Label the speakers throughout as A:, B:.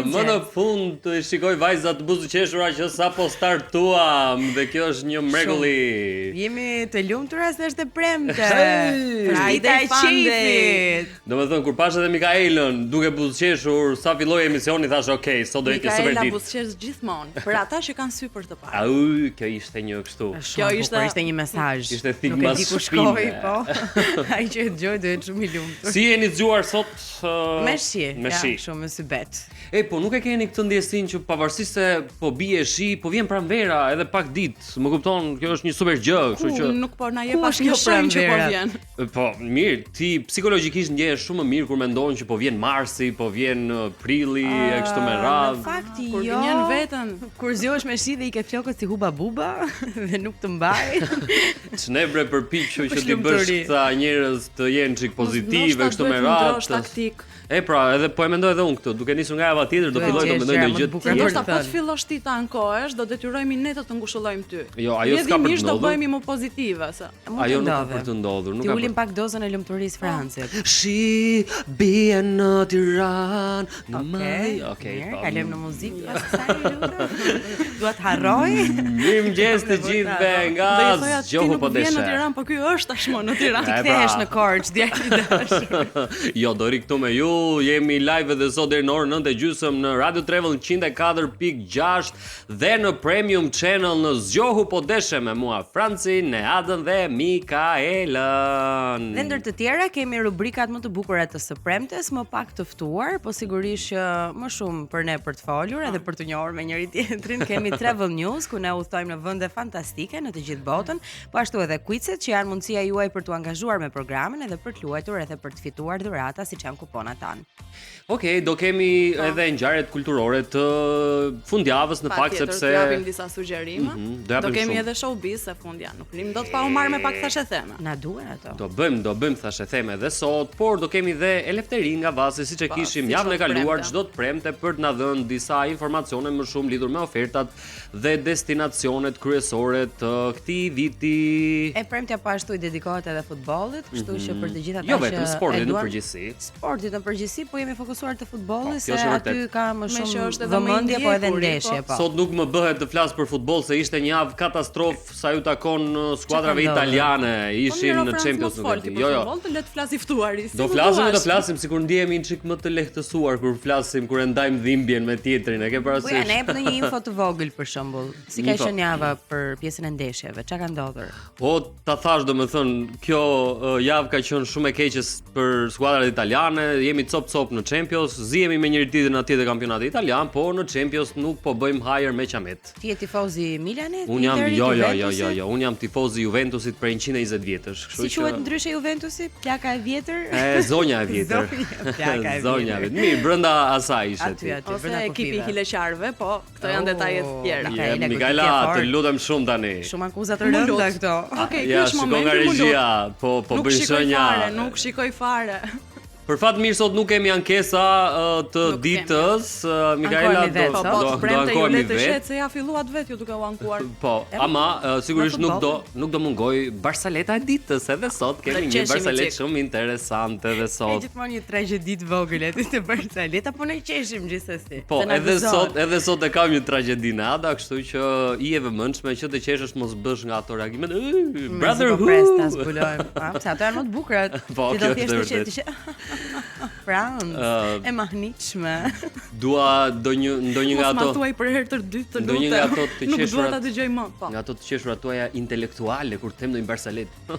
A: Më në fund të shikoj vajzat të buzëqeshura që sapo startuam dhe kjo është një mrekulli.
B: Jemi të lumtura se është e premte.
C: Dita e
B: qejfit.
A: Domethënë kur pashë edhe Mikaelën duke buzëqeshur sa filloi emisioni thashë ok, sot do jetë një super
C: Mikaela
A: ditë.
C: buzëqesh gjithmonë për ata që kanë sy për të parë.
A: Au, kjo ishte një kështu.
C: Kjo ishte
B: ishte një mesazh.
A: Ishte thikë
B: Nuk e di ku shkoi, po. Ai që e dëgjoi do jetë shumë i lumtur.
A: Si jeni zgjuar sot?
B: Uh, me shi. Me shi. Ja, shumë me sybet.
A: E po nuk e keni këtë ndjesinë që pavarësisht se po bie shi, po vjen pranvera edhe pak ditë. Më kupton, kjo është një super gjë,
C: kështu që nuk po na jep asnjë shenjë që po vjen.
A: Po, mirë, ti psikologjikisht ndjehesh shumë më mirë kur mendon që po vjen marsi, po vjen prilli e kështu me
B: radhë. Në fakt
C: kur jo. Kur veten,
B: kur zgjohesh me shi dhe i ke flokët si huba buba dhe nuk të mbaj.
A: Ç'ne bre përpiqu që t'i bësh këta njerëz të jenë çik pozitivë e kështu me
C: radhë.
A: E pra, edhe po e mendoj edhe unë këtë, duke nisur nga java tjetër do filloj të mendoj ndonjë gjë
C: tjetër. Ndoshta po të fillosh ti të ankohesh, do detyrohemi ne të të ngushëllojmë
A: ty. Jo, ajo s'ka për të
C: ndodhur. Do bëhemi më pozitive
A: se. Ajo nuk ka për të ndodhur,
B: nuk ka. T'i ulim pak dozën e lumturisë po. Francit.
A: Shi bie në Tiranë, në
B: maj. Okej, po. Kalojmë në muzikë pas kësaj lutem. Dua të harroj.
A: Mirëmëngjes të gjithëve nga
C: Zgjohu po deshe. Ti nuk vjen në Tiranë, po ky është tashmë në Tiranë.
B: Ti kthehesh pra. në Korçë, djalë i
A: dashur. Jo, do rri këtu me ju. Jemi live edhe sot deri në orën 9:30 në Radio Travel 104.6 dhe në Premium Channel në Zgjohu po deshe me mua Francin, Neadën dhe Mikaelën.
B: Dhe ndër të tjera kemi rubrikat më të bukura të së premtes, më pak të ftuar, po sigurisht që më shumë për ne për të folur edhe për t'u njohur me njëri tjetrin. Kemi Travel News ku ne udhëtojmë në vende fantastike në të gjithë botën, po ashtu edhe quizet që janë mundësia juaj për t'u angazhuar me programin edhe për të luajtur edhe për të fituar dhurata siç janë kuponat
A: tanë. Okej, okay, do kemi po. edhe ngjarjet kulturore të fundjavës në fakt sepse
C: do japim disa sugjerime. Mm -hmm, do, do kemi shumë. edhe showbiz se fundja, nuk rrim dot pa u marrë me pak thashetheme.
B: Na duhen ato.
A: Do bëjmë, do bëjmë thashetheme edhe sot, por do kemi dhe Elefterin nga Vasi siç e po, kishim si javën e kaluar çdo të premte për të na dhënë disa informacione më shumë lidhur me ofertat dhe destinacionet kryesore të këtij
B: viti. E premtja po ashtu i dedikohet edhe futbollit, kështu mm -hmm. që për të gjithë ata
A: jo vetëm sportit në përgjithësi.
B: Sportit në përgjithësi, po jemi fokusuar te futbolli po, se aty ka më shumë vëmendje po edhe ndeshje
A: po. po. Sot nuk më bëhet të flas për futboll se ishte një javë katastrofë sa ju takon uh, skuadrave italiane, po ishin në Champions
C: nuk e di. Jo, jo. Futboll të le të flasë i
A: ftuari. Do flasim, do flasim sikur ndihemi një çik më të lehtësuar kur flasim, kur e ndajmë dhimbjen me tjetrin, e ke
B: parasysh? Po ja, na jep ndonjë info të vogël për shembull. Si ka qenë java për pjesën e ndeshjeve? Çka ka ndodhur?
A: Po ta thash domethënë, kjo uh, javë ka qenë shumë e keqe për skuadrat italiane, jemi cop cop në Champions, zihemi me njëri tjetrin atje te kampionati italian, po në Champions nuk po bëjmë hajër me qamet.
B: Ti je tifoz i Milanit?
A: Unë jam jo jo jo jo jo, unë jam tifoz i Juventusit prej 120 vjetësh,
B: kështu që Si quhet ndryshe Juventusi? Plaka e vjetër?
A: E zonja e vjetër.
B: Plaka e vjetër.
A: Zonja e vjetër. Mirë, brenda asaj ishe
B: ti. Aty, aty,
C: brenda ekipi i hileqarëve, po këto janë detaje të
A: tjera. Mikaela, Mikaela, të lutem shumë tani.
B: Shumë akuza të rënda këto.
C: Okej, ky është momenti.
A: Nga regjia, po po
C: bëj shenja. Nuk shikoj fare.
A: Për fat mirë sot nuk kemi ankesa uh, të nuk ditës. Uh, Mikaela do
C: po, po, do do ankohemi vetë. Se ja filluat vetë ju duke u ankuar.
A: Po, ama uh, sigurisht nuk do nuk do mungoj barsaleta e ditës edhe sot kemi një barsaletë shumë interesante edhe
B: sot. Ka gjithmonë një tragjedi të vogël aty te barsaleta, po ne qeshim gjithsesi.
A: Po, edhe sot, edhe sot e kam një tragjedi në Ada, kështu që ji e vëmendshme që të qeshësh mos bësh nga ato reagimet.
B: Brother
A: who?
B: Po pres ta zbulojmë. Pse ato janë më të bukurat.
A: Po, kjo është e vërtetë.
B: Franc, uh, e mahnitshme.
A: Dua ndonjë ndonjë nga
C: ato. Mos ma thuaj për herë të dytë të lutem.
A: Ndonjë nga ato të
C: qeshurat. Nuk dua ta dëgjoj më,
A: po. Nga ato të qeshurat tuaja intelektuale kur them ndonjë barsaletë.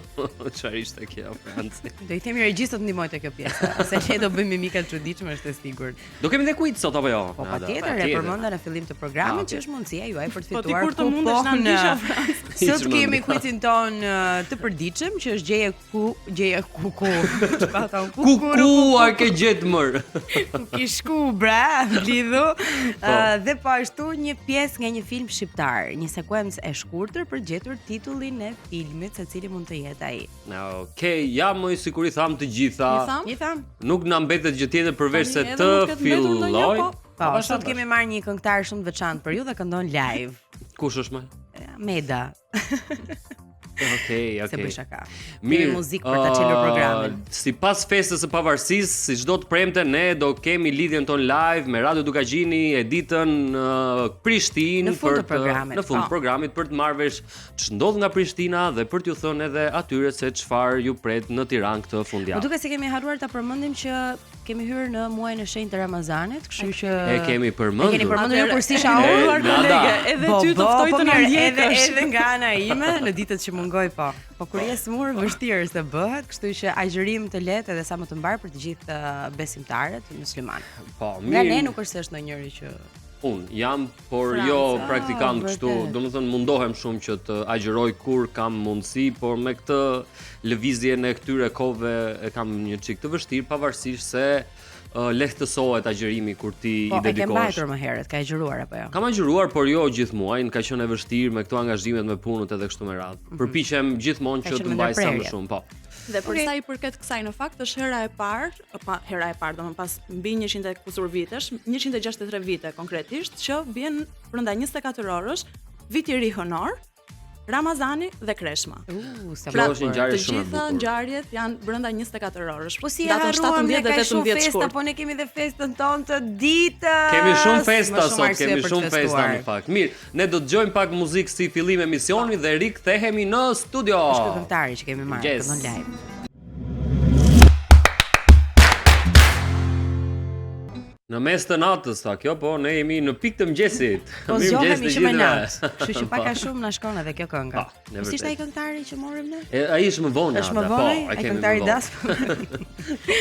A: Çfarë ishte kjo,
B: Franci? Do i themi regjisë të ndihmojë te kjo pjesë, se ne do bëjmë mimika të çuditshme, është e
A: sigurt. Do kemi dhe quiz sot apo jo?
B: Po patjetër, e përmenda në fillim të programit ah, që është mundësia juaj për të
C: po, fituar po, ti kur të mundesh na
B: ndish Franc. Sot kemi quizin tonë të përditshëm që është gjeje ku gjeje ku ku.
A: Çfarë thon ku ku ku a ke gjet
B: mër? Ku ki shku bre, lidhu. Po. Dhe po ashtu një pjesë nga një film shqiptar, një sekuencë e shkurtër për të gjetur titullin e filmit se cili mund të jetë
A: ai. Okej, okay, ja më sikur i thamë të gjitha.
C: I thamë?
B: I thamë.
A: Nuk na mbetet gjë tjetër përveç se të filloj.
B: Po, po, sot kemi marrë një këngëtar shumë të veçantë për ju dhe këndon live.
A: Kush është
B: më? Meda.
A: Okej, okej.
B: Se bëj shaka. Mirë, muzikë për ta çelur programin.
A: Sipas festës së pavarësisë, si çdo të premte ne do kemi lidhjen tonë live me Radio Dukagjini Editën në Prishtinë
B: në fund të programit.
A: Në fund të po. programit për të marrë vesh ç'ndodh nga Prishtina dhe për t'ju thënë edhe atyre se çfarë ju pret në Tiranë këtë
B: fundjavë. Më duket se kemi harruar ta përmendim që Kemi hyrë në muajin e shenjtë të Ramazanit, kështu
A: që e kemi përmendur.
B: E keni përmendur ju kur s'isha unë,
C: kolege, edhe ty të ftoj po të na
B: ndjekësh. Edhe edhe nga ana ime në ditët që mungoj po. Po kur je sëmurë vështirë se bëhet, kështu që agjërim të lehtë edhe sa më të mbarë për të gjithë uh, besimtarët muslimanë.
A: Po, mirë. Nga
B: ne nuk është se është ndonjëri që
A: Unë jam, por Franca. jo praktikant ah, kështu, domethënë mundohem shumë që të agjëroj kur kam mundësi, por me këtë lëvizjen e këtyre kohëve e kam një çik të vështirë, pavarësisht se uh, lehtësohet agjërimi kur ti
B: po,
A: i dedikohesh.
B: Po, e ke mbajtur më herët, ke agjëruar apo
A: jo? Kam agjëruar, por jo gjithë muajin, ka qenë e vështirë me këto angazhimet me punët edhe kështu me radhë. Mm -hmm. Përpiqem gjithmonë që të mbaj sa më shumë, po.
C: Dhe për okay. sa i përket kësaj në fakt është hera e parë pa, hera e parë, domethënë pas mbi 100 e kusur vitesh, 163 vite konkretisht, që vjen brenda 24 orësh viti i ri hënor, Ramazani dhe
B: Kreshma.
A: Uh, sa pra, është një ngjarje
C: shumë e bukur. Të gjitha ngjarjet janë brenda 24 orësh.
B: Po si e harruam ne kaq shumë festa, po ne kemi dhe festën tonë të ditës.
A: Kemi shumë festa sot, kemi shumë festa në fakt. Mirë, ne do të dëgjojmë pak muzikë si fillim emisioni dhe rikthehemi në studio.
B: Është ky këngëtari që kemi marrë, këndon live.
A: Në mes të natës, tha kjo, po ne jemi në pikë të
B: mëngjesit. Po zgjohemi që me natë. Kështu që pak a shumë na shkon edhe kjo kënga.
A: Po,
B: po si ishte ai këngëtari që morëm
A: ne? E, ai është më vonë.
B: Është më vonë, po, ai këngëtari
C: das.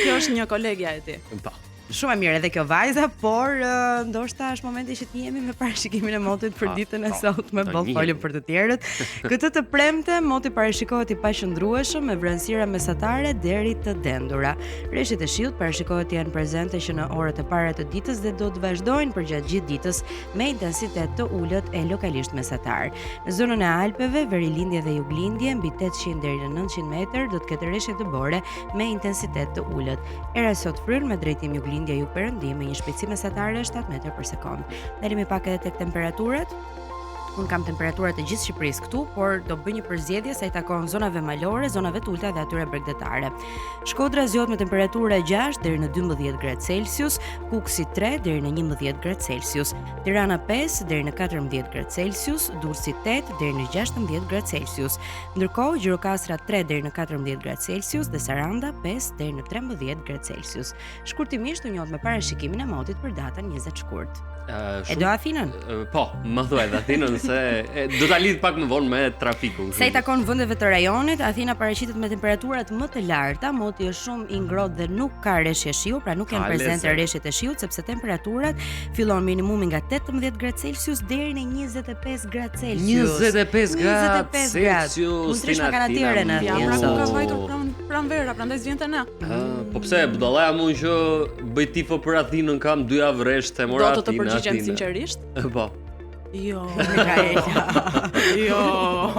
C: Kjo është një kolegja e
A: tij. Po.
B: Shumë e mirë edhe kjo vajza, por uh, ndoshta është momenti që të njihemi me parashikimin e motit për ditën e po, sotme, boll folëm për të tjerët. Këtë të premte moti parashikohet i paqëndrueshëm me vranësira mesatare deri të dendura. Reshjet e shiut parashikohet të jenë prezente që në orët e para të ditës dhe do të vazhdojnë përgjatë gjithë ditës me intensitet të ulët e lokalisht mesatar. Në zonën e Alpeve, verilindje dhe juglindje mbi 800 deri në 900 metër do të ketë reshje dëbore me intensitet të ulët. Era sot fryn me drejtim juglindje jugperëndim me një shpejtësi mesatare 7 metra për sekondë. Ndalemi pak edhe tek temperaturat. Unë kam temperaturat e gjithë Shqipërisë këtu, por do bëj një përzgjedhje sa i takon zonave malore, zonave të ulëta dhe atyre bregdetare. Shkodra zgjohet me temperatura 6 deri në 12 gradë Celsius, Kukësi 3 deri në 11 gradë Celsius, Tirana 5 deri në 14 gradë Celsius, Durrësi 8 deri në 16 gradë Celsius. Ndërkohë, Gjirokastra 3 deri në 14 gradë Celsius dhe Saranda 5 deri në 13 gradë Celsius. Shkurtimisht u njohët me parashikimin e motit për datën 20 shkurt. Uh, shumë... E do Athinën?
A: Uh, po, më thuaj dhe Athinën se e, do ta lidh pak më vonë me trafikun.
B: Sa i takon vendeve të rajonit, Athina paraqitet me temperaturat më të larta, moti është shumë i ngrohtë dhe nuk ka reshje shiu, pra nuk janë prezente reshjet e shiut sepse temperaturat fillon minimumi nga 18 gradë Celsius deri në 25 gradë
A: Celsius. 25 gradë Celsius.
B: Mund të rrish me kanatiere
C: në Athinë. Ja, pra ku ka vajtur pran pranvera, prandaj s'vjen te
A: ne. Po pse budalla jam unë që bëj tifo për Athinën kam dy javë rresht e mora
C: Athinë. Do të të përgjigjem sinqerisht?
A: Po.
C: Jo. Jo.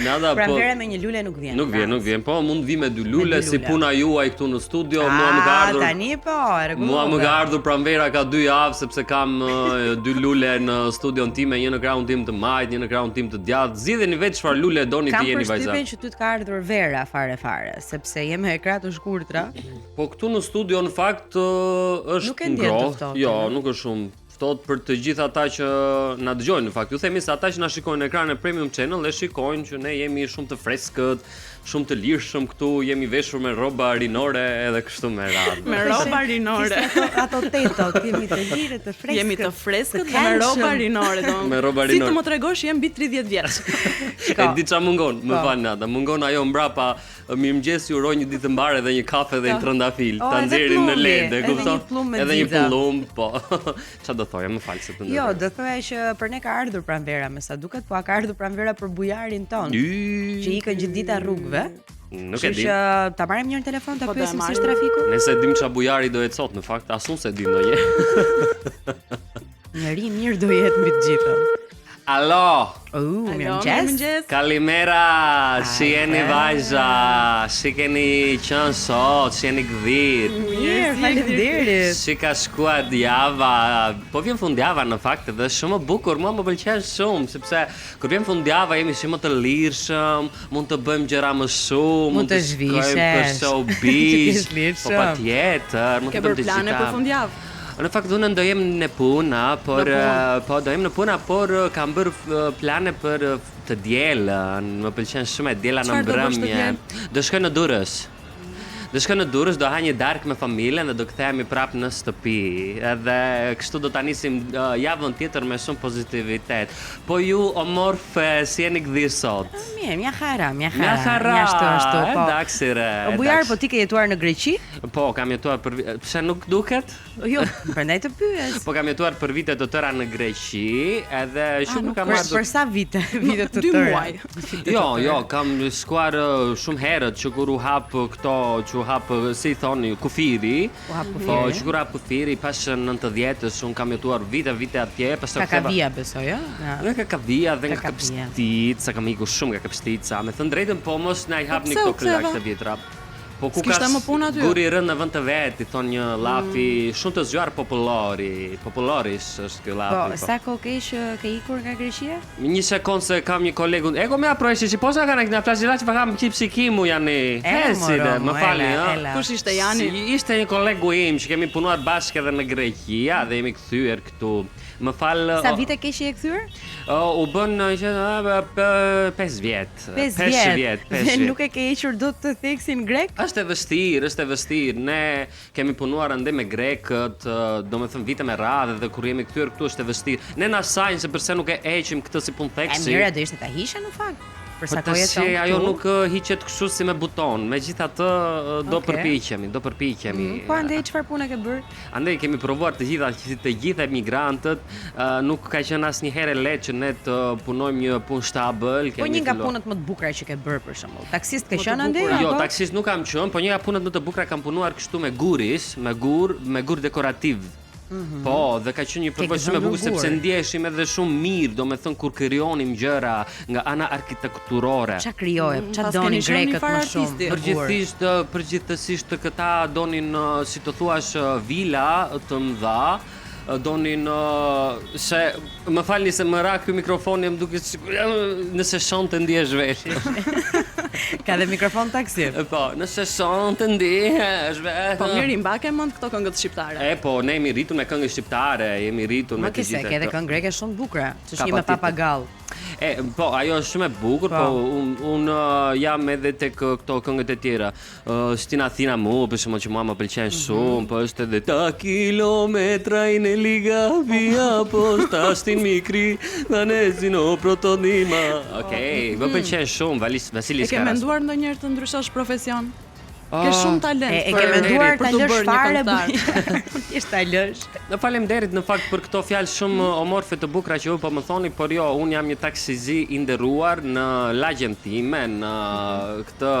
A: Nada
B: po. Pranvera me një lule nuk vjen.
A: Nuk vjen, nuk vjen. Po mund të vi me dy lule si puna juaj këtu në studio, mua më ka ardhur.
B: Tani po, e
A: rregullova. Mua më ka ardhur pranvera ka dy javë sepse kam dy lule në studion time, një në krahun tim të majtë, një në krahun tim të djathtë. Zgjidheni vetë çfarë lule doni të jeni
B: vajza. Kam përshtypjen që ty të ka ardhur vera fare fare, sepse je me krahë të shkurtra.
A: Po këtu në studio në fakt është ngrohtë. Jo, nuk është shumë ftohtë për të gjithë ata që na dëgjojnë. Në fakt, ju themi se ata që na shikojnë në ekranin e Premium Channel e shikojnë që ne jemi shumë të freskët, shumë të lirshëm këtu, jemi veshur me rroba rinore edhe kështu me
C: radhë. Me rroba rinore.
B: Ato, ato tetot, jemi të lirë, të freskët.
C: Jemi të freskët dhe me rroba rinore, do.
A: Me rroba rinore.
C: Si të më tregosh jem mbi 30
A: vjeç. E di ça mungon, më po. fal Nada, mungon ajo mbrapa Mirëmëngjes, ju uroj një ditë të mbarë edhe një kafe dhe një trëndafil.
B: Oh,
A: Ta nxjerrin në LED,
B: e kupton?
A: Edhe një pëllumb, po. Ça do thoja, më fal se
B: të ndërpreva. Jo, do thoja që për ne ka ardhur pranvera, me sa duket, po a ka ardhur pranvera për bujarin tonë, që ikën gjithë dita rrugëve.
A: Nuk e di.
B: Kështu që ta marrim një telefon ta po pyesim si është trafiku.
A: Ne s'e dim ça bujari do jetë sot, në fakt as unë s'e di ndonjëherë.
B: Njeri i mirë do jetë mbi të gjitha.
A: Alo.
B: U, mirëmëngjes.
A: Kalimera, si jeni vajza, si keni qenë sot, si jeni
B: gdhirë. Mirë, faleminderit.
A: Si ka shkuar java, po vjen fundjava në fakt dhe shumë e bukur, mua më pëlqen shumë, sepse kur vjen fundjava jemi si më të lirshëm, mund të bëjmë gjëra më shumë,
B: mund të
A: zhvishesh për showbiz. Po patjetër,
C: mund të bëjmë të gjitha. Ke plane për fundjavë?
A: Në fakt unë do jem në punë, por në punë. po do jem në punë, por kam bërë plane për të dielën. Më pëlqen shumë e diela në mbrëmje. Do shkoj në Durrës. Do shkoj në Durrës, do ha një darkë me familjen dhe do kthehemi prapë në shtëpi. Edhe kështu do ta nisim uh, javën tjetër me shumë pozitivitet. Po ju o morfe, si jeni gdhirë
B: sot? Mirë, μια χαρά, μια χαρά. Μια χαρά. Μια ashtu
A: ashtu, po. Εντάξει re.
B: O Bujar, po ti ke jetuar në Greqi?
A: Po, kam jetuar për pse nuk duket?
B: Jo, prandaj të pyes.
A: Po kam jetuar për vite të tëra në Greqi, edhe ah, shumë kam
B: marrë për sa vite, vite të tëra.
C: Dy muaj.
A: Jo, jo, kam shkuar shumë herët që kur u hap këto, që u hap si i thoni, kufiri.
B: U hap kufiri. Po,
A: që kur u hap kufiri pas 90-ës, un kam jetuar vite vite atje,
B: pastaj Kakavia besoj, ë?
A: Nga Kakavia dhe nga Kapshtica, kam ikur shumë nga Kapshtica. Me thënë drejtën, po mos na i hapni këto plagë të vjetra.
C: Po ku ka më punë
A: aty? Guri i rënë në vend të vet, i thon një llafi mm. shumë të zgjuar popullori, populloris është ky
B: llafi. Po, po. sa kohë ke që ke ikur nga
A: Greqia? Një sekond se kam një kolegun. Ego më apro si po sa kanë na flasin që kam qip si kimu jani.
B: Hesi
A: dhe, më falni, ë.
C: Kush ishte Jani?
A: Si, ishte një kolegu im që kemi punuar bashkë edhe në Greqi, dhe jemi kthyer këtu. Më fal.
B: Sa vite ke që je kthyer?
A: U bën që 5 vjet.
B: 5 vjet. 5 vjet. Dhe nuk e ke hequr dot të theksin
A: grek? Është e vështirë, është e vështirë. Ne kemi punuar andej me grekët, domethënë vite me radhë dhe kur jemi kthyer këtu është e vështirë. Ne na sajnë se përse nuk e heqim këtë si punë
B: theksi. E mira do ishte ta hiqe në fakt.
A: Për sa po kohë jeton këtu? Ajo nuk hiqet kështu si me buton. Megjithatë do okay. përpiqemi, do përpiqemi.
B: Mm, po andej çfarë pune ke bërë?
A: Andej kemi provuar të gjitha të gjithë emigrantët, nuk ka qenë asnjëherë e lehtë që ne të punojmë një punë
B: stabël, kemi Po një nga punët më të bukura që ke bërë për shembull. Taksist ke qenë andej
A: apo? Jo, taksist nuk kam qenë, po një nga punët më të bukura kam punuar kështu me guris, me gur, me gur dekorativ. Mm -hmm. Po, dhe ka qenë një përvojë shumë e bukur sepse ndiheshim edhe shumë mirë, domethënë kur krijonim gjëra nga ana arkitekturore.
B: Ça krijoje, ça mm, donin grekët më
A: shumë? Përgjithësisht, përgjithësisht këta donin si të thuash vila të mëdha, donin se më falni se më ra ky mikrofoni më duket sikur nëse shon të ndihesh
B: vetë. Ka dhe mikrofon taksi.
A: Po, nëse shon të ndihesh
C: vetë. Po mirë, i mbake mend këto këngët shqiptare.
A: E po, ne jemi rritur me këngë shqiptare, jemi rritur me
B: të gjitha. Ke edhe këngë greke shumë të bukura, që është një me papagall.
A: E, po, ajo është shumë e bukur, po, po un un uh, jam edhe tek uh, këto këngët e tjera. Uh, Στην Αθήνα μου, për shembull që mua më pëlqen mm -hmm. shumë, po është edhe τα χιλιόμετρα είναι λίγα απόσταση στην μικρή δανέζινο πρωτοδήμα. Okej, më pëlqen shumë Valis
C: Vasilis Karas. E ke menduar ndonjëherë të ndryshosh profesion? Ke shumë talent.
B: E, e ke menduar ta lësh fare Thjesht ta
A: lësh. Në faleminderit në fakt për këto fjalë shumë mm. omorfe të bukura që ju po më thoni, por jo, un jam një taksixhi i nderuar në lagjen time, në këtë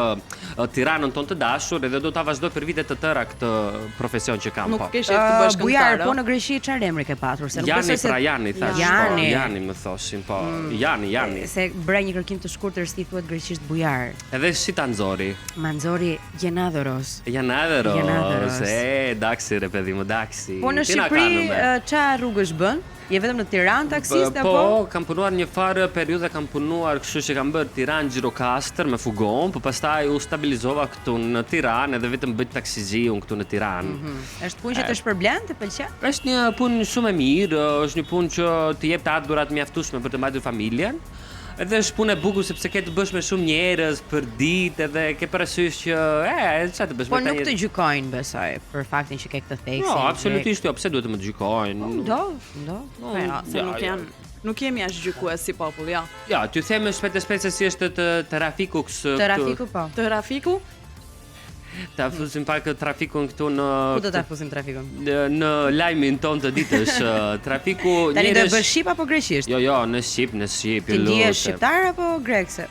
A: Tiranën tonë të dashur edhe do ta vazhdoj për vite të tëra këtë profesion që kam.
C: Nuk po. ke qejf të bësh
B: këngëtar. Bujar, po në Greqi çfarë emri ke patur?
A: Se nuk Jani, besoj se pra Jani thash. Po, Jani, po, Jani më thoshin, po. Mm. Jani, Jani.
B: Se bëra një kërkim të shkurtër si thuhet greqisht Bujar.
A: Edhe si ta
B: nxori? Ma nxori
A: Gjenadhoros. Gjenadhoros. Gjenadhoros. E, εντάξει ρε παιδί μου, εντάξει.
B: Po në Shqipëri ça rrugësh bën? Je vetëm në Tiranë taksist
A: apo? Po, kam punuar një farë periudhe, kam punuar kështu që kam bërë Tiranë Gjirokastër me fugon, po pastaj u stabilizova këtu në Tiranë edhe vetëm bëj taksixhi unë këtu në Tiranë.
B: Mm -hmm. Është punë që të shpërblen, të pëlqen?
A: Është një punë shumë e mirë, është një punë që të jep të ardhura të mjaftueshme për të mbajtur familjen. Edhe është punë e bukur sepse ke të bësh me shumë njerëz për ditë edhe ke parasysh që e çfarë të
B: bësh po me ta. Po nuk të gjykojnë besoj për faktin që ke këtë
A: theks. Jo, absolutisht jo, pse duhet të më
B: gjykojnë? Po, ndodh,
C: ndodh. Po, jo, se nuk janë nuk jemi as gjykues si popull,
A: jo. Ja, t'ju them shpejt e shpejt se si është të trafiku
B: këtu. Trafiku po.
C: Trafiku?
A: Ta fusim pak trafikun këtu
B: në Ku do ta fusim trafikun?
A: Në, në lajmin tonë të ditës. Trafiku
B: Tani do e bësh shqip apo
A: greqisht? Jo, jo, në shqip, në
B: shqip, Ti ju ndihesh lutem. shqiptar apo grek se?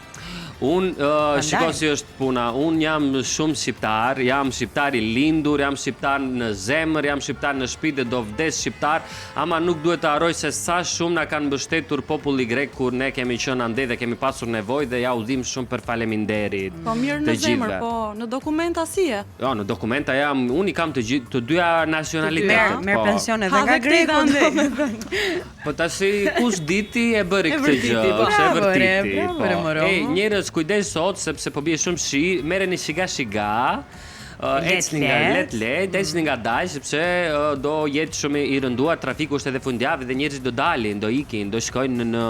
A: Unë, uh, shiko si është puna, unë jam shumë shqiptar, jam shqiptar i lindur, jam shqiptar në zemër, jam shqiptar në shpirt dhe do vdes shqiptar, ama nuk duhet të harroj se sa shumë na kanë mbështetur populli grek kur ne kemi qenë andej dhe kemi pasur nevojë dhe ja u dim shumë për faleminderit.
C: Po mirë në zemër, po në dokumenta si je?
A: Jo, në dokumenta jam, unë i kam të gjithë të dyja nacionalitetet.
B: Merr merr po. pension edhe nga greku
A: domethënë. Po tash kush diti e bëri këtë gjë,
B: po. është e vërtiti. Po.
A: Ej, njerëz kujdes sot sepse po bie shumë shi, merreni shiga shiga. Uh, ecni nga let let, ecni ngadalë sepse uh, do jetë shumë i rënduar trafiku është edhe fundjavë dhe njerëzit do dalin, do ikin, do shkojnë në në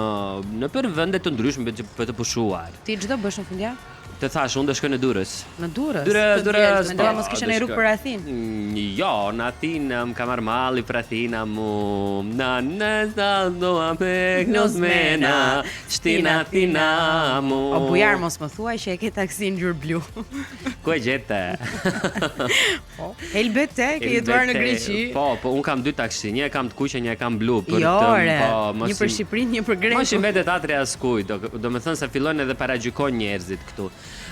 A: nëpër vende të ndryshme për, për të pushuar.
B: Ti ç'do bësh në fundjavë?
A: Të thash, unë do shkoj në
B: Durrës. Në
A: Durrës? Durrës,
B: Durrës. Mendova mos kishe një rrugë për Athinë.
A: Mm, jo, në Athinë më ka marrë malli për Athina mu. Na në sa do a me gnosmena, shtin Athina mu.
B: O Bujar mos më thuaj që e ke taksinë ngjyrë blu.
A: Ku e gjete?
B: Po. Elbete, ke jetuar në Greqi.
A: Po, po un kam dy taksi, një e kam të kuqe, një e kam blu
B: për jo, të, po, mos një për Shqipërinë, një për
A: Greqinë. Mos i mbetet hatri askujt, do, do me thënë se fillojnë edhe paragjykojnë njerëzit këtu.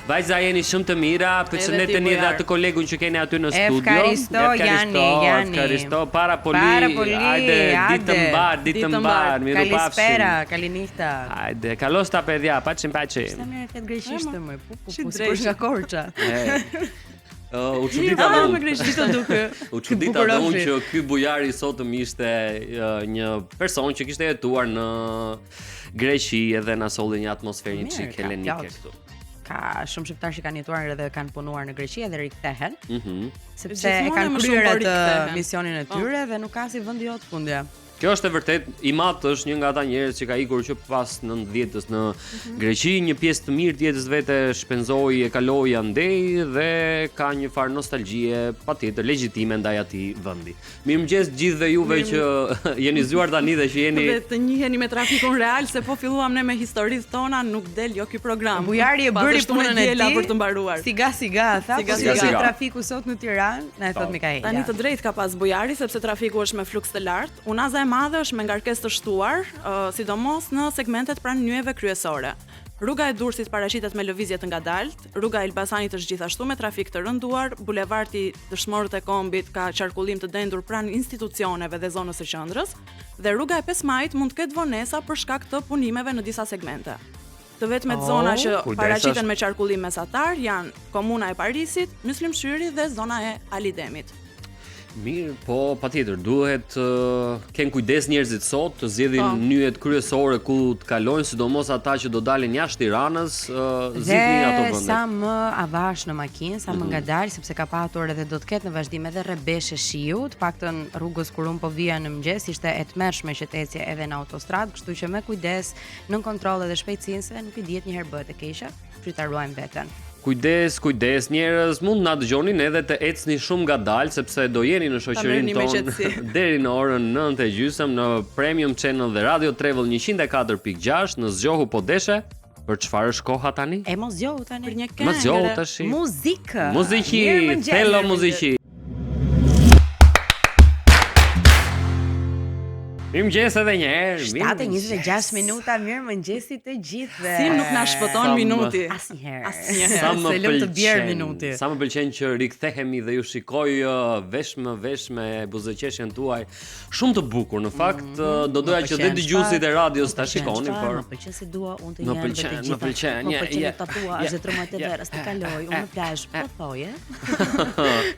A: Vajza jeni shumë të mira, përshëndeteni edhe atë kolegun që keni aty në studio.
B: Efkaristo, Jani, Jani.
A: Efkaristo, para poli, para poli, ajde, ditë të mbarë, ditë të mbarë,
B: mirupafshim. Kalispera, kalinihta.
A: Ajde, kalos ta pedja, paçim paçim.
B: Sa mirë flet greqisht më, pu pu pu, si nga Korça.
A: Uh, u çudita dhe
C: unë. Greqisht të
A: duke. U çudita dhe unë që ky bujari i sotëm ishte uh, një person që kishte jetuar në Greqi edhe na solli një atmosferë një çik helenike
B: këtu. Ka shumë shqiptarë që kanë jetuar edhe kanë punuar në Greqi edhe rikthehen. Mhm. Mm sepse e kanë kryer atë misionin e po. tyre dhe nuk ka si vendi jot fundja.
A: Kjo është e vërtetë, im atë është një nga ata njerëz që ka ikur që pas 90-s në mm -hmm. Greqi, një pjesë të mirë të jetës vete shpenzoi e kaloi andej dhe ka një farë nostalgjie patjetër legjitime ndaj atij vendi. Mirëmëngjes të gjithëve juve që jeni zgjuar tani dhe që jeni
C: dhe të njiheni me trafikun real se po filluam ne me historitë tona, nuk del jo ky program.
B: Bujari e bëri punën e tij
C: për të mbaruar.
B: Siga siga, tha, siga, siga, siga. Trafiku sot në Tiranë. Na e thotë
C: Mikaela. Tani të drejtë ka pas Bujari sepse trafiku është me fluks të lartë. Unaza e madhe është me ngarkesë të shtuar, sidomos në segmentet pranë nyjeve kryesore. Rruga e Durrësit paraqitet me lëvizje të ngadaltë, rruga e Elbasanit është gjithashtu me trafik të rënduar, bulevardi Dëshmorët e Kombit ka qarkullim të dendur pranë institucioneve dhe zonës së qendrës dhe rruga e 5 Majit mund të ketë vonesa për shkak të punimeve në disa segmente. Të vetmet oh, zona që paraqiten me qarkullim mesatar janë Komuna e Parisit, Myslym Shyri dhe zona e Ali Demit.
A: Mirë, po patjetër duhet të uh, kenë kujdes njerëzit sot, të zgjedhin po. nyjet kryesore ku të kalojnë, sidomos ata që do dalin jashtë Tiranës, uh, zgjidhni ato
B: vende. Sa më avash në makinë, sa më mm -hmm. ngadalë, sepse ka patur edhe do të ketë në vazhdim edhe rrebeshe shiu, të paktën rrugës kur unë po vija në mëngjes ishte e tmerrshme që të ecje edhe në autostradë, kështu që me kujdes nën kontroll edhe shpejtësinë se nuk i dihet një herë bëhet e keqja, kështu ta ruajmë
A: veten. Kujdes, kujdes njerëz, mund na dëgjoni edhe të ecni shumë ngadalë sepse do jeni në shoqërinë tonë deri në orën 9 e gjysmë në Premium Channel dhe Radio Travel 104.6 në Zgjohu po deshe. Për çfarë është koha
B: tani? E mos zgjohu tani.
C: Për një këngë.
A: Mos zgjohu tash.
B: Muzikë.
A: Muziki, thelo muziki. Mirëmëngjes edhe një herë.
B: 7:26 minuta, mirëmëngjesi të
C: gjithëve. Si nuk na shpëton minuti?
B: Asnjëherë. Asnjëherë. Sa më lëm të bjerë minuti.
A: Sa më pëlqen që rikthehemi dhe ju shikoj uh, vesh më vesh me buzëqeshjen tuaj. Shumë të bukur në fakt, mm -hmm. do doja që dhe dëgjuesit e radios ta shikonin,
B: por më pëlqen si dua unë të jem
A: dhe të gjitha. Më pëlqen,
B: më pëlqen të tatuazh dhe trëmat e verës të kaloj unë në plazh, po thoje.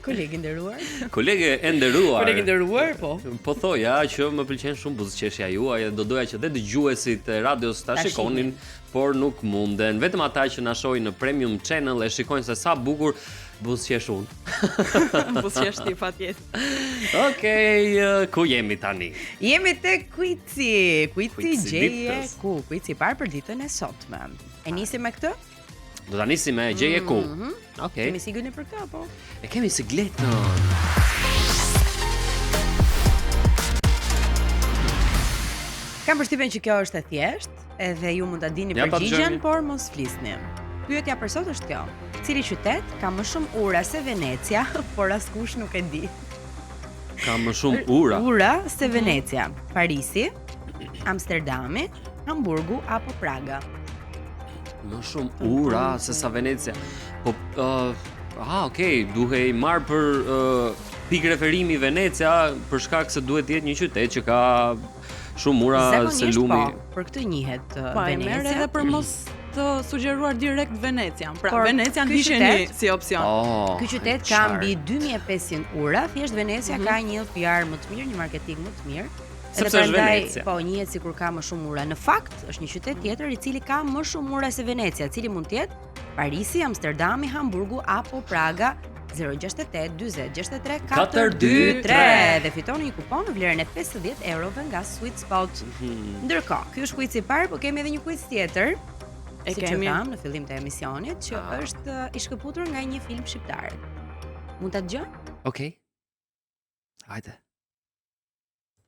B: Koleg i
A: nderuar. Kolege e nderuar.
C: Koleg i nderuar, po.
A: Po thoja që më pëlqen shumë buzëqeshja juaj dhe do doja që dhe dëgjuesit e radios ta shikonin, por nuk munden. Vetëm ata që na shohin në Premium Channel e shikojnë se sa bukur buzëqesh
C: unë. Buzëqesh ti patjetër.
A: Okej, okay, ku jemi tani?
B: Jemi te kuici, kuici gjeje ku, kuici i parë për ditën e sotme. E nisim me këtë?
A: Do ta nisim me gjeje ku. Mm
B: -hmm. Okej. Okay. Kemi siglën për këtë apo?
A: E kemi sigletën.
B: Kam përshtypjen që kjo është e thjeshtë, edhe ju mund ta dini ja, përgjigjen, por mos flisni. Pyetja për sot është kjo. Cili qytet ka më shumë ura se Venecia, por askush nuk e di?
A: Ka më shumë ura.
B: Ura se mhm. Venecia. Parisi, Amsterdami, Hamburgu apo Praga?
A: Më shumë ura se sa Venecia. Po uh, ah, okay, duhej marrë për uh, pikë referimi Venecia për shkak se duhet të jetë një qytet që ka shumë ura se
B: Zakonisht
A: lumi.
B: po, për këtë njihet uh,
C: Po, e merr
B: Venecia.
C: edhe për mos të sugjeruar direkt Venecian. Pra,
B: Por
C: Venecian
B: ky
C: hiqeni
B: qytet-
C: si opsion.
A: Oh,
B: Ky qytet ka mbi 2500 ura, thjesht Venecia ka një PR më të mirë, një marketing më të mirë. Edhe
A: Sepse është
B: prandaj,
A: Venecia.
B: Po, njihet sikur ka më shumë ura. Në fakt, është një qytet tjetër i cili ka më shumë ura se Venecia, cili mund të jetë Parisi, Amsterdami, Hamburgu apo Praga. 068 40 63 423 dhe fitoni një kupon në vlerën e 50 eurove nga Sweet Spot.
A: Mhm.
B: Ndërkohë, ky është quiz i parë, po kemi edhe një quiz tjetër.
C: E
B: siç
C: kemi.
B: e tham në fillim të emisionit, që
A: Ah.
B: është uh, i shkëputur nga një film shqiptar. Mund ta dëgjojmë?
A: Okej. Hajde.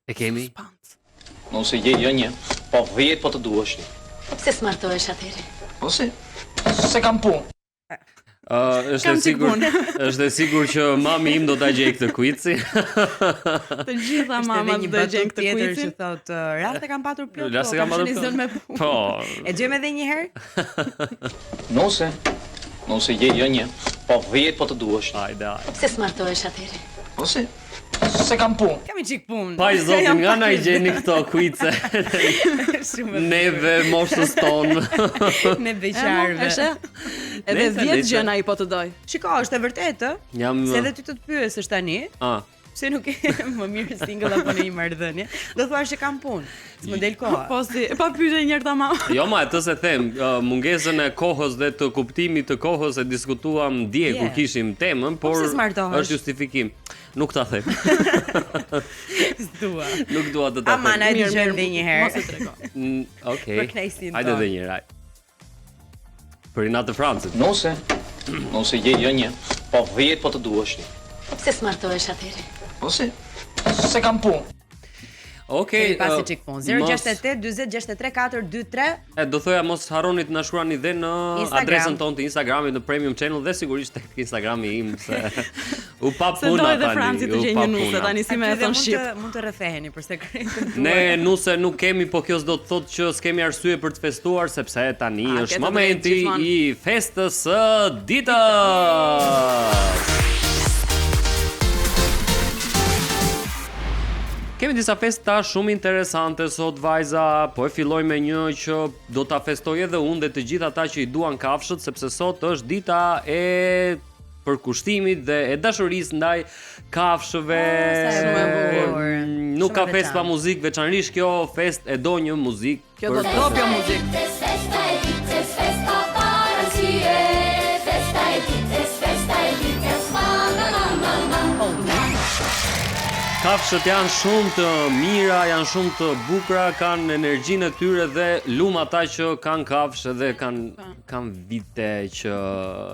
A: E kemi.
C: Suspans.
D: Nëse gjej jo një, po 10 po të duash.
E: Po pse s'martohesh atëherë?
D: Po si? Se kam punë.
A: Ë, është e
C: Kam çik
A: sigurt,
C: punë.
A: është e sigurt që mami im do ta gjej këtë quizin.
C: Të gjitha
B: Është edhe
C: mamat
B: një
C: do e gjejnë
B: batut
C: këtë
B: tjetër që
C: quizin.
B: thotë uh, raste kam patur plot.
A: Raste
B: po,
A: kam patur
B: qenë i
A: plot.
B: zënë me punë.
A: Po.
B: E dëgjojmë edhe një herë?
D: Nëse, nëse gjej jo një, po 10 po të duash.
A: Hajde, hajde.
E: Po pse s'martohesh atëherë?
D: Po si? Se kam punë.
B: Kam një çik punë.
A: Pa i zotin,
B: Jam
A: nga na i
B: pak
A: gjeni këto quize.
B: Shumë e
A: Neve moshës tonë.
B: bukur. ne
C: E, mo,
B: beqarëve.
C: Është edhe
A: Nese,
C: 10
A: nese.
C: gjën ai po të doj.
B: Shiko, është e vërtetë, ë?
A: Jam
B: Se edhe ty të të pyesësh tani,
A: Ah,
B: pse nuk je më mirë single apo në një marrëdhënie? Do thuash që kam punë, s'më del koha.
C: Po si, pa pyetje një herë tamam.
A: Jo, ma, të se them, ë, mungesën e kohës dhe të kuptimit të kohës e diskutuam dje
B: Dje.
A: kur kishim temën,
B: Po
A: por
B: pse s'martohesh?
A: është justifikim. Nuk ta them.
B: S'dua.
A: Nuk dua të ta
B: Ama
A: them.
B: na e
C: Mirë,
B: dëgjojmë
C: mirë,
B: edhe një herë.
C: Mos e trego.
A: Mm, Okej.
B: Për kënaqësinë
A: Hajde
B: tonë.
A: edhe një herë. hajde. Për inat të Francit.
D: Nëse, nëse gjej jo një, po 10 po të duash.
E: Po pse s'martohesh atëherë?
D: Po si? Se kam punë.
A: Okej.
B: Kemi pasi
A: ë,
B: çik punë.
A: mos-
B: 068 40 63 423
A: E do thoja mos harroni të na shkruani dhe në
B: Instagram.
A: adresën tonë të Instagramit në Premium Channel dhe sigurisht tek Instagrami im se u pa
C: Se do
A: puna
C: edhe
A: tani.
C: Franci të
A: u
C: gjejë
A: pa
C: një nuse
A: puna.
C: tani si me
B: Aty
C: e
B: dhe
C: thon
B: mund
C: shqip.
B: të mund të rrëfeheni për sekretin.
A: Ne nuse nuk kemi, po kjo s'do të thotë që s'kemi arsye për të festuar sepse tani
C: A, ke
A: është
C: të
A: momenti
C: drejtë gjithmonë.
A: i festës së ditës. Kemi disa festa shumë interesante sot vajza, po e filloj me një që do ta festoj edhe unë dhe të gjithë ata që i duan kafshët sepse sot është dita e përkushtimit dhe e dashurisë ndaj kafshëve.
B: Oh, sa e
C: Shumë e
B: bukur.
A: Mm, Nuk
B: Shumë
A: ka
B: e
A: festë pa
B: veçantë.
A: muzikë, veçanërisht kjo festë e do një muzikë.
C: Kjo do
A: për-
C: të dopjo muzikë.
F: Festa e ditës, festa pa arsye, festa e ditës, festa e ditës, ma ma ma ma ma.
A: Kafshët janë shumë të mira, janë shumë të bukura, kanë energjinë e tyre dhe lum ata që kanë kafshë dhe kanë kanë vite që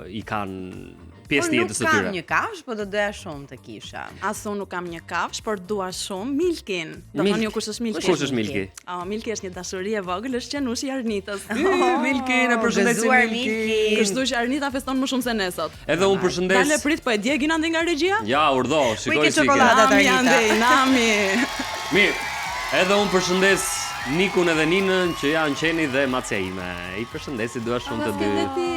A: i kanë pjesë të
B: Unë
A: jetës
B: nuk
A: së
B: kam
A: tyre.
B: një kafshë, po do doja shumë të kisha.
C: As unë nuk kam një kafshë, por dua shumë Milkin. Do
A: Milk.
C: thoni ju kush është Milki?
A: Kush është Milki?
C: Oh, Milki është një dashuri e vogël, është qenushi i Arnitës.
A: Milki, ne përshëndesim
B: gëzuar
A: Milki.
B: Milki.
C: Kështu që Arnita feston më shumë se ne sot.
A: Edhe unë përshëndes.
C: Dale prit, po e djegin andi nga regjia?
A: Ja, urdho, shikoj
B: ke
A: si ke.
B: çokoladë?
C: Nami
B: Arnita.
C: andej, nami.
A: Mirë. Edhe unë përshëndes Nikun edhe Ninën që janë qeni dhe macja ime. I përshëndes, i dua shumë të dy.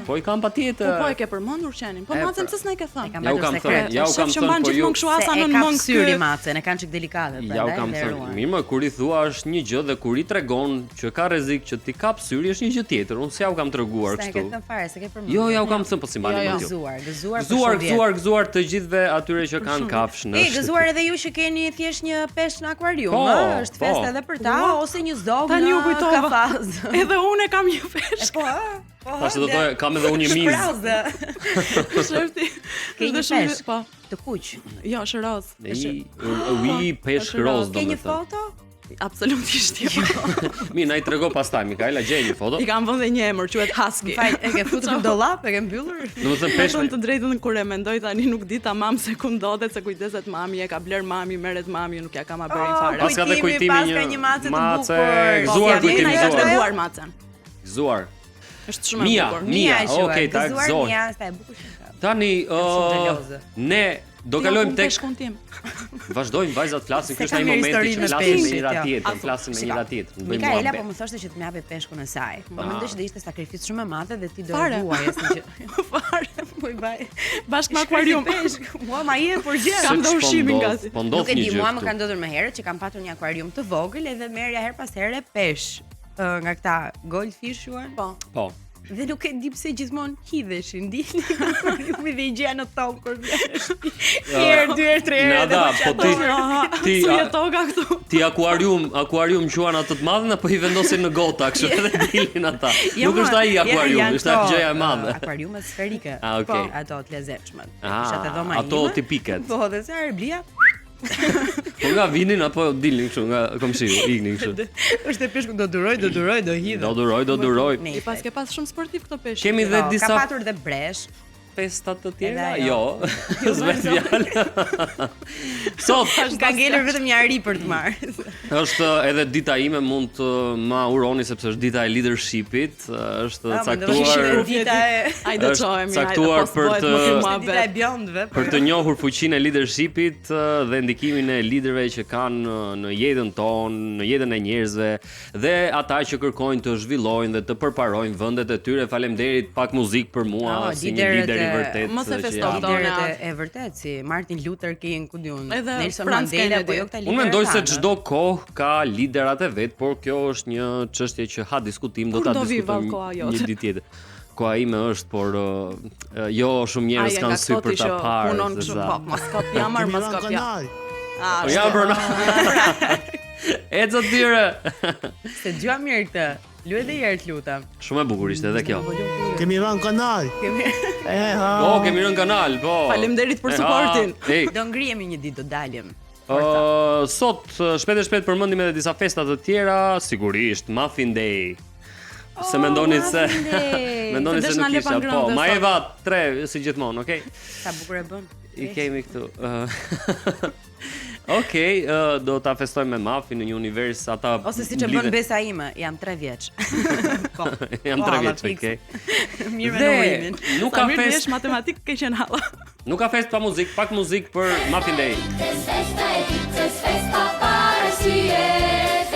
A: Po i kam patjetër.
C: Po po e ke përmendur qenin. Po
A: E,
C: macen
A: pra.
C: pse s'na e ke thënë?
B: E kam
A: Ja u
B: mbajtur
A: kam
B: sekret.
A: thënë, ja u
C: Shef
A: kam
C: që
A: thënë,
C: mban
A: po ju
C: gjithmonë kështu
B: Se
C: asa
B: e
C: nën
B: kap
C: mëngë
B: syri
C: ky.
B: macen, e kanë çik delikate,
A: Ja u
B: prandaj
A: kam
B: dhe
A: thënë,
B: ruan.
A: mirë më kur i thua është një gjë dhe kur i tregon që ka rrezik që ti kap syri është një gjë tjetër. Unë s'ja u kam treguar
B: Sa e ke
A: kështu.
B: thënë fare, se ke përmendur.
A: Jo, ja u kam thënë, po si mbani
C: Jo, jo.
A: mend ju.
B: Gëzuar, gëzuar për
A: Gëzuar,
B: shumë vjet.
A: gëzuar, gëzuar të gjithëve atyre që kanë kafshë në
B: E,
A: shtëpi.
B: gëzuar edhe ju që keni thjesht një peshk në akuarium,
A: Po,
B: ë, është
A: po.
B: festë edhe për ta
C: Ua,
B: ose një zog
C: Tani
B: në
C: u kujtova.
B: kafaz.
C: Edhe unë e kam një peshk.
B: Po, ë, po.
A: Tash do thoja, kam edhe unë një mizë.
B: Shprazë.
C: Shefti.
B: Ke
C: Është
B: një
C: shumë-
B: peshk.
C: Po.
B: Të kuq.
C: Jo, është roz.
A: I, ui, peshk
C: është
A: roz
B: Ke një
A: domethënë.
B: foto?
C: Absolutisht jo.
A: Mirë, na i trego pastaj Mikaela, gjej një foto.
C: I kam vënë dhe një emër, quhet Husky.
B: Fal, e ke futur në dollap, e ke mbyllur?
A: Domethënë
C: Me
A: peshk
C: thënë të drejtën kur e mendoj tani nuk di tamam se ku ndodhet, se kujdeset mami, e ka bler mami, merret mami, nuk ja kam haberin
B: Oh,
C: fare.
A: Paska dhe
B: Kujtimi,
A: kujtimi
B: paska
A: një
B: një mace të
A: mace,
B: bukur.
A: Gëzuar
B: Po,
A: kujtimi,
C: Jena i ka
A: gëzuar.
C: treguar macen.
A: Gëzuar.
C: Është shumë
A: Mia,
C: e bukur.
A: Mia,
B: e quhet.
A: okej, ta
B: Gëzuar
A: gëzoj.
B: Mia, sa e bukur që ka.
A: Tani
B: shumë
A: ë
B: xheloze.
A: ne do kalojmë tek
C: peshkun tim.
A: vazhdojmë vajzat flasin,
B: Se
A: ky është
B: kam
A: ai
B: mirë
A: momenti
B: historinë
A: që
B: me
A: flasim me
B: peshqit,
A: njëra
B: jo.
A: tjetrën, flasim me
B: Shiko,
A: njëra tjetrën, bëjmë
B: Mikaela po
A: muhabet.
B: më thoshte që të më japë peshkun e saj. Po
A: Ah.
B: mendoj që do ishte sakrificë shumë e madhe dhe ti do e
C: Fare.
B: vuaje si që.
C: Fare.
B: Po i baj.
C: Bashkë me akuarium.
B: Peshk, mua ma je por gjë.
C: Kam
A: Se
C: dhe
A: ç'po
C: ushqimin
A: ndodh,
C: gati.
A: Po ndodh
B: Nuk e
A: një
B: di,
A: gjë
B: mua më
A: këtu.
B: ka ndodhur më herët që kam patur një akuarium të vogël edhe merrja her pas here peshq ë, nga këta goldfish quhen.
C: Po.
A: Po.
B: Dhe nuk e di pse gjithmonë hidheshin, dilnin nga akuariumi dhe i gjeja në tokë kur vjen në shtëpi. Një herë, dy herë, tre herë.
A: Nada,
B: edhe
A: po ti ti
C: Su
A: a-
C: je toka këtu.
A: Ti akuarium, akuarium quan atë të madhin apo i vendosin në gota kështu edhe dilin ata.
B: Jo,
A: Nuk është ai
B: mo,
A: akuarium,
B: janë
A: është ajo
B: këto,
A: gjëja e madhe.
B: ë, Akuariumet sferike.
A: Ah, okay.
B: Po, ato të lezetshme.
A: Ah,
B: Isha te dhoma
A: ato
B: ime.
A: tipiket.
B: Po, dhe sa herë blija,
A: Po nga vinin apo dilnin kështu nga komshiu, iknin kështu.
B: është e peshku do duroj, do duroj, do hidhet.
A: Do duroj, do duroj.
B: Ne.
C: I pas ke pas shumë sportiv këto peshq.
A: Kemi dhe
B: Po,
A: disa
B: Ka patur dhe bresh.
A: festa të tjera?
B: Edhe
A: Jo.
B: ajo.
A: S'bet fjalë. Sot
B: Ka ngelur vetëm një ari për të marrë.
A: është edhe dita ime, mund të ma uroni sepse është dita e leadershipit, është
B: Ah, mendova që
A: caktuar
B: ishte dita e
C: Hajde
A: është
C: çohemi, hajde.
A: caktuar
C: po
A: për
C: s'bohet
A: të-
C: më ky
B: dita e
C: muhabet.
B: bjondëve.
A: për të njohur fuqinë e leadershipit ë, dhe ndikimin e liderëve që kanë ë, në jetën tonë, në jetën e njerëzve dhe ata që kërkojnë të zhvillojnë dhe të përparojnë vendet e tyre. Faleminderit pak muzikë për mua
B: Oh,
A: si një
B: liderët
A: lider i
B: e-
A: vërtetë.
C: Mos e
A: që
C: festo
A: jam.
C: këto.
B: Liderët e,
C: Donat.
B: e vërtet si Martin Luther King, ku diun,
C: Edhe
B: Nelson
C: Franz
B: Mandela,
C: Kennedy.
B: po jo këta liderët.
A: Unë mendoj se
B: tanë.
A: çdo kohë ka liderat e vet, por kjo është një çështje që ha diskutim, do
C: Kur
A: ta
C: do vi vallë
A: diskutojmë
C: koha jote?
A: një ditë tjetër. Koha ime është, por ë, ë, jo shumë
C: Ai
A: njerëz
C: e
A: kanë
C: nga
A: sy
C: këto
A: për
C: ti
A: ta
C: që
A: parë.
C: Punon
A: se
C: kështu,
A: sa.
C: po, mos kop ja marr, mos kop ja. Ah,
A: Po ja bro. Eca tyre.
B: Se dëgjova mirë këtë. Luaj edhe një herë të lutem.
A: Shumë e bukur ishte edhe kjo.
G: Kemi rënë kanal.
B: Kemi
G: E ha.
A: Po, kemi rënë kanal, po.
C: Faleminderit për
A: E, ha.
C: suportin.
A: Ej,
B: do ngrihemi një ditë, do dalim.
A: ë, sot ë, shpejt e shpejt përmendim edhe disa festa të tjera, sigurisht Muffin Day. Se mendoni se
B: Muffin Day.
A: mendoni
C: Se
A: se
C: desh na
A: nuk
C: le
A: isha,
C: pa
A: po.
C: ngrënë dhe
A: Maeva 3 si gjithmonë, okay?
B: Sa bukur e bën.
A: I kemi këtu. ë. Okej, ë, do ta festojmë me Muffin në një univers ata
B: Ose siç e bën
A: mblidhen-
B: besa ime, jam 3 vjeç. po.
A: Jam
B: Po,
A: 3
B: alla,
A: vjeç,
B: fiks.
A: okay.
B: Mirë me
A: Dhe
B: numërimin.
A: nuk
C: Sa
A: ka
C: mirë
A: fest,
C: jesh matematik ke qenë halla.
A: nuk ka fest pa muzikë, pak muzikë për Muffin Day.
F: Ditës, festa e ditës, festa pa arsye.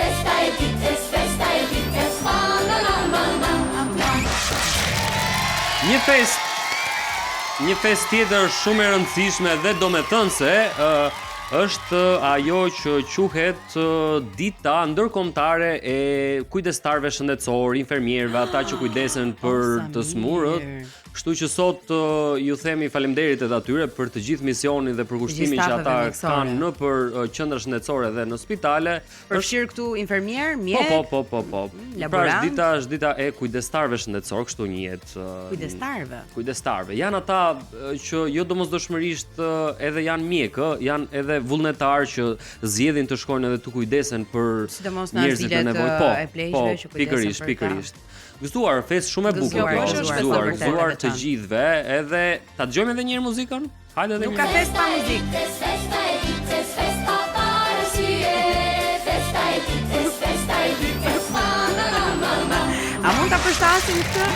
F: Festa e ditës, festa e ditës, ma ma ma ma ma ma.
A: Një fest Një fest tjetër shumë e rëndësishme dhe domethënëse ë është ajo që quhet ë, dita ndërkombëtare e kujdestarëve shëndetësor, infermierëve, ata që kujdesen për
B: Oh, sa
A: të smurët.
B: mirë.
A: Kështu që sot ë, ju themi faleminderit edhe atyre për të gjithë misionin dhe përkushtimin që
B: stafeve
A: ata
B: mjekësore.
A: kanë në për ë, qendra shëndetësore dhe në spitale. Është
B: Përfshirë këtu infermier,
A: Po
B: mjek,
A: po po po po. Pra është
B: laborant.
A: dita është dita e kujdestarëve shëndetësor, kështu njihet. ë,
B: kujdestarëve.
A: kujdestarëve. Janë ata e, që jo domosdoshmërisht e, edhe janë mjekë, janë edhe vullnetar që zgjedhin të shkojnë edhe të kujdesen për
B: Sidomos në
A: njerëzit në
B: azilet,
A: nevojë.
B: e,
A: Po,
B: e pleqve
A: po,
B: që kujdesen
A: pikërisht,
B: për ta.
A: pikërisht. Gëzuar, festë shumë e bukur
B: Gëzuar,
A: kjo,
C: gëzuar,
A: gëzuar,
B: vërtet,
A: gëzuar
B: e
A: të
B: veçantë.
A: gjithëve, edhe ta dëgjojmë edhe një herë muzikën? Hajde edhe
B: Nuk
A: një
B: ka
A: herë.
B: fest pa muzikë.
F: Ditës, festa e ditës, festa pa arsye. Festa e ditës, festa e ditës, ma ma ma ma ma.
B: A mund ta përshtasim këtë?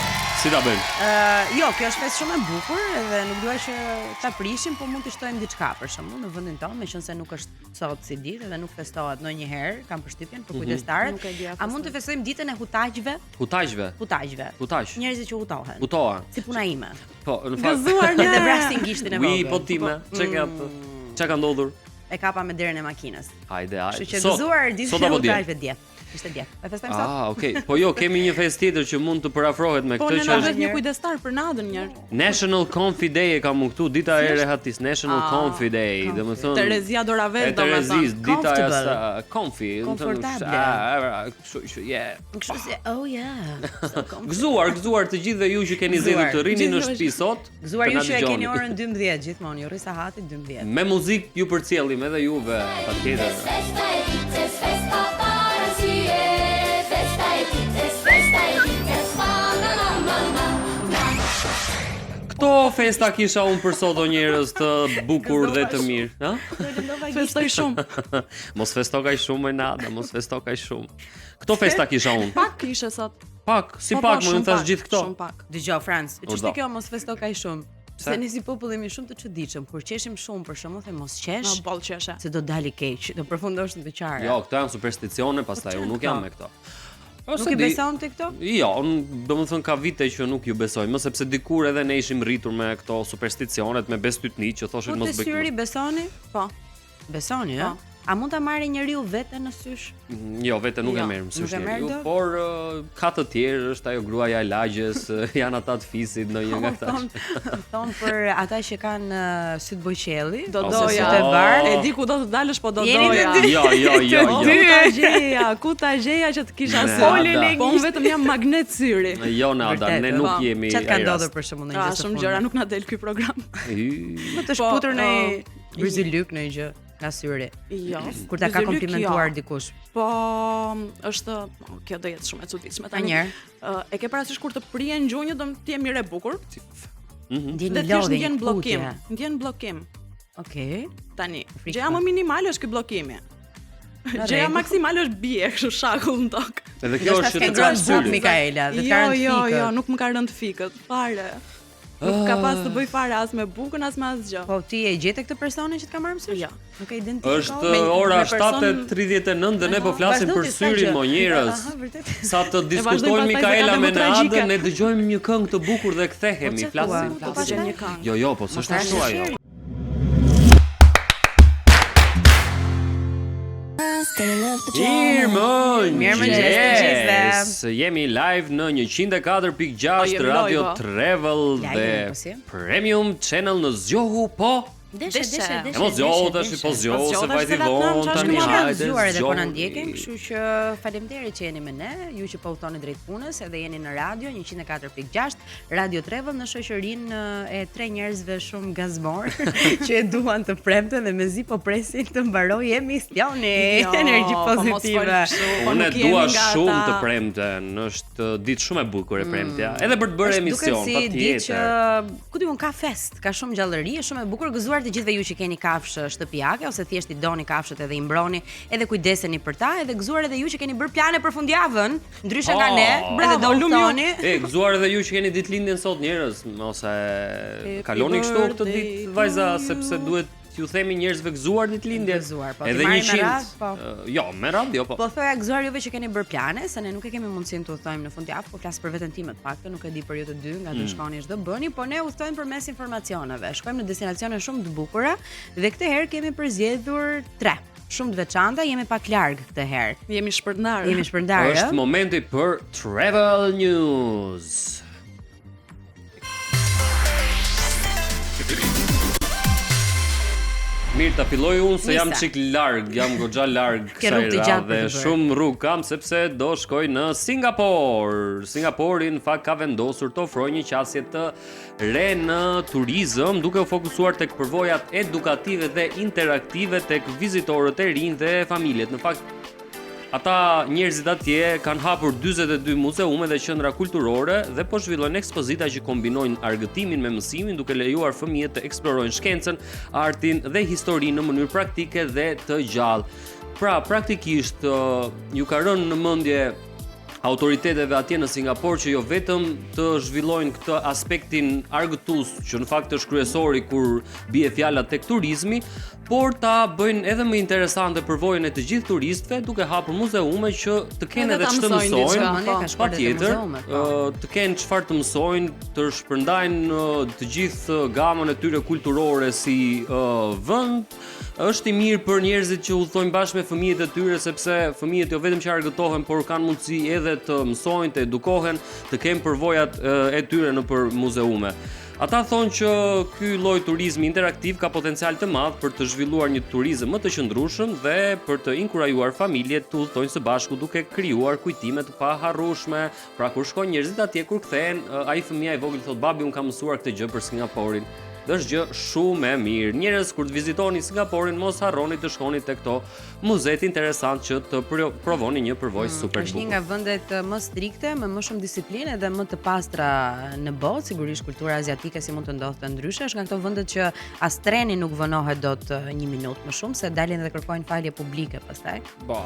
A: Si ta bëjmë?
B: Ë, jo, kjo është festë shumë e bukur edhe nuk dua që ta prishim, po mund të shtojmë diçka për shembull në vendin tonë, meqense nuk është sot si ditë dhe nuk festohet ndonjëherë, kam përshtypjen
A: Mhm.
B: për kujdestarët.
C: Nuk e di, a
B: A mund të festojmë ditën e hutaqve?
A: Hutaqve.
B: Hutaqve.
A: Hutaq.
B: Njerëzit që hutohen.
A: Hutohen.
B: Si puna ime.
A: Po, në fakt.
C: Gëzuar ne.
B: Edhe vrasin gishtin e
A: Ui,
B: vogël.
A: po time, çe ke atë? Çka ka ndodhur?
B: E kapa me derën e makinës.
A: Hajde, hajde.
B: Kështu që
A: Sot-
B: gëzuar ditën
A: sot
B: e
A: apo dje?
B: hutaqve dje. Ishte dje. E festojmë sot?
A: Ah, okay. Po jo, kemi një festë tjetër që mund të përafrohet me
C: Po
A: këtë
C: ne
A: që
C: na
A: është
C: duhet një kujdestar për natën një herë.
A: National Comfy Day e kam unë këtu, dita e rehatis, National
C: Ah,
A: Comfy Day, domethënë
C: Terezia
A: E
C: Doravel
A: Terezis,
C: domethënë.
A: dita e
B: Comfortable.
A: sa comfy, domethënë,
B: Komfortable.
A: ah, ah, kështu që yeah.
B: Kështu si, oh yeah. So comfortable.
A: Gëzuar, gëzuar të gjithëve ju që keni zgjedhur të rrini në
C: Gjithëve
A: shtëpi sot.
B: Gëzuar
A: të
B: ju
A: na
B: që e keni
A: dëgjoni.
B: orën 12 gjithmonë, ju rri sahati 12.
A: Me muzikë ju përcjellim edhe juve, patjetër.
F: Festa e ditës, festa pa arsye. Festa e ditës, festa e ditës, ma ma ma ma ma ma.
A: Këto festa kisha unë për sot o njerëz të bukur dhe të mirë, ha?
C: Festoj shumë.
A: Mos festo kaq shumë e nada, mos festo kaq shumë. Këto festa kisha unë.
C: Pak kishe sot.
A: Pak, si
C: Po, po,
A: pak, më
C: shumë
A: unë thash
C: pak,
A: gjithë këto.
C: Shumë pak.
B: Dëgjoj Franc,
A: Urdo.
B: ç'është kjo mos festo kaq shumë?
A: Pse?
B: Se ne si popull jemi shumë të çuditshëm, kur qeshim shumë për shembull, them mos qesh,
C: No, boll qeshe.
B: se do dali keq, do përfundosh në të qarë.
A: Jo, këto janë supersticione, pastaj unë nuk jam me këto. Po,
B: Nuk
A: s'e
B: i
A: di.
B: beson ti këto?
A: Jo, unë do më thënë ka vite që nuk ju besoj, më sepse dikur edhe ne ishim rritur me këto supersticionet, me bestytni që
B: Po
A: thoshin
B: te
A: mos bëj.
B: syri
A: këtë,
B: besoni?
C: Po.
B: Besoni, ë?
C: Po.
B: A mund ta marrë njeriu veten në sysh?
A: mos- Jo, vete nuk e
C: Jo,
A: merr mësysh
B: nuk e merr
A: njeriu,
B: dot?
A: por ka të tjerë, është ajo gruaja e lagjes, janë ata të fisit, ndonjë nga këta.
B: Thon, thon për ata që kanë syt boqelli,
C: Do
A: Ose
C: doja.
B: sytë e bardhë.
C: E di ku do të dalësh, po do
B: Jeni të
C: doja.
B: dy.
A: Jo, jo, jo,
C: Po,
A: jo.
C: ku ta gjeja, ku ta gjeja që të kisha
A: Ne,
C: sy.
A: Ada.
C: Po unë vetëm jam magnet syri.
A: Jo, Nada,
B: Vërtet,
A: ne
B: ë?
A: nuk
C: Po.
A: jemi
B: Çfarë ka
A: ai
B: ndodhur
A: rast.
B: për shembull në
C: Ah,
B: gjë së
C: shumë
B: fundit?
C: gjëra nuk na del ky program.
A: Y.
B: Më të
C: Po,
B: shkputur në
C: ë,
B: byzylyk në gjë nga syri.
C: Jo.
B: Kur ta ka
C: Byzylyk,
B: komplimentuar
C: jo.
B: dikush.
C: Po, është, po, kjo do jetë shumë e çuditshme tani.
B: Njëherë.
C: Ë, e ke parasysh kur të prijen gjunjët, do të je mirë e bukur.
B: Ndjen
C: Dhe
B: një
C: thjesht
B: lodhje,
C: ndjen
B: një
C: bllokim,
B: kutje.
C: ndjen bllokim.
B: Okej.
C: Tani,
B: Frikë
C: gjëja
B: pak.
C: më minimale është ky bllokimi.
B: Në
C: Gjëja
B: rregull.
C: maksimale është bie kështu shakull në tokë.
A: Edhe kjo
B: Ndoshta
A: është që
B: s'ke
A: të
B: ngrënë
A: ka
B: bukë,
A: syri.
B: Mikaela, dhe të ka
C: Jo,
B: rënë
C: jo,
B: fikët.
C: jo, nuk më ka rënë fikët, fare. Nuk ka pas të bëj fare as me bukën, as me asgjë.
B: Po ti e gjete këtë personin që të ka marrë mësysh?
C: Jo.
B: Nuk e identifikon.
A: Është
C: Me-
A: ora
C: me person-
A: 7:39 dhe ne po flasim
B: Vazhdo
A: për
B: ti, s'ka
A: syrin
B: gjë.
A: mo njerëz.
B: Aha, vërtet.
A: Sa të
C: vazhdojmë
A: diskutojmë
C: pastaj se
A: Mikaela
C: ka
A: me
C: dhe më tragjike.
A: Nadën, ne dëgjojmë një këngë të bukur dhe kthehemi,
B: Po, ç'a thua?
A: flasim,
B: Po,
A: flasim.
C: Pastaj një këngë.
A: Jo, jo, po s'është
B: Mos
A: ashtu
B: ta
A: ajo.
B: sheri.
A: Mirëmëngjes.
B: Mirëmëngjes të gjithëve.
A: Jemi live në 104.6
C: Po, jemi
A: Radio
C: live, o.
A: Travel
B: Live
A: dhe
B: jemi, po si?
A: Premium Channel në Zgjohu, po.
E: Deshe,
C: Deshe.
E: deshe, deshe.
A: E mos zgjohu tash, po zgjohu
C: Po
A: se
C: zgjohu tash
A: vajti
C: se latnam,
A: vonë
C: çfarë
A: tani.
B: Shumë
A: Hajde,
B: kanë zgjuar edhe po na
A: zgjohu.
B: ndjekin, kështu që faleminderit që jeni me ne, ju që po udhoni drejt punës, edhe jeni në radio 104.6, Radio Travel në shoqërinë e tre njerëzve shumë gazmor që e duan të premten dhe mezi po presin të mbarojë emisioni.
C: Jo,
B: Energji
C: po mos fol
B: pozitive.
C: kështu, po
A: Unë e
C: nuk jemi
A: dua
C: nga
A: shumë
C: ata.
A: të premten, është ditë shumë e bukur e premtja. Edhe për të bërë
B: Mm. Është duket
A: emision,
B: si ditë që
A: patjetër.
B: ku diun ka fest, ka shumë gjallëri, është shumë e bukur. Gëzuar të gjithëve ju që keni kafshë shtëpiake ose thjesht i doni kafshët edhe i mbroni, edhe kujdeseni për ta, edhe gëzuar edhe ju që keni bërë plane për fundjavën, ndryshe nga
A: Oh,
B: ne, edhe
C: bravo,
B: do
C: lum ju.
B: udhtoni.
A: E, gëzuar edhe ju që keni ditëlindjen sot njerëz, mos e
C: Happy
A: kaloni kështu këtë
C: birthday
A: ditë
C: to
A: vajza
C: you.
A: sepse duhet t'ju themi njerëzve gëzuar ditëlindjen.
B: Gëzuar, po, t'i
A: Edhe
B: marrim me
A: 100.
B: radhë, po.
A: Jo, me radhë, jo po.
B: Po thoja gëzuar juve që keni bërë plane, se ne nuk e kemi mundësinë të udhtojmë në fundjavë, po flas për veten time të paktën, nuk e di për ju të dy, nga
A: Mm.
B: do shkoni ç'do bëni, po ne udhtojmë përmes informacioneve. Shkojmë në destinacione shumë të bukura dhe këtë herë kemi përzgjedhur tre shumë të veçanta, jemi pak larg këtë herë.
C: Jemi shpërndar.
B: Jemi shpërndarë.
A: Është
B: ë?
A: momenti për Travel News. Mirë, ta filloj unë se jam
B: Nisa.
A: çik larg, jam goxha larg
B: Ke
A: kësaj
B: rrugë të gjatë për
A: radhe.
B: të bërë.
A: Shumë rrugë kam sepse do shkoj në Singapor. Singapori në fakt ka vendosur të ofrojë një qasje të re në turizëm, duke u fokusuar tek përvojat edukative dhe interaktive tek vizitorët e rinj dhe familjet. Në fakt Ata njerëzit atje kanë hapur 42 muzeume dhe qendra kulturore dhe po zhvillojnë ekspozita që kombinojnë argëtimin me mësimin, duke lejuar fëmijët të eksplorojnë shkencën, artin dhe historinë në mënyrë praktike dhe të gjallë. Pra, praktikisht ë, ju ka rënë në mendje autoriteteve atje në Singapor që jo vetëm të zhvillojnë këtë aspektin argëtues, që në fakt është kryesori kur bie fjala tek turizmi, por ta bëjnë edhe më interesante përvojën e të gjithë turistëve duke hapur muzeume që të kenë
C: Edhe
A: edhe
C: ta
A: ç'të
C: mësojnë
A: mësojnë,
C: diçka,
B: Mendja ka shkuar edhe te
A: patjetër,
B: muzeumet, po.
A: ë, të kenë çfarë të mësojnë, të shpërndajnë ë, të gjithë ë, gamën e tyre kulturore si ë, vend. Është i mirë për njerëzit që udhtojnë bashkë me fëmijët e tyre sepse fëmijët jo vetëm që argëtohen, por kanë mundësi edhe të mësojnë, të edukohen, të kenë përvojat ë, e tyre nëpër muzeume. Ata thonë që ky lloj turizmi interaktiv ka potencial të madh për të zhvilluar një turizëm më të qëndrueshëm dhe për të inkurajuar familjet të udhtojnë së bashku duke krijuar kujtime të paharrueshme. Pra kur shkojnë njerëzit atje kur kthehen, ë, ai fëmia i vogël thot babi un kam mësuar këtë gjë për Singaporin. Dhe është gjë shumë e mirë. Njerëz kur të vizitoni Singaporin, mos harroni të shkoni te këto muzetë interesant që të provoni një përvojë mm, super të bukur.
B: Është një nga vendet më strikte, me më shumë disiplinë dhe më të pastra në botë, sigurisht kultura aziatike si mund të ndodhte ndryshe, është nga këto vendet që as treni nuk vonohet dot një minutë më shumë se dalin dhe kërkojnë falje publike pastaj.
A: Po,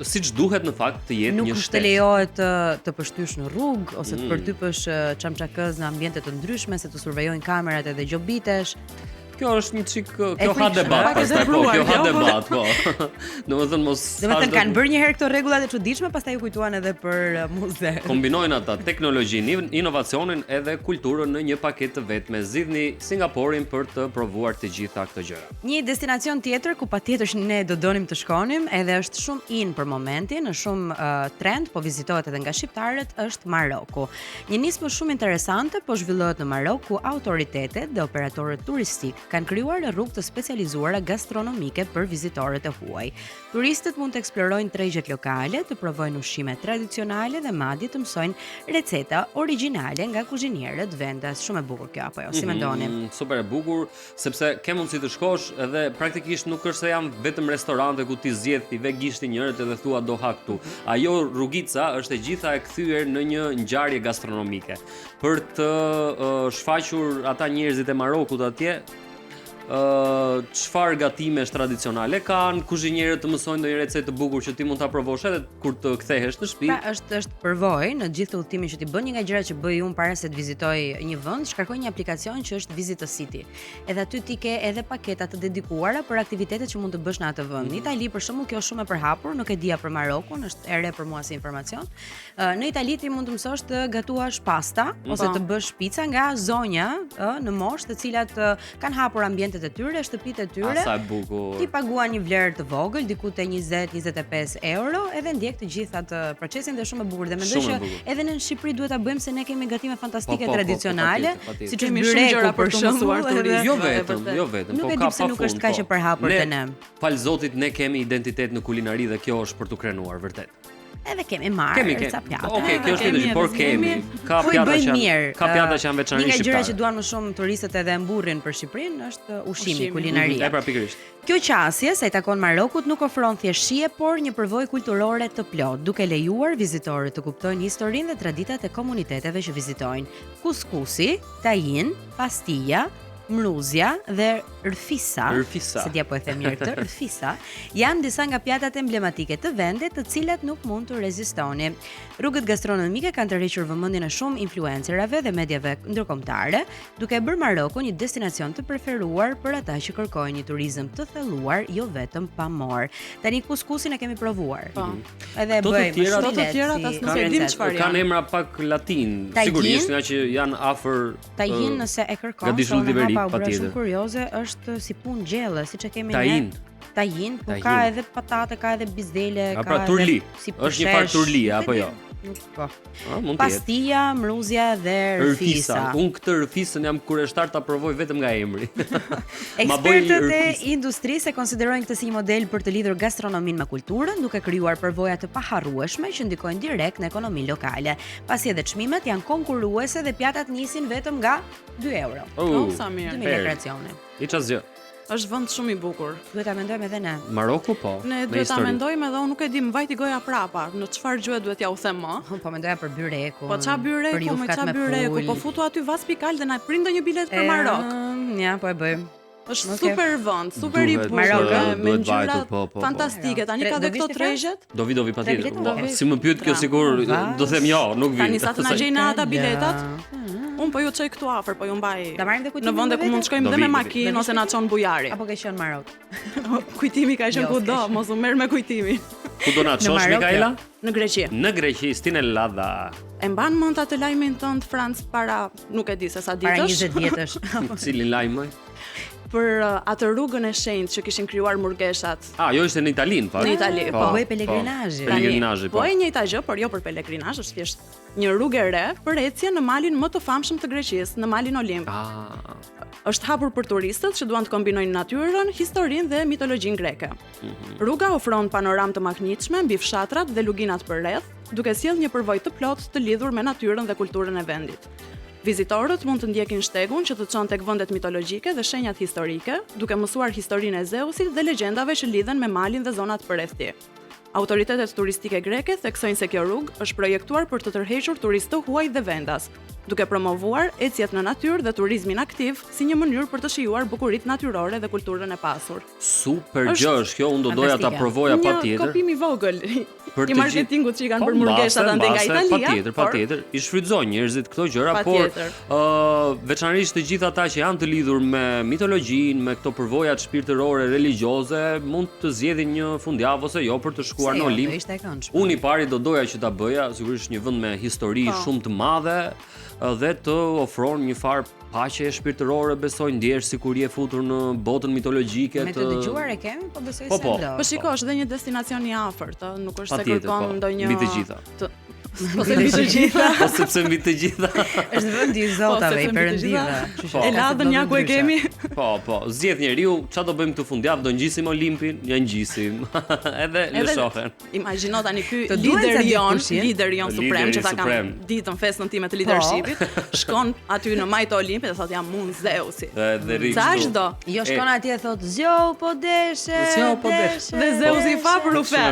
A: siç duhet në fakt të jetë
B: një shtet. Nuk të lejohet të të pështysh në rrugë ose të mm. përtypësh çamçakëz në ambiente të ndryshme se të survejojnë kamerat edhe gjobitesh.
A: Kjo është një çik kjo ha debat pastaj po, kjo ha debat po. Domethënë mos
B: Domethënë kanë bërë një herë këto rregullat e çuditshme, pastaj u kujtuan edhe për muze.
A: Kombinojnë ata teknologjinë, inovacionin edhe kulturën në një paketë të vetme. Zgjidhni Singaporin për të provuar të gjitha këto gjëra.
B: Një destinacion tjetër ku patjetër që ne do donim të shkonim, edhe është shumë in për momentin, është shumë uh, trend, po vizitohet edhe nga shqiptarët, është Maroku. Një nismë shumë interesante po zhvillohet në Marok ku autoritetet dhe operatorët turistikë kanë krijuar rrugë të specializuara gastronomike për vizitorët e huaj. Turistët mund të eksplorojnë tregjet lokale, të provojnë ushqime tradicionale dhe madje të mësojnë receta origjinale nga kuzhinierët vendas. Shumë e bukur kjo apo jo? Si mhm, mendoni?
A: Mm, super e bukur, sepse ke mundësi të shkosh edhe praktikisht nuk është se janë vetëm restorante ku ti zgjedh ti ve gishtin njërit edhe thua do ha këtu. Ajo rrugica është e gjitha e kthyer në një ngjarje gastronomike për të uh, shfaqur ata njerëzit e Marokut atje çfarë gatimesh tradicionale kanë, kuzhinierët të mësojnë ndonjë recetë të bukur që ti mund ta provosh edhe kur të kthehesh në
B: shtëpi. Pra është është përvojë në gjithë udhëtimin që ti bën, një nga gjërat që bëj unë para se të vizitoj një vend, shkarkoj një aplikacion që është Visit a City. Edhe aty ti ke edhe paketa të dedikuara për aktivitetet që mund të bësh në atë vend. Në mhm. Itali për shembull kjo është shumë e përhapur, nuk e dija për Marokun, është e re për mua si informacion. Në Itali ti mund të mësosh të gatuash pasta mhm. ose të bësh pica nga zonja, ë, në moshë, të cilat kanë hapur ambientet e tyre, shtëpitë e
A: tyre. Sa e bukur.
B: Ti paguan një vlerë të vogël, diku te 20-25 euro, edhe ndjek të gjithë atë procesin dhe shumë e bukur. Dhe mendoj që edhe në Shqipëri duhet ta bëjmë se ne kemi gatime fantastike po, po, po, po tradicionale, po, siç është byreku për shembull,
A: edhe jo vetëm, jo vetëm,
B: po ka pa nuk është kaq e përhapur te ne.
A: Fal Zotit ne kemi identitet në kulinari dhe kjo është për t'u krenuar vërtet.
B: Edhe kemi marrë
A: kemi, kemi. ca pjata. Okej, okay, kjo është një por kemi. Ka po pjata që janë, ka pjata që janë veçanërisht
B: shqiptare. Një nga gjërat që duan më shumë turistët edhe e mburrin për Shqipërinë është ushqimi, kulinaria.
A: Mm -hmm, e pra pikërisht.
B: Kjo qasje, sa i takon Marokut, nuk ofron thjesht shije, por një përvojë kulturore të plotë, duke lejuar vizitorët të kuptojnë historinë dhe traditat e komuniteteve që vizitojnë. Kuskusi, tajin, pastija, mruzja dhe rfisa,
A: rfisa.
B: S'e di a po e them mirë këtë, rfisa, janë disa nga pjatat emblematike të vendit, të cilat nuk mund të rezistoni. Rrugët gastronomike kanë tërhequr vëmendjen e shumë influencerave dhe mediave ndërkombëtare, duke e bërë Marokun një destinacion të preferuar për ata që kërkojnë një turizëm të thelluar, jo vetëm pamor. Tani kuskusin e kemi provuar.
C: Po.
B: Edhe e bëjmë.
C: Këto të tjerat as nuk e dim çfarë
A: janë. Kanë emra pak latin, sigurisht, nga që janë afër
B: Tajin nëse e kërkon, se unë hapa u bëra shumë kurioze, është si punë gjelle, siç e kemi
A: ne.
B: Tajin, po ka edhe patate, ka edhe bizele,
A: ka pra, turli. Si është një farë turli apo jo?
B: Nuk po. A, mund të jetë. Pastija, mruzja dhe
A: rfisa. Unë këtë rfisën jam kureshtar ta provoj vetëm nga emri.
B: Ekspertët e industrisë e konsiderojnë këtë si një model për të lidhur gastronominë me kulturën, duke krijuar përvoja të paharrueshme që ndikojnë direkt në ekonominë lokale. Pasi edhe çmimet janë konkurruese dhe pjatat nisin vetëm nga 2 euro.
A: Oh,
C: oh sa mirë.
B: 2000 lekë racioni.
A: Hiç asgjë.
C: Është vend shumë i bukur.
B: Duhet ta mendojmë edhe
A: ne. Maroku po.
C: Ne duhet ta mendojmë edhe unë nuk e di, më vajti goja prapa. Në çfarë gjuhe duhet t'jua them
B: më? Po mendoja për byrekun.
C: Po ça byreku, me ça byreku, po futu aty Vaspikal dhe na prit ndonjë biletë për Marok.
B: Ja, po e bëjmë.
C: Është okay. super vend, super i bukur, me ngjyra po, po, po. fantastike. Tani ka dhe këto tregjet.
A: Do vi, do vi patjetër. Po, si më pyet kjo sikur do them jo, nuk
C: vi. Tani sa të na gjejnë ata biletat. Unë po ju çoj këtu afër, po ju mbaj.
B: Ta marrim dhe
C: Kujtimin. Në vende ku mund të shkojmë dhe me makinë ose na çon Bujari.
B: Apo ke qenë në
C: Marok? Kujtimi ka qenë jo, kudo, mos u merr me Kujtimin.
A: Ku do na çosh Mikaela?
C: Në Greqi.
A: Në Greqi, στην Ελλάδα.
C: E mban mend atë lajmin tënd Franc para nuk e di se sa
B: ditësh. Para 20 vjetësh.
A: Cilin lajm më?
C: Për uh, atë rrugën e shenjtë që kishin krijuar murgeshat.
A: Ah, jo ishte në Itali, në
C: fakt. Në Itali,
B: po. Po bëhej pelegrinazhi.
A: Po, pelegrinazhi,
C: po. Po e njëjta gjë, por jo për pelegrinazh, është thjesht një rrugë e re për ecje në malin më të famshëm të Greqisë, në malin Olimp.
A: Ah.
C: Është hapur për turistët që duan të kombinojnë natyrën, historinë dhe mitologjinë greke. Mm -hmm. Rruga ofron panoramë të mahnitshme mbi fshatrat dhe luginat përreth, duke sjellë një përvojë të plotë të lidhur me natyrën dhe kulturën e vendit. Vizitorët mund të ndjekin shtegun që të çon tek vendet mitologjike dhe shenjat historike, duke mësuar historinë e Zeusit dhe legjendave që lidhen me malin dhe zonat përreth tij. Autoritetet turistike greke theksojnë se kjo rrugë është projektuar për të tërhequr turistë të huaj dhe vendas, duke promovuar ecjet në natyrë dhe turizmin aktiv si një mënyrë për të shijuar bukuritë natyrore dhe kulturën e pasur.
A: Super gjë është kjo, unë do doja ta provoja patjetër.
C: Një kopim i vogël i marketingut që i kanë po, bërë murgeshat andej nga Italia.
A: Patjetër, patjetër, i shfrytëzojnë njerëzit këto gjëra, por ë veçanërisht të gjithë ata që janë të lidhur me mitologjinë, me këto përvojat shpirtërore religjioze, mund të zgjedhin një fundjavë ose jo për të shkuar në jo, Olimp. Unë i pari do doja që ta bëja, sigurisht një vend me histori po. shumë të madhe dhe të ofron një farë paqe shpirtërore, besoj ndjehesh sikur je futur në botën mitologjike
B: të Me të dëgjuar e kemi, po besoj
A: po,
B: se
A: po,
B: do.
C: Po shiko, është edhe një destinacion i afërt, ë, nuk është se kërkon
A: po,
C: ndonjë
A: mbi të gjitha.
C: Të Po se mbi të gjitha.
A: Po sepse mbi të gjitha.
B: Është vendi i po, zotave, i perëndive.
C: Po. E ladhën ja ku e kemi.
A: Po, po, zgjedh njeriu, çfarë do bëjmë këtë fundjavë, do ngjisim Olimpin, ja ngjisim. Edhe lëshohen.
C: Imagjino tani ky lideri jonë, lideri jonë suprem që ta kam ditën festën time të po. leadershipit, shkon aty në majë të Olimpit dhe thotë jam unë Zeusi.
A: Dhe dhe rri
C: kështu. do?
B: Jo shkon atje e thotë zgjohu po deshe.
A: Zgjohu po deshe.
C: Dhe Zeusi i fa për ufe.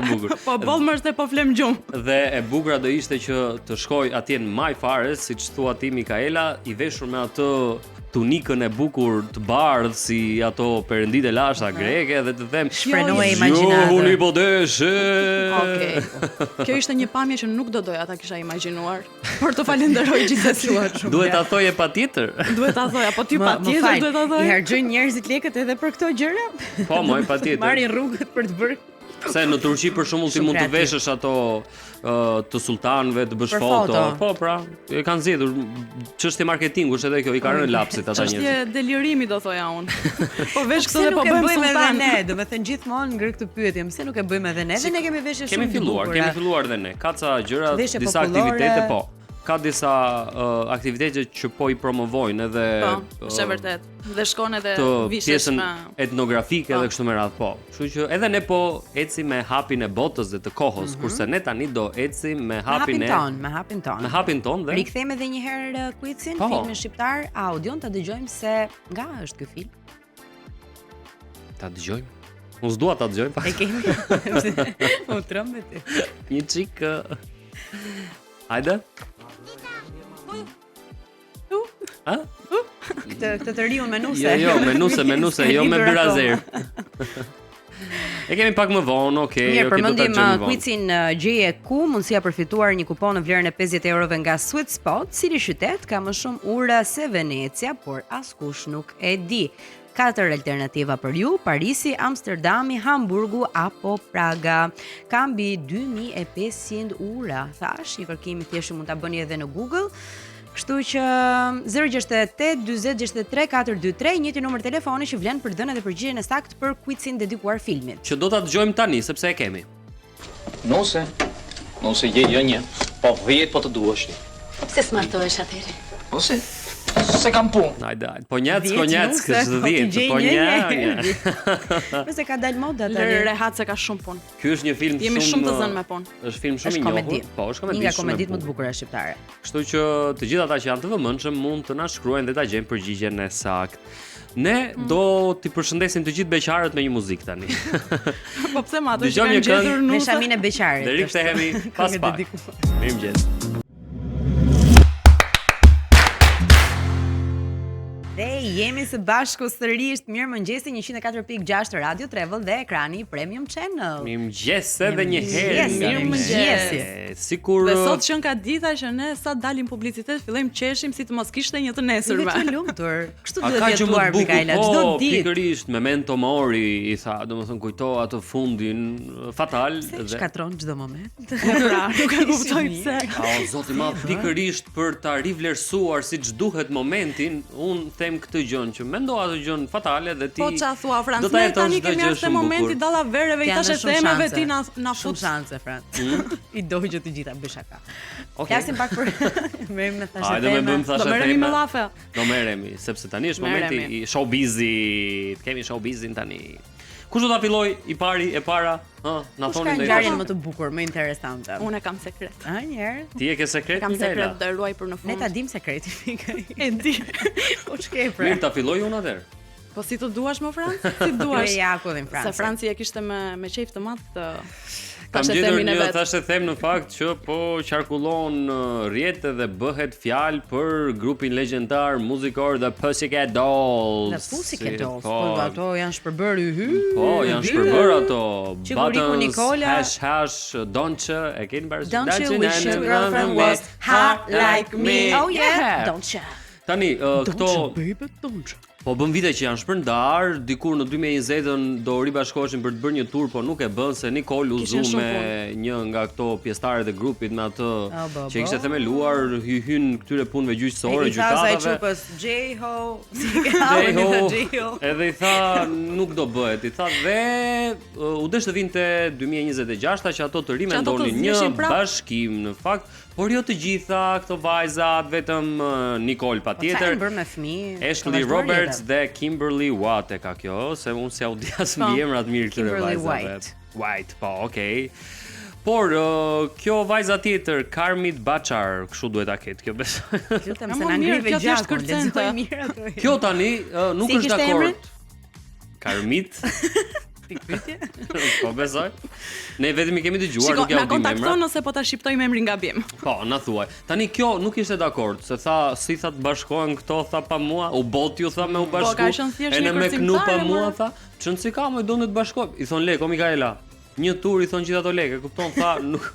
C: Po boll më është po flem
A: gjumë. Dhe e bukura do ishte që të shkoj atje në majë fare, siç thua ti Mikaela, i veshur me atë tunikën e bukur të bardhë si ato perënditë e lashta greke dhe të them
B: shfrenoje imagjinatën.
A: Zgjohuni po deshe.
C: Okej. Kjo ishte një pamje që nuk do doja ta kisha imagjinuar, por të falenderoj gjithsesi.
A: Duhet ta thoje patjetër.
C: Duhet ta thoja, po ti patjetër duhet ta
B: thoje. I harxhojnë njerëzit lekët edhe për këto gjëra?
A: Po, moj patjetër.
B: Marrin rrugët për të bërë
A: Se në Turqi për shembull ti mund të veshësh ato uh, të sultanëve, të bësh foto. foto. Po, pra, e kanë zgjedhur çështje marketingu është edhe kjo, i ka rënë lapsit ata
C: njerëz. Çështje delirimi do thoja unë. Po vesh këto dhe po bëjmë
B: sultan. Ne, domethënë gjithmonë ngre këtë pyetje, pse nuk e bëjmë edhe ne? Dhe ne kemi veshje
A: shumë. Kemi filluar, kemi filluar edhe ne. Ka ca gjëra, disa aktivitete po ka disa uh, aktivitete që po i promovojnë edhe
C: po, është e vërtetë. Dhe shkon edhe
A: vishesh pjesën me etnografike po. edhe kështu me radhë, po. Kështu që edhe ne po ecim me hapin e botës dhe të kohës, mm -hmm. kurse ne tani do ecim me
B: hapin, me hapin e tonë, me hapin
A: tonë. Me hapin tonë
B: dhe rikthejmë edhe një herë uh, quizin, po. filmin shqiptar, audion ta dëgjojmë se nga është ky film.
A: Ta dëgjojmë. Unë s'dua ta dëgjoj
B: pak. E kemi. U trembe ti.
A: Një çik. Hajde.
B: Ha? Këtë këtë të riun me nuse.
A: Jo, jo, me nuse, me nuse, jo me byrazer. E kemi pak më vonë, okay,
B: Mirë, okay, do ta përmendim uh, quizin uh, gjeje ku mundësia për fituar një kupon në vlerën e 50 eurove nga Sweet Spot, cili qytet ka më shumë ura se Venecia, por askush nuk e di. Katër alternativa për ju, Parisi, Amsterdami, Hamburgu apo Praga. Ka mbi 2500 ura, thashë, një kërkim i thjeshtë mund ta bëni edhe në Google. Kështu që 068 40 63 423, i njëjti numër telefoni që vlen për të dhënë edhe përgjigjen e saktë për quizin dedikuar filmit.
A: Që do ta dëgjojmë tani sepse e kemi.
D: Nuse, nuse je jo një, po 10 po të duash ti.
E: Po pse s'martohesh atëherë?
D: Ose se kam punë.
A: Hajde, hajde. Po njac, po njac, kështë po 10, po
B: një. Pse ka dalë moda
C: tani? Lëre rehat se ka shumë punë.
A: Ky është një film
C: shumë Jemi shumë të zënë me punë.
A: Është film shumë i njohur. Po, është komedi.
B: Një nga komeditë më të bukura shqiptare.
A: Kështu që të gjithë ata që janë të vëmendshëm mund të na shkruajnë dhe ta gjejnë përgjigjen e saktë. Ne mm. do t'i përshëndesim të gjithë beqarët me një muzikë tani.
C: po pse ma ato që kanë gjetur
B: nuse? Me shaminë e beqarit.
A: Dhe rikthehemi pas pak. Mirëmëngjes.
B: Dhe jemi së bashku sërish. Mirëmëngjesi 104.6 Radio Travel dhe ekrani i Premium
A: Channel. Mirëmëngjes edhe një herë.
C: Mirëmëngjesi.
A: Sikur
C: Dhe sot qenka dita që ne sa dalim publicitet fillojmë qeshim si të mos kishte një të nesërme.
B: Jemi të lumtur. Kështu duhet jetuar Mikaela
A: çdo po, ditë. Pikërisht memento mori i tha, domethënë kujto atë fundin fatal
B: pse dhe shkatërron çdo moment.
C: Pra, nuk e kuptoj pse.
A: A o zoti i madh, pikërisht për ta rivlerësuar siç duhet momentin, unë them këtë gjën që mendo atë gjën fatale dhe ti
C: Po ça thua Franc, ne tani kemi ardhur te momenti dallavereve, i thashethemeve ti na na
B: fut. Shumë shanse Franc. Hmm? I dogje të gjitha bëj shaka. Okay. Flasim pak për merrem me
A: thashetheme. Hajde me bëjmë
C: thashetheme. Do merremi me llafe.
A: Do merremi, sepse tani është momenti i showbizit. Kemi showbizin tani. Kush do ta filloj i pari e para? Hë, na
B: Kush
A: thoni
B: ka
A: ndonjë.
B: ngjarjen më të bukur, më interesante?
C: Unë e kam sekret.
B: A një herë?
A: Ti e ke sekret?
C: Kam
A: Mikaela?
C: sekret do e ruaj për në fund.
B: Ne ta dim sekretin, Mikael.
C: E di.
B: Po ç'ke pra?
A: Mirë, ta filloj unë atëherë.
C: Po si të duash më Franc? Si të duash?
B: Jo, ja, ku dhim Francën.
C: Se Franci e kishte me me qejf të madh këtë
A: Kam
C: tash e
A: gjetur
C: themin e
A: një
C: vet.
A: tash e them në fakt që po qarkullon në rrjete dhe bëhet fjalë për grupin legjendar muzikor The Pussycat Dolls.
B: The Pussycat Dolls,
A: Po,
B: po ato janë shpërbërë yhy.
A: Po, janë shpërbërë ato.
B: Që kur iku
A: Buttons,
B: Nikola-
A: hash hash, don't you, e keni parasysh?
B: Don't you wish your girlfriend was hot like me? Oh yeah, don't you?
A: Tani, uh, këto
B: baby, don't you?
A: Po bën vite që janë shpërndar, dikur në 2020-ën do ribashkoheshin për të bërë një tur, po nuk e bën se Nicole u zu
C: Kishin shumë
A: me një nga këto pjesëtarët e grupit me atë
B: Oh, bo,
A: që kishte
B: bo.
A: themeluar, hy hyn këtyre punëve gjyqësore,
B: I tha asaj
A: gjykatave.
B: çupës J-ho, si ke hapur
A: J-ho,
B: J-ho.
A: edhe i tha nuk do bëhet, i tha dhe uh, u desh të vinte 2026-ta që ato të
C: Që ato të
A: rimendonin një
C: zgjidheshin prap.
A: bashkim në fakt, por jo të gjitha këto vajzat, vetëm uh, Nicole
B: Po çfarë
A: patjetër.
B: janë bërë me fëmijë? Ka
A: Ashley
B: vazhduar
A: Roberts
B: jetën.
A: dhe Kimberly Watt e ka kjo, se unë s'ja u di as
C: Po.
A: mbi emrat mirë këtyre
B: Kimberly
A: vajzave.
B: White.
A: White, po, okay. Por uh, kjo vajza tjetër, Carmit Bachar, kështu duhet ta ketë kjo besoj.
B: Lutem
C: Ja,
B: se
C: mo,
B: na
C: mirë,
B: ngrive
C: kjo thjesht
B: gjakun,
C: kërcente.
B: lexoj mirë ato.
A: Kjo tani uh, nuk
B: Si
A: është
B: kishte
A: dakord.
B: emrin?
A: Karmit,
B: Pikpyetje.
A: po besoj. Ne vetëm i kemi dëgjuar,
C: Shiko,
A: nuk ja
C: na
A: u dim
C: kontakton
A: emrat.
C: nëse po ta shqiptojmë emrin gabim.
A: Po, na thuaj. Tani kjo nuk ishte dakord, se tha si tha të bashkohen këto, tha pa mua, u bot ju tha me u bashku.
C: Po, ka qenë thjesht
A: e
C: një
A: në me
C: kërcimtare,
A: knu pa
C: more.
A: mua tha, çon si ka më donë të bashkohem. I thon lek, o Mikaela. Një tur i thon gjithë ato lekë, e kupton tha, nuk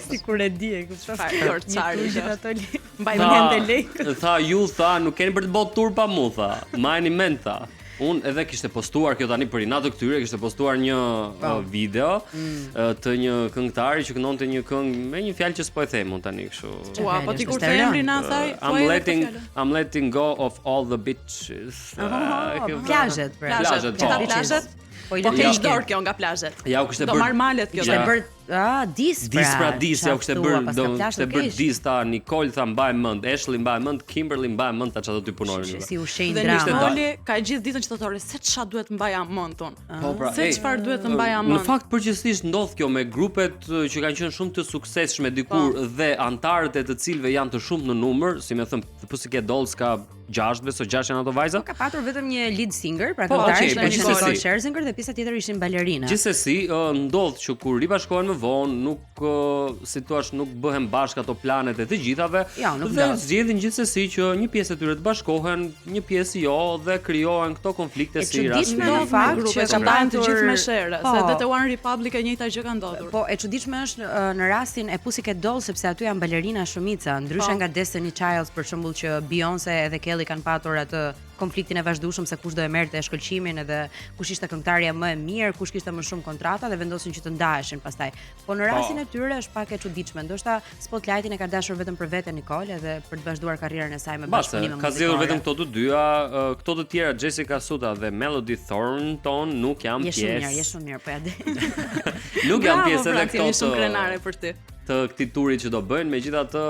B: Sikur e di, e kupton.
C: Çfarë korçari
B: Një tur
C: që
B: gjithë ato lekë.
C: Mbaj
A: tha,
C: mend e lekë.
A: Tha ju tha, nuk keni për të bërë tur pa mua tha. Majeni mend tha. Unë edhe kishte postuar kjo tani për inatë këtyre, kishte postuar një uh, video
B: Mm.
A: uh, të një këngëtari që këndonte një këngë me një fjalë që s'po e them unë tani kështu.
C: Ua, po ti
B: Është
C: kur
B: e
C: the
B: rëndë.
C: emrin asaj,
A: I'm
C: thuaj edhe këtë
A: letting
C: fjalën.
A: I'm letting go of all the bitches.
B: Oh,
A: Ah, kjo-
B: plazhet, pra.
A: Plazhet,
C: Gjitha
A: po.
C: plazhet.
B: Po i
C: Po
B: lë
C: keq
A: Ja.
C: dorë kjo nga plazhet.
A: Ja u kishte
C: Do
A: bërë
C: marr malet kjo.
B: Kishte
A: Ja.
B: bërë ah dis pra.
A: Dis pra dis, ja u kishte
B: Qa
A: bërë,
B: thua,
A: do
B: paska plazh
A: kishte
B: të
A: bërë
B: keq.
A: dis tha Nicole tha mbaj mend, Ashley mbaj mend, Kimberly mbaj mend tha çfarë do ty punojnë.
B: Si ushqejnë
C: Dhe
B: drama.
C: Nikoli ka gjithë ditën që thotë "Ore, se çfarë duhet mbaja mend unë.
A: Po pra,
C: Se
A: ej,
C: çfarë duhet të mbaja mend.
A: Në fakt përgjithsisht ndodh kjo me grupet eh, që kanë qenë shumë të suksesshme dikur
C: Po.
A: dhe antarët e të cilëve janë të shumtë në numër, si më thën Pussycat Dolls ka 6, besoj 6 janë ato vajza.
B: Ka patur vetëm një lead singer, pra
A: Po,
B: këngëtar
A: okay,
B: ishte
A: po
B: Nicole
A: gjithsesi.
B: Scherzinger dhe pjesa tjetër ishin balerina.
A: Gjithsesi, ë, ndodh që kur ribashkohen më vonë, nuk ë, si thua, nuk bëhen bashkë ato planet e të gjithave.
B: Jo, nuk
A: dhe
B: ndodh.
A: zgjedhin gjithsesi që një pjesë e tyre të bashkohen, një pjesë jo dhe krijohen këto konflikte
B: E
A: si rasti.
B: çuditshme në
C: Ndodh me
B: fakt
C: grupe
B: që
C: që
B: ka
C: ndahen të
B: patur-
C: gjithë me shere,
B: Po.
C: se edhe te One Republic e njëjta gjë ka ndodhur.
B: Po, e çuditshme është ë, në rastin e Pussycat Dolls sepse aty janë balerina shumica, ndryshe
C: Po.
B: nga Destiny Child për shembull që Beyoncé edhe Kelly kanë patur atë konfliktin e vazhdueshëm se kush do e merrte shkëlqimin edhe kush ishte këngëtarja më e mirë, kush kishte më shumë kontrata dhe vendosin që të ndaheshin pastaj. Po në rastin e tyre është pak e çuditshme, ndoshta spotlightin e ka dashur vetëm për veten Nicole edhe për të vazhduar karrierën e saj me
A: Base,
B: bashkëpunime
A: ka zgjedhur
B: muzikore.
A: vetëm këto të dyja, ë, këto të tjera Jessica Suta dhe Melody Thornton nuk janë
B: Je shumë mirë, je
A: pjesë.
B: shumë mirë, po ja di.
A: Nuk janë
C: Bravo,
A: pjesë edhe
C: Franci,
A: këto
C: jemi shumë
A: të
C: krenare për ty.
A: të këtij turi që do bëjnë, megjithatë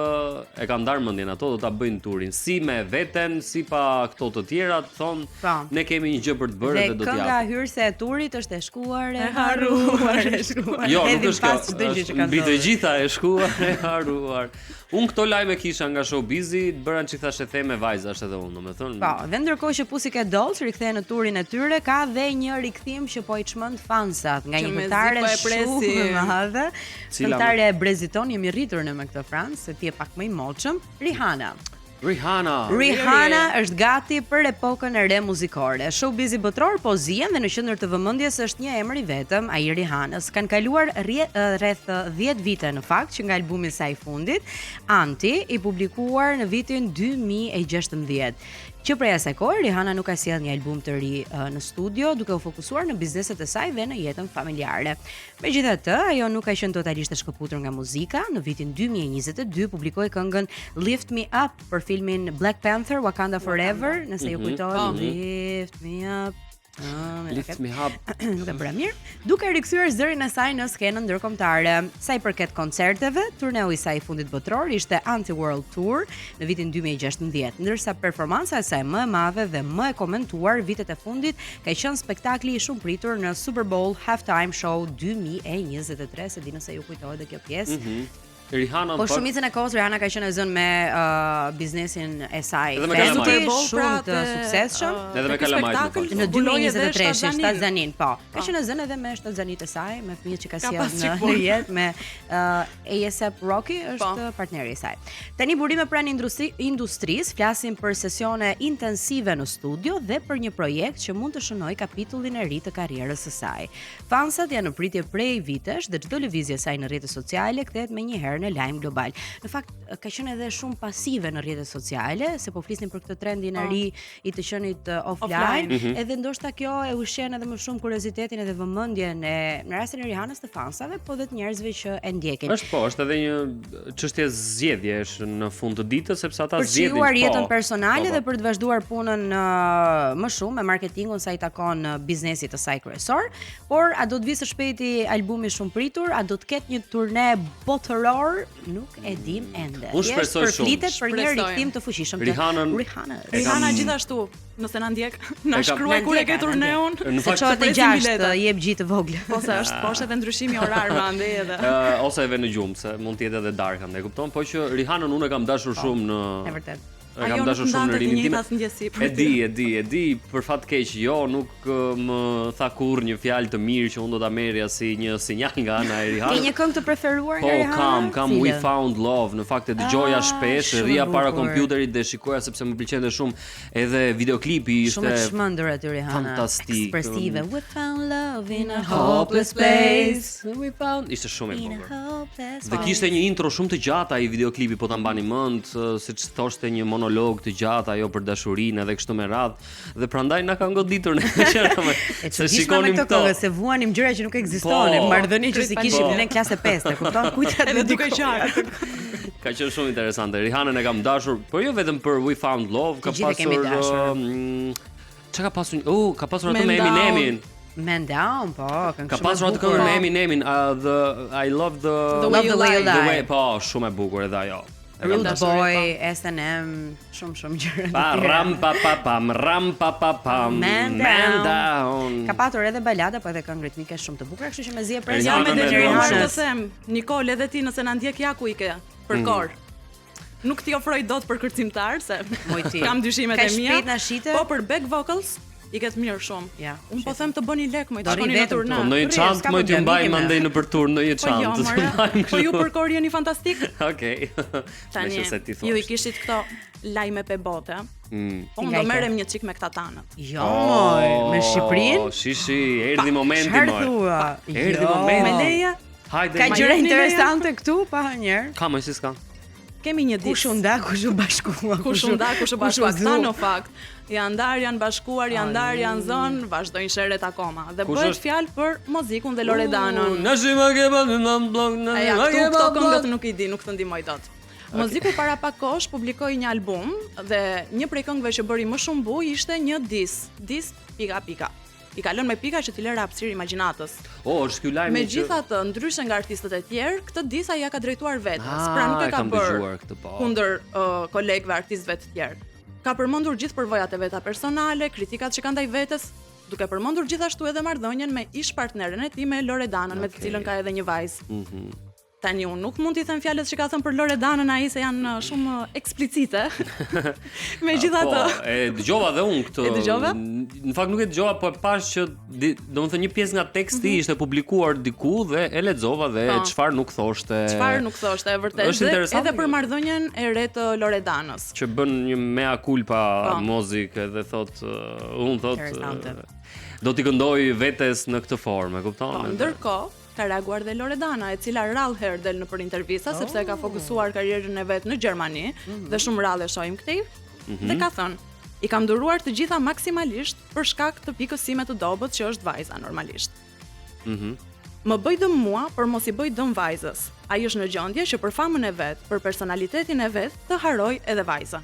A: e kanë ndarë mendjen ato do ta bëjnë turin si me veten, si pa këto të tjera, thon
B: Po.
A: ne kemi një gjë për të bërë
B: Dhe
A: dhe do
B: kënga
A: t'japim.
B: hyrëse e turit është e shkuar e harruar, e shkuar.
A: Jo, nuk
B: Hedhim
A: është kjo.
B: pas çdo gjë që
A: është
B: ka
A: Mbi të
B: ndodhur.
A: gjitha e shkuar e harruar. Unë këto lajme kisha nga showbizi, të bëra çik thashë them me vajzash edhe unë, domethënë.
B: Po, dhe ndërkohë që Pussycat Dolls rikthehen në turin e tyre, ka dhe një rikthim që po i çmend fansat nga
C: Që
B: një
C: mezi
B: këngëtare
C: po e
B: shumë e
C: presim.
B: madhe.
A: Cila më-
B: Këngëtare e brezit ton, jemi rritur ne me këtë Francë, se ti je pak më i moçëm, Rihanna.
A: Rihanna.
B: Rihanna është gati për epokën e re muzikore. Showbizi botror po zien dhe në qendër të vëmendjes është një emër i vetëm, ai i Rihannës. Kanë kaluar rje, rreth 10 vite në fakt që nga albumi i saj i fundit, Anti, i publikuar në vitin 2016. Që prej asaj kohe Rihanna nuk ka sjellë një album të ri ë, në studio, duke u fokusuar në bizneset e saj dhe në jetën familjare. Megjithatë, ajo nuk ka qenë totalisht e shkëputur nga muzika. Në vitin 2022 publikoi këngën Lift Me Up për filmin Black Panther Wakanda Forever, nëse ju kujtohet Lift Me Up. Ah, mirë,
A: Lift me up.
B: nuk e bëra mirë, duke rikthyer zërin e saj në skenën ndërkombëtare. Sa i përket koncerteve, turneu i saj i fundit botëror ishte Anti World Tour në vitin 2016, ndërsa performanca e saj më e madhe dhe më e komentuar vitet e fundit ka qenë spektakli i shumëpritur në Super Bowl Halftime Show 2023, s'e di nëse ju kujtohet dhe kjo pjesë.
A: Mm -hmm. Rihanna
B: Po shumicën e kohës Rihanna ka qenë e zënë me uh, biznesin e saj.
A: Edhe me kalamajt.
B: Shumë pra të suksesshëm.
A: Uh, edhe me kalamajt.
B: Në 2023 shtatzaninë, po. Ka po. qenë e zënë edhe me shtatzanitë e saj, me fëmijët që ka sjellë në, në jetë me uh, ASAP Rocky është po. partneri i saj. Tani burime pranë industri, industrisë flasin për sesione intensive në studio dhe për një projekt që mund të shënojë kapitullin e ri të karrierës së saj. Fansat janë në pritje prej vitesh dhe çdo lëvizje e saj në rrjetet sociale kthehet menjëherë në lajm global. Në fakt ka qenë edhe shumë pasive në rrjetet sociale, se po flisnim për këtë trendin e po. ri i të qenit uh, offline, offline. Mm -hmm. edhe ndoshta kjo e ushqen edhe më shumë kuriozitetin edhe vëmendjen e në rastin e Rihanës të fansave, po dhe të njerëzve që e
A: ndjekin. Është po, është edhe një çështje zgjedhjesh në fund të ditës sepse ata
B: zgjedhin për të jetën po, personale po, po. dhe për të vazhduar punën uh, më shumë me marketingun sa i takon uh, biznesit të saj kryesor, por a do të vijë së shpejti albumi i shumëpritur, a do të ketë një turne botëror, nuk e dim ende.
A: Unë shpresoj shumë.
B: Përflitet për një rikthim të fuqishëm të
A: Rihanën.
B: Rihanës.
C: Rihanna gjithashtu Nëse na ndjek, na shkruaj kur e ke turneun.
A: Në
B: fakt çohet në 6, jep gji të vogël.
C: Po se është, po është edhe ndryshimi orar më andej
A: edhe. Ë ose edhe në gjumë, se mund të jetë edhe darka, e kupton? Po që Rihanën unë e kam dashur po, shumë në
B: E vërtet.
A: E kam dashur shumë në rininë time. E di, e di, e di, për fat keq, jo, nuk më tha kurrë një fjalë të mirë që unë do ta merrja si një sinjal nga ana e
B: Rihanës. Ke një këngë të preferuar
A: nga po, Rihanna? Po, kam, kam We Found Love. Në fakt e dëgjoja ah, shpesh, rrija para kompjuterit dhe shikoja sepse më pëlqente shumë Edhe videoklipi
B: ishte shumë e çmendur aty Rihanna.
A: Fantastik.
B: Ekspresive. We found love in a hopeless place.
A: We found ishte shumë e bukur. Dhe kishte një intro shumë të gjatë ai videoklipi po ta mbani mend, siç thoshte një monolog të gjatë ajo për dashurinë edhe kështu me radhë. Dhe prandaj na kanë goditur ne
B: që se shikonim këto këngë se vuanim gjëra që nuk ekzistonin, po, marrëdhënie që s'i kishim po. në klasë 5, e kupton? Kujt
C: edhe duke qarë.
A: Ka qenë shumë interesante. Rihanën e kam dashur, por jo vetëm për We Found Love, ka pasur um, Çka ka pasur? Oh, ka pasur atë me Eminemin.
B: Man Down, po,
A: këngë Ka pasur atë këngë me Eminemin, uh, the I love the
B: The Way You Lie.
A: The way, po, shumë e bukur edhe ajo.
B: Rude Boy, po. S&M, shumë shumë gjëra.
A: Pa ram pa pa pam, ram pa pa pam.
B: Man down. Man down. Ka patur edhe balada, po edhe këngë ritmike shumë të bukura, kështu që mezi e
C: presim. Jam e detyruar të them, Nikol, edhe ti nëse na ndjek ja ku i ke për mm. kor. Nuk t'i ofroj dot për kërcimtar se kam dyshimet e mia.
B: Ka shpejt na shite.
C: Po për back vocals i ke të mirë shumë.
B: Ja,
C: Unë po them të bëni lek më të shkoni në turne.
A: Po ndonjë çantë më t'ju mbajmë mandej nëpër tur ndonjë
C: po jo,
A: çantë.
C: Po ju për kor jeni fantastik.
A: Okej.
C: Tani se ti Ju i kishit këto lajme pe bote. Mm. Po unë do merrem një çik me këta
B: tanët. Jo, moj, me Shqipërinë?
A: Oh, shi shi, erdhi momenti
B: moj. Çfarë
A: Erdhi jo. momenti.
B: Me leje?
A: Hajde.
B: Ka gjëra interesante këtu pa
A: njëherë. Ka më si s'ka.
C: Kemi një
B: ditë. Kush u nda, kush u bashkua,
C: kush u nda, kush u bashkua. Këta në fakt janë ndarë, janë bashkuar, janë ndarë, janë zënë, vazhdojnë sherret akoma. Dhe bëhet fjalë për Mozikun dhe Loredanën.
A: Na shi ma ke pa në blog,
C: na ma ke pa. Këto këngët nuk i di, nuk të ndihmoj dot. Moziku para pak kohësh publikoi një album dhe një prej këngëve që bëri më shumë bujë ishte një diss, diss pika pika. I ka lënë me pika që t'i lërë hapësirë imagjinatës.
A: Oh, është ky lajmi.
C: Megjithatë, ndryshe nga artistët e tjerë, këtë diss ai ia ka drejtuar vetes. Ah, pra nuk e ka bërë
A: këtë, po.
C: kundër uh, kolegëve artistëve të tjerë. Ka përmendur gjithë përvojat e veta personale, kritikat që ka ndaj vetes, duke përmendur gjithashtu edhe marrëdhënien me ish partneren e tij me Loredanën, okay. me të cilën ka edhe një vajzë.
A: Mm -hmm.
C: Tani unë nuk mund t'i them fjalët që ka thënë për Loredanën ai se janë uh, shumë uh, eksplicite. Megjithatë.
A: Po, e dëgjova dhe unë këtë.
C: E dëgjove?
A: Në fakt nuk e dëgjova, po e pashë që domethënë një pjesë nga teksti mm -hmm. ishte publikuar diku dhe e lexova dhe po. çfarë nuk thoshte.
C: Çfarë nuk thoshte, e vërtetë.
A: Është interesante.
C: Edhe për marrëdhënien e re të Loredanës.
A: Që bën një mea culpa po. Mozik edhe thotë uh, unë thotë do t'i këndoj vetes në këtë formë, e kupton?
C: Po, ndërkohë Ka reaguar dhe Loredana, e cila rrallë herë del nëpër intervista, oh. sepse e ka oh. fokusuar karrierën e vet në Gjermani mm -hmm. dhe shumë rrallë e shohim këtej. Mm -hmm. Dhe ka thënë, i kam duruar të gjitha maksimalisht për shkak të pikës sime të dobët që është vajza normalisht.
A: Mhm. Mm
C: Më bëj dëm mua, por mos i bëj dëm vajzës. Ai është në gjendje që për famën e vet, për personalitetin e vet, të harrojë edhe vajzën.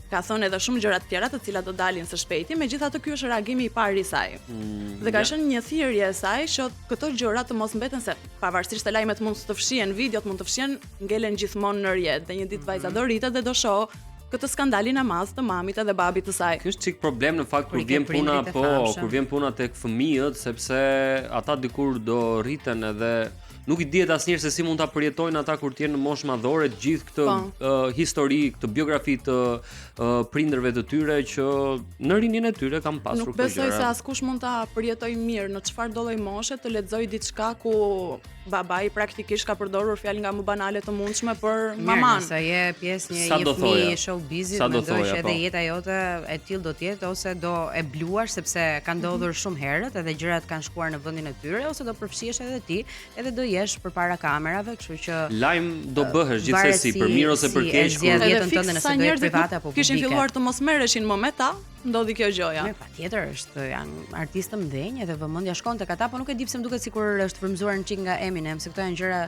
C: Ka thënë edhe shumë gjëra të tjera të cilat do dalin së shpejti, megjithatë ky është reagimi i parë i saj.
A: Mm,
C: Dhe ka qenë një thirrje e saj që këto gjëra të mos mbeten se pavarësisht se lajmet mund të fshihen, videot mund të fshihen, ngelen gjithmonë në rrjet dhe një ditë vajza do rritet dhe do shohë këtë skandalin e madh të mamit edhe babit të saj.
A: Ky është çik problem në fakt
B: Kur
A: kur
B: i ke
A: vjen puna
B: prindrit e
A: po,
B: famshëm.
A: kur vjen puna tek fëmijët, sepse ata dikur do rriten edhe nuk i dihet asnjëherë se si mund ta përjetojnë ata kur të jenë në moshë madhore të gjithë këtë
C: Po.
A: uh, histori, këtë biografi të uh, prindërve të tyre që në rinin e tyre kanë pasur
C: Nuk
A: këto
C: besoj
A: gjëra.
C: se askush mund ta përjetoj mirë në çfarë do lloj moshe të lexoj diçka ku babai praktikisht ka përdorur fjalë nga më banale të mundshme për
B: Mirë,
C: maman.
B: nëse je pjesë një
A: Sa
B: një
A: do
B: fëmijë
A: thoja?
B: i showbizit,
A: Sa do
B: mendoj
A: thoja,
B: që edhe
A: po.
B: jeta jote e tillë do të jetë ose do e bluash sepse ka ndodhur shumë herët edhe gjërat kanë shkuar në vendin e tyre ose do përfshihesh edhe ti, edhe do jesh përpara kamerave, kështu që
A: Lajm do bëhesh
B: varet
A: gjithsesi,
B: si-
A: për mirë ose për
B: si e
A: keq
B: zgjedh
A: kur
C: Edhe
B: jetën
C: fiks
B: tënde nëse
C: sa
B: do jetë
C: njerëzit
B: private
C: nuk
B: apo
C: Kishin
B: publike.
C: filluar të mos merreshin më me ta, ndodhi kjo gjëja.
B: Mirë, patjetër është janë artistë të mëdhenj edhe vëmendja shkon tek ata, po nuk e di pse më duket sikur është frymzuar në çik nga Eminem, se këto janë gjëra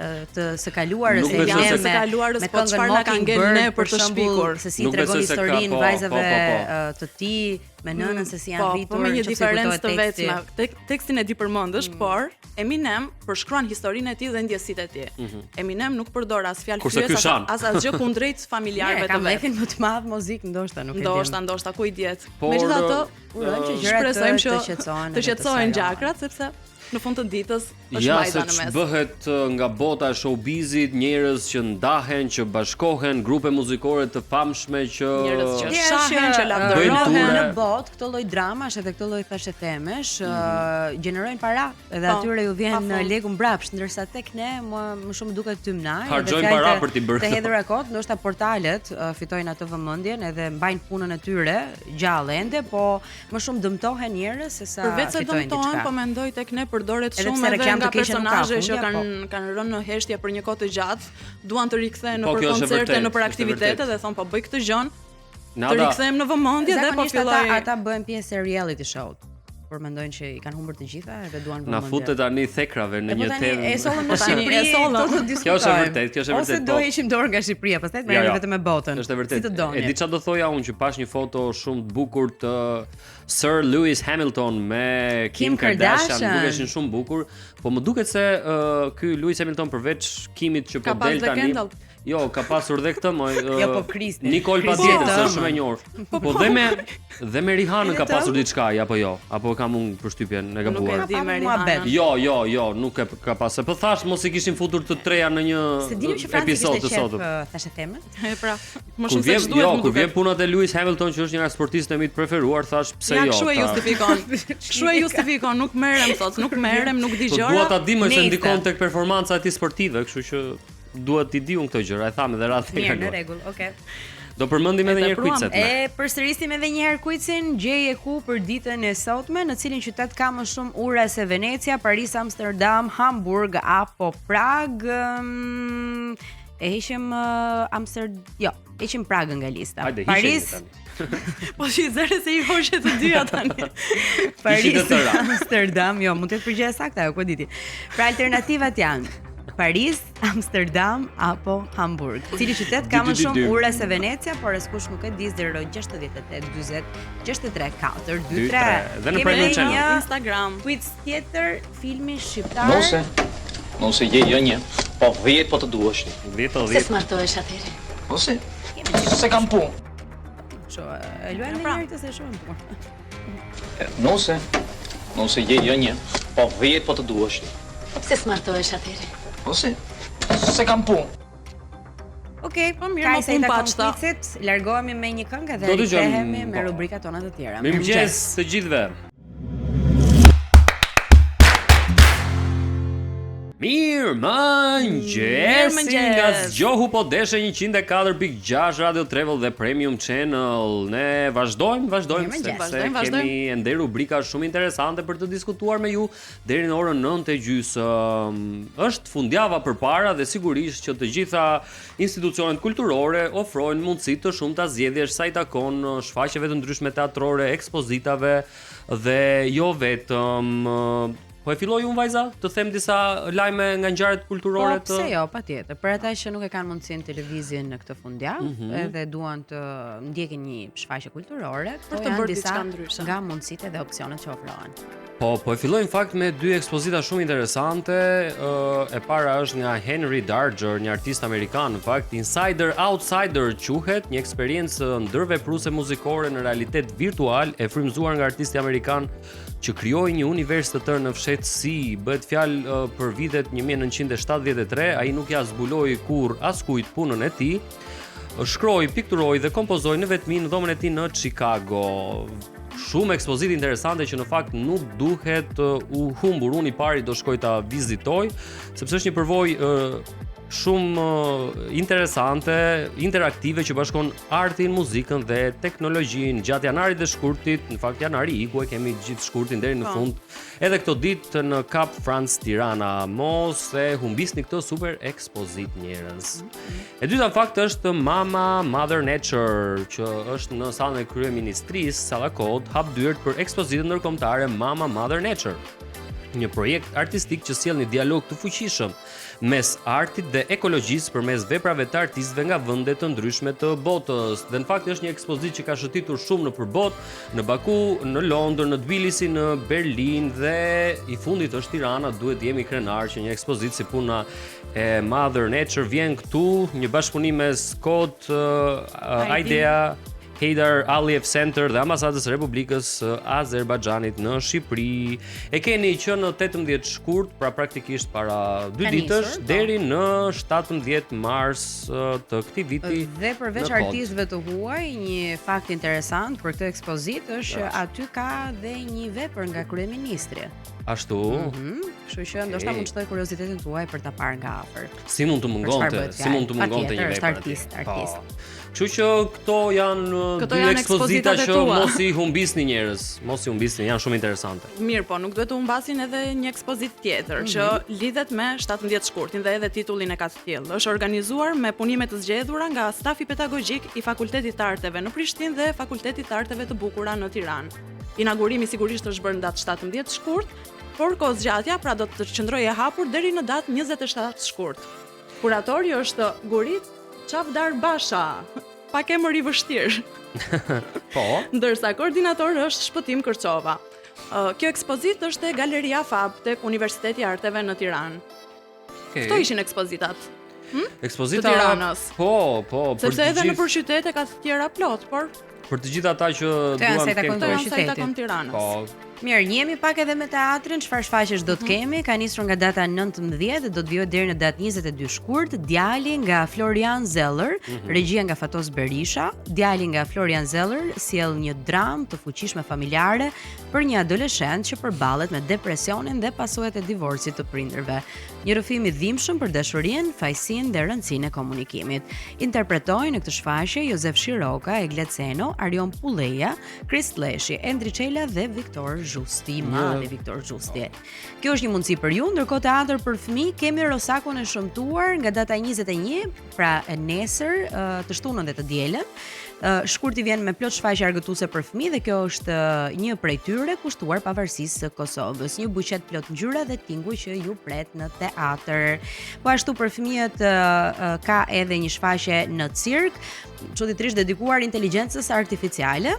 B: e, të së kaluarës
A: Nuk
B: e
A: besoj se-
B: Eminem
C: Së kaluarës,
B: me
C: po
B: këngën
C: çfarë na ka ngel
B: Mockingbird,
C: ne për të
B: shembull,
C: shpikur?
B: Se si
A: Nuk
B: tregon
A: besoj se ka,
B: historinë
A: po,
B: vajzave
A: po, po, po.
B: e, të tij, me nënën se si janë
C: po,
B: rritur,
C: po me një
B: nëse i
C: diferencë
B: kujtohet
C: të
B: teksti.
C: vetme. Tek, tekstin e di përmendësh, por Eminem përshkruan historinë e tij dhe ndjesitë e tij. Eminem nuk përdor as fjalë
A: Mhm. Kurse ky
C: fyes, as,
A: shan.
C: as asgjë kundrejt
B: Mirë,
C: familjarëve
B: kam
C: të vet.
B: lefin më të madh muzik ndoshta, nuk e di.
C: Ndoshta, ndoshta ku i dihet.
A: Por,
C: Megjithatë,
B: Uroj që gjërat të,
C: shpresojmë që
B: të qetësohen.
C: të
B: edhe
C: qetësohen
B: sqarohen.
C: gjakrat sepse në fund të ditës është
A: Ja
C: vajza
A: se
C: në mes.
A: ç'bëhet nga bota e showbizit, njerëz që ndahen, që bashkohen, grupe muzikore të famshme që
C: Njerëz që
B: Ideja
C: shahen,
B: është
C: që
A: Bëjnë
C: lavdërohen.
A: ture.
B: Në botë këto lloj dramash edhe këto lloj thashethemesh mm
A: Mhm.
B: gjenerojnë para edhe
C: Po,
B: atyre ju vjen
C: pa fund.
B: leku mbrapsht, ndërsa tek ne më më shumë duket tymnaj, edhe
A: Harxojnë
B: fjalë
A: para
B: të-
A: për t'i bërë
B: Të
A: këto.
B: hedhura kot, ndoshta portalet fitojnë atë vëmendjen edhe mbajnë punën e tyre gjallë ende, po më shumë dëmtohen njerëz se sa
C: Përveç se
B: fitojnë
C: dëmtohen,
B: diçka.
C: po mendoj tek ne përdoret
B: Edhe
C: shumë
B: pse
C: edhe
B: reklam
C: nga
B: të keqe nuk ka,
C: personazhe që
B: fundja,
C: kanë kanë rënë në heshtje për një kohë të gjatë, duan të rikthehen
A: Po,
C: nëpër
A: kjo është e
C: koncerte,
A: vërtetë,
C: nëpër
A: është e
C: aktivitete
A: vërtetë.
C: dhe thon po bëj këtë gjën, të
A: Nada,
C: rikthehem në vëmendje dhe po
B: Zakonisht ata
C: filloj.
B: ata bëhen pjesë e reality show-t, por mendojnë që i kanë humbur të gjitha edhe duan vëmendje.
A: na futet tani thekrave në
B: E po
A: një
B: tani
A: temë.
B: e sollëm në
C: Po tani
B: Shqipëri,
C: e sollëm.
B: këto do diskutojmë.
A: Kjo është e vërtetë, kjo është e
B: Ose
A: vërtetë,
B: do
A: po.
B: heqim dorë nga Shqipëria, pastaj të
A: Jo,
B: merremi
A: jo.
B: vetëm me botën.
A: Është e vërtetë.
B: Si të doni.
A: E di çfarë do thoja unë që pash një foto shumë të bukur të Sir Lewis Hamilton me Kim,
B: Kim
A: Kardashian,
B: Kardashian.
A: dukeshin shumë bukur, po më duket se uh, ky Lewis Hamilton përveç Kimit që
C: Ka
A: po
C: pas
A: del
C: dhe
A: tani.
C: Kendall.
A: Jo, ka pasur dhe këtë moj.
B: Jo, po Kristin.
A: Nicole
B: Kristin
A: patjetër, se
B: të
A: është shumë e njohur. Po dhe me dhe me Rihanën
B: Edhe
A: ka
B: të
A: pasur diçka, apo jo? Apo kam unë përshtypjen e
C: Nuk e
A: gabuar.
C: di me
B: Pa muhabet.
C: Rihanën.
A: Jo, jo, jo, nuk e ka pasur. Po thash mos i kishin futur të treja në një
B: Se dinim që Franci
A: episod
B: kishte
A: të
B: qef
A: sotëm.
B: thashë themën.
C: E pra, më
A: Kur
C: shumë se
A: vjen,
C: ç'duhet
A: jo,
C: më
A: kur vjen
C: duket.
A: puna te Lewis Hamilton që është një nga sportistët e mi të preferuar, thash pse
C: Ja,
A: jo.
C: kështu e
A: ta-
C: justifikon. Kështu e justifikon, nuk merrem thot, nuk merrem, nuk di
A: Po
C: gjëra.
A: dua ta di më se
B: Nejse.
A: ndikon tek performanca e tij sportive, kështu që dua t'i di unë këto gjëra, e tham edhe radhën e
B: Mirë, në
A: kaluar.
B: rregull, okay.
A: Do përmendim edhe
C: E
A: një herë
C: tepruam.
A: kuicet. ne.
B: E përsërisim edhe një herë kuicin, gjeje ku për ditën e sotme, në cilin qytet ka më shumë ura se Venecia, Paris, Amsterdam, Hamburg apo Prag. Ëm, E heqim uh, Amsterdam, jo, heqim Pragën nga lista.
A: Hajde, hiqeni
B: Paris,
A: tani.
C: Po shi zëre se i hoqe të dyja tani.
B: Paris,
A: Ishin të tëra.
B: Amsterdam, jo, mund të jetë përgjigja e saktë ajo, ku e di ti. Pra alternativat janë Paris, Amsterdam apo Hamburg. Cili qytet ka
A: Dy,
B: më
A: dy, dy,
B: shumë
A: dy.
B: ura se Venecia, por askush nuk e di 068 40 63 4 2
A: 2,
B: 3.
A: 3. Dhe në
B: Kemi
A: Premium
B: edhe
A: Channel.
B: një
C: Instagram.
B: quiz tjetër, filmi shqiptar.
D: Nose, nose je jo një, po 10 po të duash.
A: 10 o
E: Pse
A: 10.
E: s'martohesh atëherë?
D: Ose se kam punë.
B: Kështu, e luajmë
C: Pra.
B: një herë këtë se shumë e bukur.
D: Nose, nose je jo një, po 10 po të duash.
E: Po pse s'martohesh atëherë?
D: Ose se kam punë.
B: Okej,
C: Po mirë,
B: kaq
C: mo
B: sa i
C: punë
B: takon
C: paçta.
B: quizit, largohemi me një këngë dhe
A: Do dëgjojmë,
B: rikthehemi me
A: po.
B: rubrikat tona të tjera.
A: Mirëmëngjes të gjithëve. Mirë mëngjes
C: Mirëmëngjes.
A: nga Zgjohu po deshe 104.6 Radio Travel dhe Premium Channel. Ne vazhdojmë, vazhdojmë
B: Mirëmëngjes.
A: sepse
C: Vazhdojmë, vazhdojmë.
A: kemi ende rubrika shumë interesante për të diskutuar me ju deri në orën 9:30. Është fundjava përpara dhe sigurisht që të gjitha institucionet kulturore ofrojnë mundësi të shumta zgjedhjesh sa i takon eh, shfaqjeve të ndryshme teatrore, ekspozitave dhe jo vetëm. Po e filloj unë vajza të them disa lajme nga ngjarjet kulturore
B: Po, pse jo, patjetër. Për ata që nuk e kanë mundësinë të lëvizin në këtë fundjavë, mm -hmm. edhe duan të ndjekin një shfaqje kulturore,
C: këto për të bërë diçka ndryshe.
B: Nga mundësitë dhe opsionet që ofrohen.
A: Po, po e filloj në fakt me dy ekspozita shumë interesante. E para është nga Henry Darger, një artist amerikan, në fakt Insider Outsider quhet, një eksperiencë ndërvepruese muzikore në realitet virtual e frymëzuar nga artisti amerikan që krijoi një univers të tërë në fshehtësi. Bëhet fjalë uh, për vitet 1973, ai nuk ia zbuloi kurrë askujt punën e tij. Shkroi, pikturoi dhe kompozoi në vetmi në dhomën e tij në Chicago. Shumë ekspozitë interesante që në fakt nuk duhet uh, u humbur. Unë i pari do shkoj ta vizitoj, sepse është një përvojë uh, shumë interesante, interaktive që bashkon artin, muzikën dhe teknologjinë. Gjatë janarit dhe shkurtit, në fakt janari iku e kemi gjithë shkurtin deri në po. fund. Edhe këto ditë në Kap France Tirana, mos e humbisni këtë super ekspozitë njerëz. E dyta në fakt është Mama Mother Nature, që është në sallën e kryeministrisë, salla Kod, hap dyert për ekspozitën ndërkombëtare Mama Mother Nature. Një projekt artistik që sjell një dialog të fuqishëm mes artit dhe ekologjisë përmes veprave të artistëve nga vende të ndryshme të botës. Dhe në fakt është një ekspozitë që ka shëtitur shumë nëpër botë, në Baku, në Londër, në Tbilisi, në Berlin dhe i fundit është Tirana, duhet të jemi krenarë që një ekspozitë si puna e Mother Nature vjen këtu, një bashkëpunim mes Kod uh, Idea Heydar Aliyev Center dhe Ambasadës së Republikës së Azerbajxhanit në Shqipëri. E keni që në 18 shkurt, pra praktikisht para dy ditësh po. deri në 17 mars të këtij viti.
B: Dhe përveç artistëve të huaj, një fakt interesant për këtë ekspozitë është që aty ka dhe një vepër nga kryeministri.
A: Ashtu.
B: Mm -hmm. Kështu që ndoshta mund të shtojë kuriozitetin tuaj për ta parë nga
A: afër. Si mund të mungonte, si mund të mungonte një vepër.
B: Është artist, po. artist.
A: Kështu që këto janë uh, këto dy janë ekspozita që mos i humbisni njerëz, mos i humbisni, janë shumë
C: interesante. Mirë, po nuk duhet të humbasin edhe një ekspozitë tjetër mm -hmm. që lidhet me 17 shkurtin dhe edhe titullin e ka të tillë. Është organizuar me punime të zgjedhura nga stafi pedagogjik i Fakultetit të Arteve në Prishtinë dhe Fakultetit të Arteve të Bukura në Tiranë. Inaugurimi sigurisht është bërë në datë 17 shkurt, por kohëzgjatja pra do të qëndrojë e hapur deri në datë 27 shkurt. Kuratori është Gurit Çavdar Basha. Pak emër i vështirë.
A: po.
C: Ndërsa koordinator është Shpëtim Kërçova. Kjo ekspozitë është te Galeria Fab tek Universiteti i Arteve në Tiranë. Okay. Këto ishin ekspozitat.
A: Hm? Ekspozita të Tiranës. Po, po,
C: sepse edhe nëpër qytete ka të tjera plot, por
A: për të gjithë ata që
B: duan të kenë
C: këto janë sa i takon Tiranës.
A: Po.
B: Mirë, njihemi pak edhe me teatrin, çfarë shfaqjesh do të mhm. kemi? Ka nisur nga data 19 dhe do të vijojë deri në datë 22 shkurt. Djali nga Florian Zeller, mm -hmm. regjia nga Fatos Berisha. Djali nga Florian Zeller sjell një dramë të fuqishme familjare për një adoleshent që përballet me depresionin dhe pasojat e divorcit të prindërve. Një rrëfim i dhimbshëm për dashurinë, fajësinë dhe rëndësinë e komunikimit. Interpretojnë në këtë shfaqje Jozef Shiroka, Egla Ceno, Arion Pulleja, Krist Lleshi, Endri Çela dhe Viktor Zhusti, i madhi Viktor Zhusti. Kjo është një mundësi për ju, ndërkohë teatër për fëmijë kemi Rosakun e shëmtuar nga data 21, pra nesër, të shtunën dhe të dielën. Shkurti vjen me plot shfaqje argëtuese për fëmijë dhe kjo është një prej tyre kushtuar pavarësisë së Kosovës. Një buqetë plot ngjyra dhe tinguj që ju pret në teatër. Po ashtu për fëmijët ka edhe një shfaqje në cirk, çuditërisht dedikuar inteligjencës artificiale.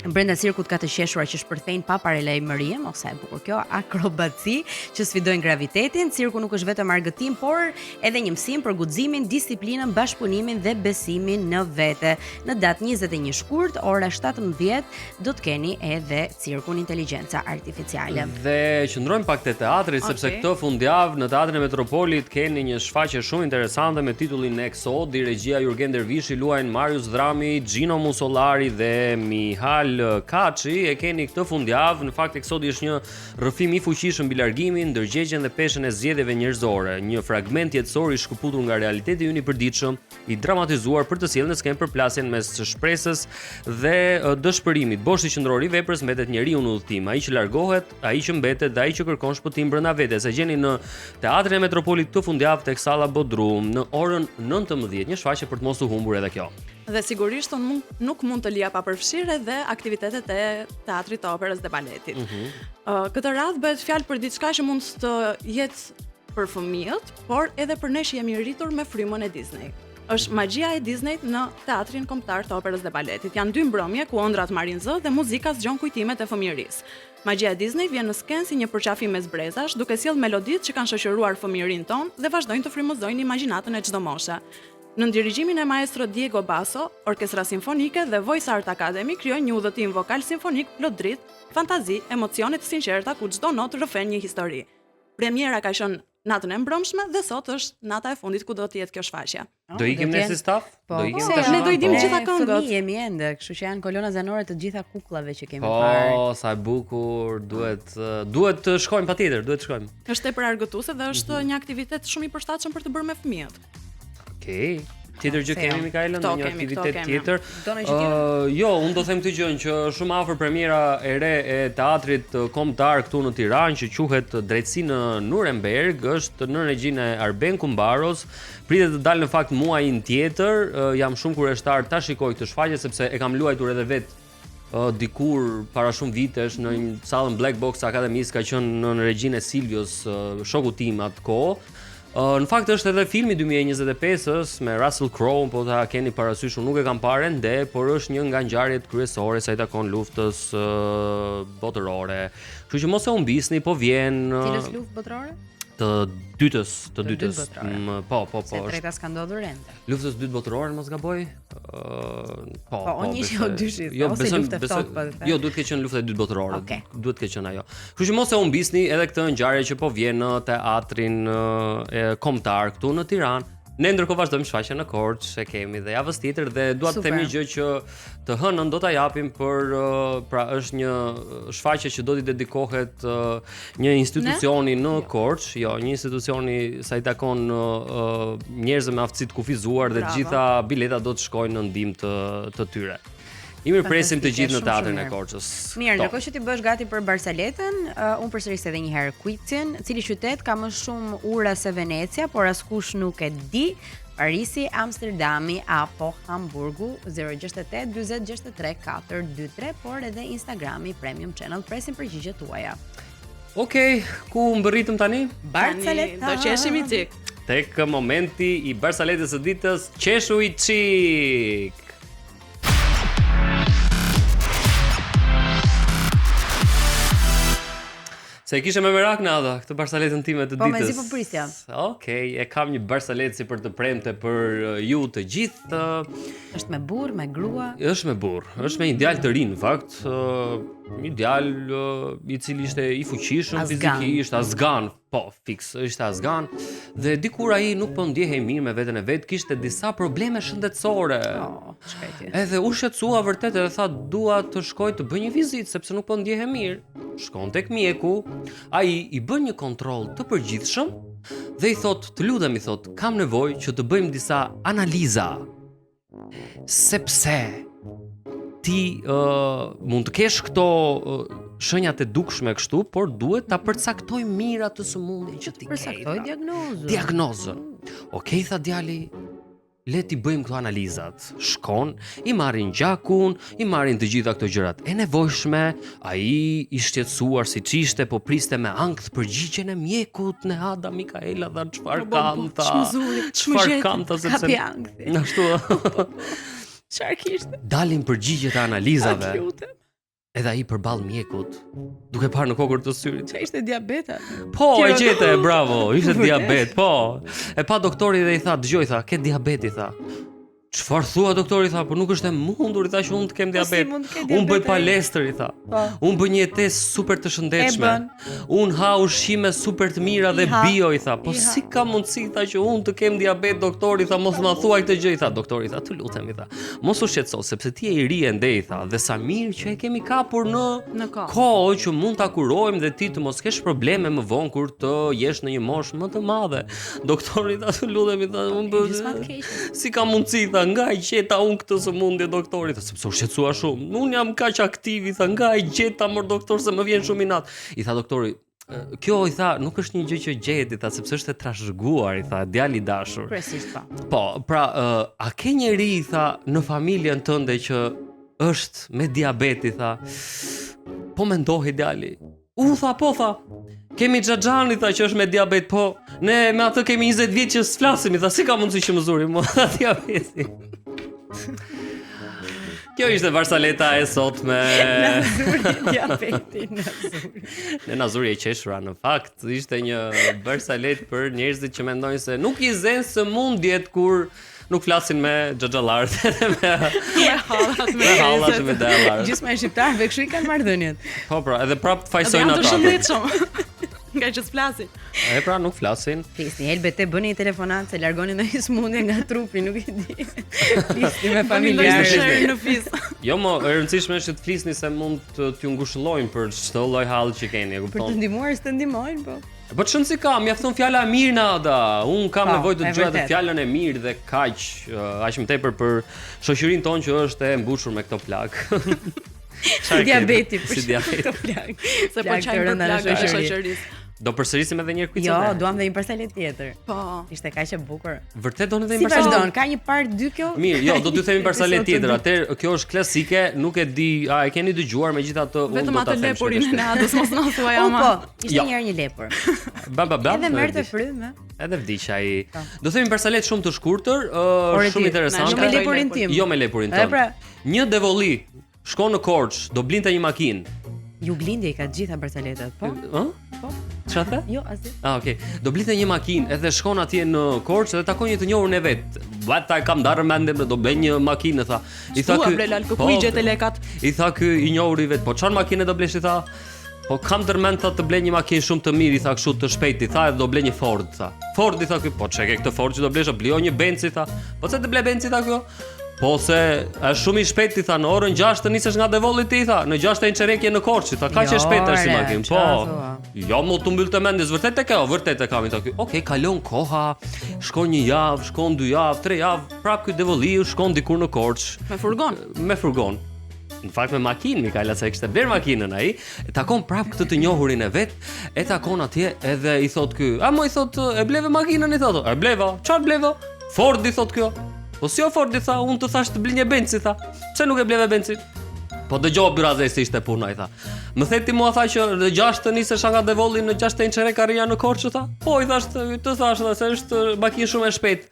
B: Brenda cirkut ka të qeshura që shpërthejnë pa paralajmërim, o sa e bukur kjo, akrobaci që sfidojnë gravitetin. Cirku nuk është vetëm argëtim, por edhe një mësim për guximin, disiplinën, bashkëpunimin dhe besimin në vete. Në datë 21 shkurt, ora 17, do të keni edhe cirkun Inteligjenca
A: Artificiale. Dhe qëndrojmë pak te teatri okay. sepse këtë fundjavë në Teatrin e Metropolit keni një shfaqje shumë interesante me titullin Exodi, regjia Jurgen Dervishi, luajnë Marius Dhrami, Xhino Musollari dhe Mihal Kaçi. E keni këtë fundjavë, në fakt Exodi është një rrëfim i fuqishëm mbi largimin, ndërgjegjen dhe peshën e zgjedhjeve njerëzore, një fragment jetësor i shkëputur nga realiteti ynë i përditshëm i dramatizuar për të sjellë në skenë përplasjen mes shpresës dhe dëshpërimit. Boshti qendror i veprës mbetet njeriu në udhëtim, ai që largohet, ai që mbetet dhe ai që kërkon shpëtim brenda vetes. E gjeni në Teatrin e Metropolit këtë fundjavë tek salla Bodrum në orën 19, një shfaqje për të mos u humbur edhe
C: kjo. Dhe sigurisht unë mund, nuk mund të lija pa përfshirë edhe aktivitetet e teatrit të operës dhe baletit. Mm -hmm. uh, këtë radhë bëhet fjalë për diçka që mund të jetë për fëmijët, por edhe për ne që jemi rritur me frymën e Disney. Është magjia e Disneyt në Teatrin Kombëtar të Operës dhe Baletit. Janë dy mbrëmje ku ëndrrat marrin zë dhe muzika zgjon kujtimet e fëmijërisë. Magjia e Disney vjen në skenë si një përqafim mes brezash, duke sjellë meloditë që kanë shoqëruar fëmijërinë tonë dhe vazhdojnë të frymëzojnë imagjinatën e çdo moshe. Nën dirigjimin e maestro Diego Basso, Orkestra Simfonike dhe Voice Art Academy krijojnë një udhëtim vokal simfonik plot dritë, fantazi, emocione të sinqerta ku çdo notë rrëfen një histori. Premiera ka qenë natën e mbrëmshme dhe sot është nata e fundit ku do të jetë kjo
A: shfaqje. Oh, do ikim ne si staf?
B: Po,
A: do ikim
B: po,
A: tash.
C: Ne do i dimë të gjitha këngët.
B: Fëmijë jemi ende, kështu që janë kolona zanore të gjitha kukullave që kemi po, parë.
A: Po, sa e bukur, duhet duhet të shkojmë patjetër, duhet të
C: shkojmë. Është tepër argëtuese dhe është mm -hmm. një aktivitet shumë i përshtatshëm për të bërë me
A: fëmijët. Okej. Okay. Tjetër gjë kemi Mikaela, ndonjë aktivitet
B: tjetër?
A: Do ndonjë gjë tjetër? Uh, jo, unë do them këtë gjën që shumë afër premiera e re e teatrit kombëtar këtu në Tiranë që quhet Drejtësi në Nuremberg, është në regjinë e Arben Kumbaros. Pritet të dalë në fakt muajin tjetër. Uh, jam shumë kureshtar ta shikoj këtë shfaqje sepse e kam luajtur edhe vetë uh, dikur para shumë vitesh në një sallën Black Box Akademisë ka qenë në regjinë e Silvios, uh, shokut tim atë kohë. Uh, në fakt është edhe filmi 2025-ës me Russell Crowe, po ta keni parasysh, unë nuk e kam parë ende, por është një nga ngjarjet kryesore sa i takon luftës uh, botërore. Kështu që mos e humbisni, po vjen
B: uh, Cilës luftë botërore?
A: Të dytës, të dytës. Mm, po, po, po.
B: Se treta s'ka ndodhur ende.
A: Luftës dytë botërore, mos gaboj? Ë,
B: po, po, po, një jo dyshi, jo, ose luftë e ftohtë,
A: po. Jo, duhet të ketë qenë lufta e dytë botërore. Okay. Duhet të ketë qenë ajo. Kështu që mos e humbisni edhe këtë ngjarje që po vjen në teatrin e kombëtar këtu në Tiranë. Ne ndërkohë vazhdojmë shfaqjen në Korçë, e kemi dhe javës tjetër dhe dua të them një gjë që të hënën do ta japim për pra është një shfaqje që do t'i dedikohet një institucioni në jo. Korçë, jo, një institucioni sa i takon uh, njerëzve me aftësi të kufizuar dhe të gjitha biletat do të shkojnë në ndihmë të të tyre. I mirëpresim të gjithë në teatrin e
B: Korçës. Mirë, ndërkohë që ti bëhesh gati për Barsaletën, uh, unë përsëris edhe një herë kuicin, cili qytet ka më shumë ura se Venecia, por askush nuk e di. Parisi, Amsterdami apo Hamburgu 068 40 63 423, por edhe Instagrami Premium Channel presim përgjigjet
A: tuaja. Okej, okay, ku mbërritëm
B: tani? Barsaleta.
C: Do qeshim i
A: çik. Tek momenti i Barsaletës së ditës, qeshu i çik. Se e kishe me merak Nada, këtë barsaletën time të
B: po, ditës. Po, mezi po prisja.
A: Okej, okay, e kam një barsaletë si për të premte për uh, ju të gjithë.
B: Është me burrë, me grua?
A: Është me burrë, është me një djalë të ri në fakt, uh, një djalë uh, i cili ishte i fuqishëm fizikisht, azgan, Po, fiks, ishte azgan dhe dikur ai nuk po ndjehej mirë me veten e vet, kishte disa probleme shëndetësore.
B: Oh,
A: shkreti. Edhe u shqetësua vërtet edhe tha dua të shkoj të bëj një vizitë sepse nuk po ndjehem mirë. Shkon tek mjeku, ai i bën një kontroll të përgjithshëm dhe i thotë, të lutem i thotë, kam nevojë që të bëjmë disa analiza. Sepse ti uh, mund të kesh këto uh, shenjat e dukshme kështu, por duhet ta përcaktoj mirë atë sëmundje që ti
B: ke. Përcaktoj diagnozën.
A: Diagnozën. Okej, tha djali, le t'i bëjmë këto analizat. Shkon, i marrin gjakun, i marrin të gjitha këto gjërat e nevojshme, ai i shqetësuar siç ishte, po priste me ankth përgjigjen e mjekut Nehada Mikaela tha çfarë po, kam
C: tha.
A: Çfarë kam tha
B: sepse Kapi ankthi.
A: Ashtu.
B: Çfarë kishte?
A: Dalin përgjigjet e analizave. Edhe ai përballë mjekut, duke parë në kokër të
B: syrit. Çfarë ishte diabet?
A: Po, e gjete, bravo, ishte diabet, po. E pa doktori dhe i tha, dëgjo, i tha, ke diabet, i tha. Çfarë thua doktori tha, po nuk është e mundur i tha që unë të kem
B: po
A: diabet.
B: Si
A: unë bëj palestër i tha. Po. Unë bëj një jetesë super të shëndetshme. Unë ha ushqime super të mira dhe bio i tha. Po si ka mundësi tha që unë të kem diabet doktori tha, mos ma thuaj këtë gjë i tha. Doktori tha, të lutem i tha. Mos u shqetëso sepse ti je i ri ende i tha dhe sa mirë që e kemi kapur
C: në në
A: kohë. Kohë që mund ta kurojmë dhe ti të mos kesh probleme më vonë kur të jesh në një moshë më të madhe. Doktori tha, të lutem i tha, unë
B: bëj.
A: Si ka mundësi tha, nga e gjeta unë këtë sëmundje doktori, tha, sepse u shqetësua shumë. Unë jam kaq aktiv i tha, nga e gjeta mor doktor se më vjen shumë inat. I tha doktori, Kjo i tha, nuk është një gjë që gjehet, i tha, sepse është e trashëguar, i tha, djali i dashur.
B: Kryesisht po.
A: Po, pra, uh, a ke njeri, i tha, në familjen tënde që është me diabet, i tha, po mendohej djali. U, tha, po, tha, kemi xhaxhan, i tha, që është me diabet, po, ne me atë kemi 20 vjet që s'flasim, i tha, si ka mundësi që më zuri mua, tha, diabeti. Kjo ishte Barsaleta e sotme.
B: Na zuri diabeti, na zuri.
A: Ne na zuri e qeshura në fakt, ishte një barsalet për njerëzit që mendojnë se nuk i zën sëmundjet kur nuk flasin me xhaxhallarët edhe me
C: Me hallat,
A: me hallat me dallarët.
B: Gjysma e shqiptarëve kështu i kanë marrëdhëniet.
A: Po pra, edhe prap
C: Edhe
A: fajsojnë
C: janë të
A: ata.
C: shëndetshëm. Nga që s'flasin.
A: E pra nuk flasin.
B: Flisni, helbete bëni një telefonat se largoni ndonjë sëmundje nga trupi, nuk e di. Flisni me
C: Bëni ndonjë
B: familjarët.
C: sherr në fis.
A: Jo, mo, e rëndësishme është që të flisni se mund të t'ju ngushëllojnë për çdo lloj halli që keni, e
B: Për të
A: kupton?
B: ndihmuar, s'të ndihmojnë, po.
A: Po ç'rëndësi ka, mjafton fjala e mirë Nada. Un kam
B: Po,
A: nevojë të
B: e
A: dëgjoj atë
B: vërtet.
A: fjalën e mirë dhe kaq, ë, aq më tepër për shoqërinë tonë që është e mbushur me këto plak.
B: Si diabeti, për
A: si diabeti.
B: Këto plak.
C: Se po
B: Plak të
C: qajmë për
B: rënda në
C: plagët e
B: shoqëri.
C: shoqërisë.
A: Do përsërisim edhe një herë kuicën?
B: Jo, duam dhe një barsalet tjetër.
C: Po.
B: Ishte kaq e bukur.
A: Vërtet doni edhe
B: Si
A: një barsalet?
B: vazhdon? Ka një part 2 kjo?
A: Mirë, jo, do t'ju themi barsalet
B: Episod të
A: tjetër.
B: dytë.
A: Atëherë kjo është klasike, nuk e di, a e keni dëgjuar, megjithatë unë
C: Vetëm
A: do ta
C: atë
A: them.
C: lepurin e
A: shpejt e
C: Nadës mos na thuaj
B: U
C: ama.
B: po, ishte
A: Jo.
B: një herë një lepur.
A: shpejt. Ba ba ba.
B: Edhe merrte frymë.
A: Edhe vdiq ai. Do themi barsalet shumë të shkurtër, ë,
B: Ore
A: shumë
B: ti,
A: interesante.
B: Jo me lepurin tim.
A: Jo me lepurin
B: E
A: tënd.
B: pra.
A: Një devolli shkon në Korçë, do blinte një makinë.
B: Juglindje i ka të gjitha barsaletat, po?
A: Ë?
B: Po.
A: Çfarë the?
B: Jo, asgjë.
A: Ah, okay. Do blinte një makinë, edhe shkon atje në Korçë dhe takon një të njohur e vet. Vata e kam ndarë mendjen, do blej një makinë, tha. I
C: Thua bre lal,
A: Po,
C: ku i gjete lekat?
A: I tha ky i njohuri vet, po çfarë makine do blesh i tha? Po kam ndërmend tha të blej një makinë shumë të mirë, i tha kështu të shpejt, i tha edhe do blej një Ford, tha. Ford i tha ky, po çe ke këtë Ford që do blesh, o blio një Benz i tha. Po pse të blej Benz i tha kjo? Po se është shumë i shpejt i tha, në orën 6 të nisesh nga Devolli ti i tha, në 6 e një çerek je në Korçë, i tha, kaq e
B: Jo,
A: shpejt është si
B: re,
A: makinë.
B: qa
A: Po.
B: thua?
A: Jo, mo të mbyll të mendjes, vërtet e ke, o, vërtet e kam i tha ky. Okej, kalon koha, shkon një javë, shkon dy javë, tre javë, prap ky Devolliu shkon dikur në Korçë
C: Me furgon.
A: me furgon. Në fakt me makinë, Mikaela se e kishte bler makinën ai, e takon prap këtë të njohurin e vet, e takon atje edhe i thot ky, "A mo i thot, e bleve makinën?" i thot. "E bleva." "Çfarë bleva?" "Ford" i thot kjo. "Po si o Ford i tha, unë të thash të blin një Benz i tha. Pse nuk e bleve Benzin?" Po dëgjoj byraze si ishte puna i tha. Më the ti mua tha që në 6 të nisesha nga Devolli në 6 e një çerek arrija në Korçë tha. Po i thash të, të thash tha se është makinë shumë e shpejtë.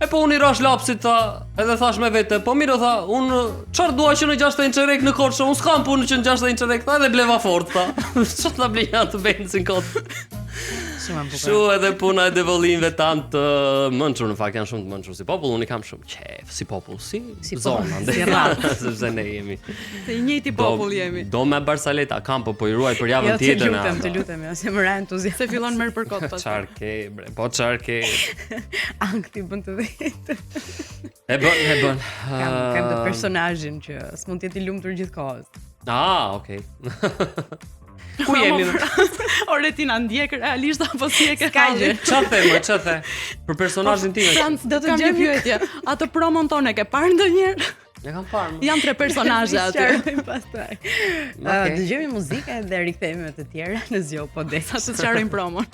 A: E po unë i rash lapsit tha, edhe thash me vete, po mirë tha, unë çfarë dua që në 6 e një çerek në Korçë, unë s'kam punë që në 6 e një çerek tha edhe bleva Ford tha. Çfarë ta blej atë benzin kot.
B: Shumë e bukur.
A: Kështu edhe puna e devollinjve tan të mençur, në fakt janë shumë të mençur si popull, unë i kam shumë qejf si popull, si,
B: Si
A: zonë,
B: popull,
A: andej.
B: si radhë.
A: sepse ne jemi.
C: Se i njëjti popull jemi.
A: Do me Barsaleta kam, po po i ruaj për javën
B: Jo, të
A: tjetër.
B: lutem,
A: na.
B: të lutem, jo, se më ra entuziazm.
C: Se fillon merr për kot pas.
A: Çfarë ke, bre? Po çfarë ke?
B: Ankthi bën të vetë.
A: E bën, e bën.
B: Kam kam të personazhin që s'mund të jetë i lumtur gjithkohës.
A: Ah, okay. Ku jemi?
C: Ore ti na ndjek realisht apo si e ke
B: S'ka
C: hallin?
B: gjë.
A: Çfarë the, më, çfarë the? Për personazhin tim.
C: Franc,
B: Do të
C: kam një
B: gjejmë
C: pyetje. Atë promon tonë e ke parë ndonjëherë?
A: E kam parë. më.
C: Janë tre personazhe aty.
B: Sqarojmë pastaj.
A: Okej.
B: Ë, Dëgjojmë muzikë dhe rikthehemi me të tjera në Zgjo po des.
C: Sa të sqarojmë promon.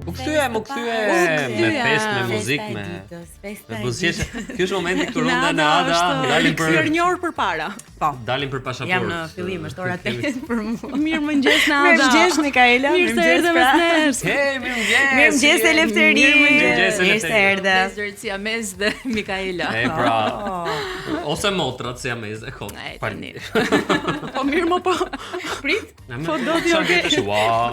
A: U kthyem, u kthyem
C: U
A: me
C: kthyem.
A: fest, me muzikë, me me buzëqeshje. Ky është momenti kur unë dhe Nada dalim për
C: Kthyer një orë përpara.
B: Po.
A: dalim për pasaportë.
B: Jam në fillim, është ora 8 për mua.
C: Mirë mëngjes Nada.
B: Mirëmëngjes Mikaela,
C: Mirë se erdhe mes
B: pra.
C: nesh.
A: Hey, mirëmëngjes.
B: Mirëmëngjes Elefteri.
A: Mirëmëngjes,
B: Mirë se
A: Elefteri.
B: erdhe.
H: Zërësia Mez dhe Mikaela.
A: E pra. Ose motrat si jam e kot.
H: E,
A: Fal.
H: tani.
C: Po mirë mo po.
B: Prit.
A: Po
C: do ti, okay.
A: Ua.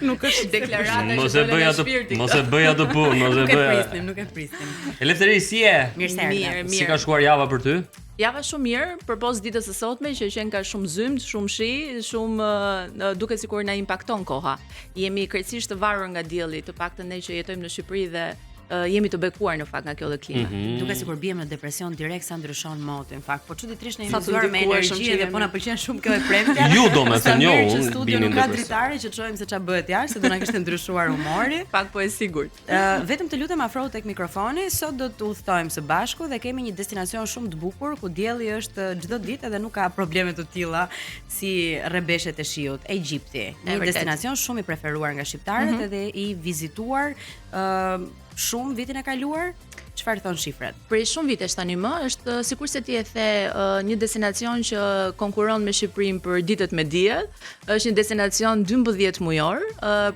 C: Nuk është
H: Deklarata që
A: Mos e
H: dole
A: bëj
H: nga
A: atë,
H: shpirti.
A: mos e bëj atë punë, mos e
B: Nuk e
A: bëj.
B: prisnim, nuk e prisnim.
A: Elefteri si je?
B: Mirë se erdhe.
H: Mirë,
A: Si ka
H: mirë.
A: shkuar java për ty?
H: Java shumë mirë, përpos ditës së sotme që qen ka shumë zymt, shumë shi, shumë ë, duket sikur na impakton koha. Jemi krejtësisht të varur nga dielli, të paktën ne që jetojmë në Shqipëri dhe Jemi të bekuar në fakt nga kjo lloj klime.
A: Mm -hmm.
B: Duket sikur biem në depresion direkt sa ndryshon moti, në fakt. Po çuditërisht ne jemi
C: Sa të
B: zgjuar me
C: ndikueshëm
B: energji
C: që
B: dhe po
C: jemi.
B: na pëlqen shumë kjo e premtja.
A: Ju do me
B: Sa
A: thënë, jo,
B: mirë që
A: unë
B: studio
A: bini
B: nuk
A: në
B: ka
A: depresion.
B: dritare që të shohim se ç'a bëhet jashtë, se do na kishte ndryshuar humori.
H: Pak po e sigurt.
B: Ë, vetëm të lutem afrohu tek mikrofoni. Sot do të udhtojmë së bashku dhe kemi një destinacion shumë të bukur ku dielli është çdo ditë edhe nuk ka probleme të tilla si rrebeshet e shiut. Egjipti, një
H: vërtet.
B: destinacion shumë i preferuar nga shqiptarët
H: Mhm.
B: edhe i vizituar ë shumë vitin e kaluar. Çfarë thon shifrat?
H: Prej shumë vitesh tani më është sikurse ti e the një destinacion që konkuron me Shqipërinë për ditët me diell, është një destinacion 12 mujor,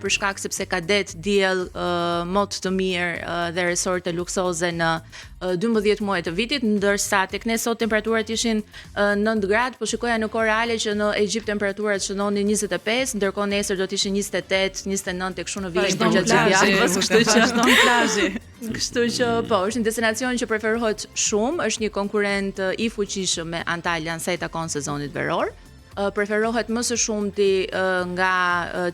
H: për shkak sepse ka det, diell, mot të mirë dhe resorte luksoze në 12 muaj të vitit, ndërsa tek ne sot temperaturat ishin 9 gradë, po shikoja në kohë reale që në Egjipt temperaturat shënonin 25, ndërkohë nesër do të ishin 28, 29 e kështu në vijim
C: Vazhdon
H: përgjatë gjithë
C: plazhi,
H: javës, kështu që
C: vazhdon plazhi.
H: Kështu që po, është një destinacion që preferohet shumë, është një konkurrent i fuqishëm me Antalyan sa i takon sezonit veror. Preferohet më së shumti nga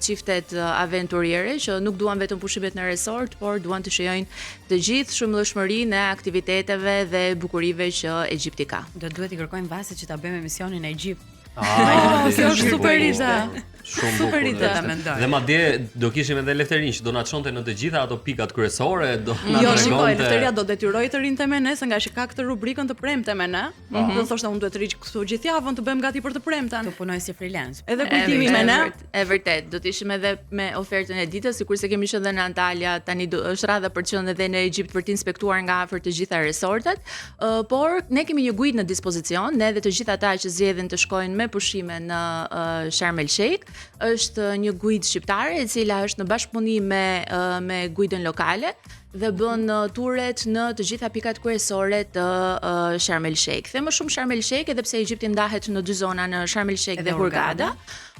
H: çiftet aventuriere që nuk duan vetëm pushimet në resort, por duan të shijojnë të gjithë shumëllojshmërinë e aktiviteteve dhe bukurive që Egjipti ka.
B: Do duhet i kërkojmë Vasit që ta bëjmë emisionin në Egjipt.
A: Ah,
C: kjo është
A: shumë
C: super
A: bukur.
C: ide.
A: Shumë
C: Super
A: bukur.
C: ide.
A: do
B: Ta
A: ishte.
B: mendoj.
A: Dhe madje do kishim edhe Lefterin që do na çonte në të gjitha ato pikat kryesore, do na
C: Jo, shikoj,
A: tregonte.
C: Lefteria do detyroj të rinte me ne, se nga që ka këtë rubrikën të premte me ne. Do thoshte unë duhet të rri këtu gjithë javën të bëjmë gati për të premten.
B: Të punoj si freelance.
C: Edhe kujtimi me ne.
H: E vërtet, E vërtet, do të ishim edhe me ofertën e ditës, sikurse kemi qenë edhe në Antalya, tani do, është radha për të qenë edhe në Egjipt për të inspektuar nga afër të gjitha resortet. Ë, por ne kemi një guidë në dispozicion, ne dhe të gjithë ata që zgjedhin të shkojnë me pushime në uh, Sharm el Sheikh, është një guidë shqiptare e cila është në bashkëpunim me uh, me guidën lokale dhe bën turet në të gjitha pikat kryesore të uh, Sharm el Sheikh. Them më shumë Sharm el Sheikh edhe pse Egjipti ndahet në dy zona në Sharm el Sheikh
B: Edhe
H: dhe Hurghada.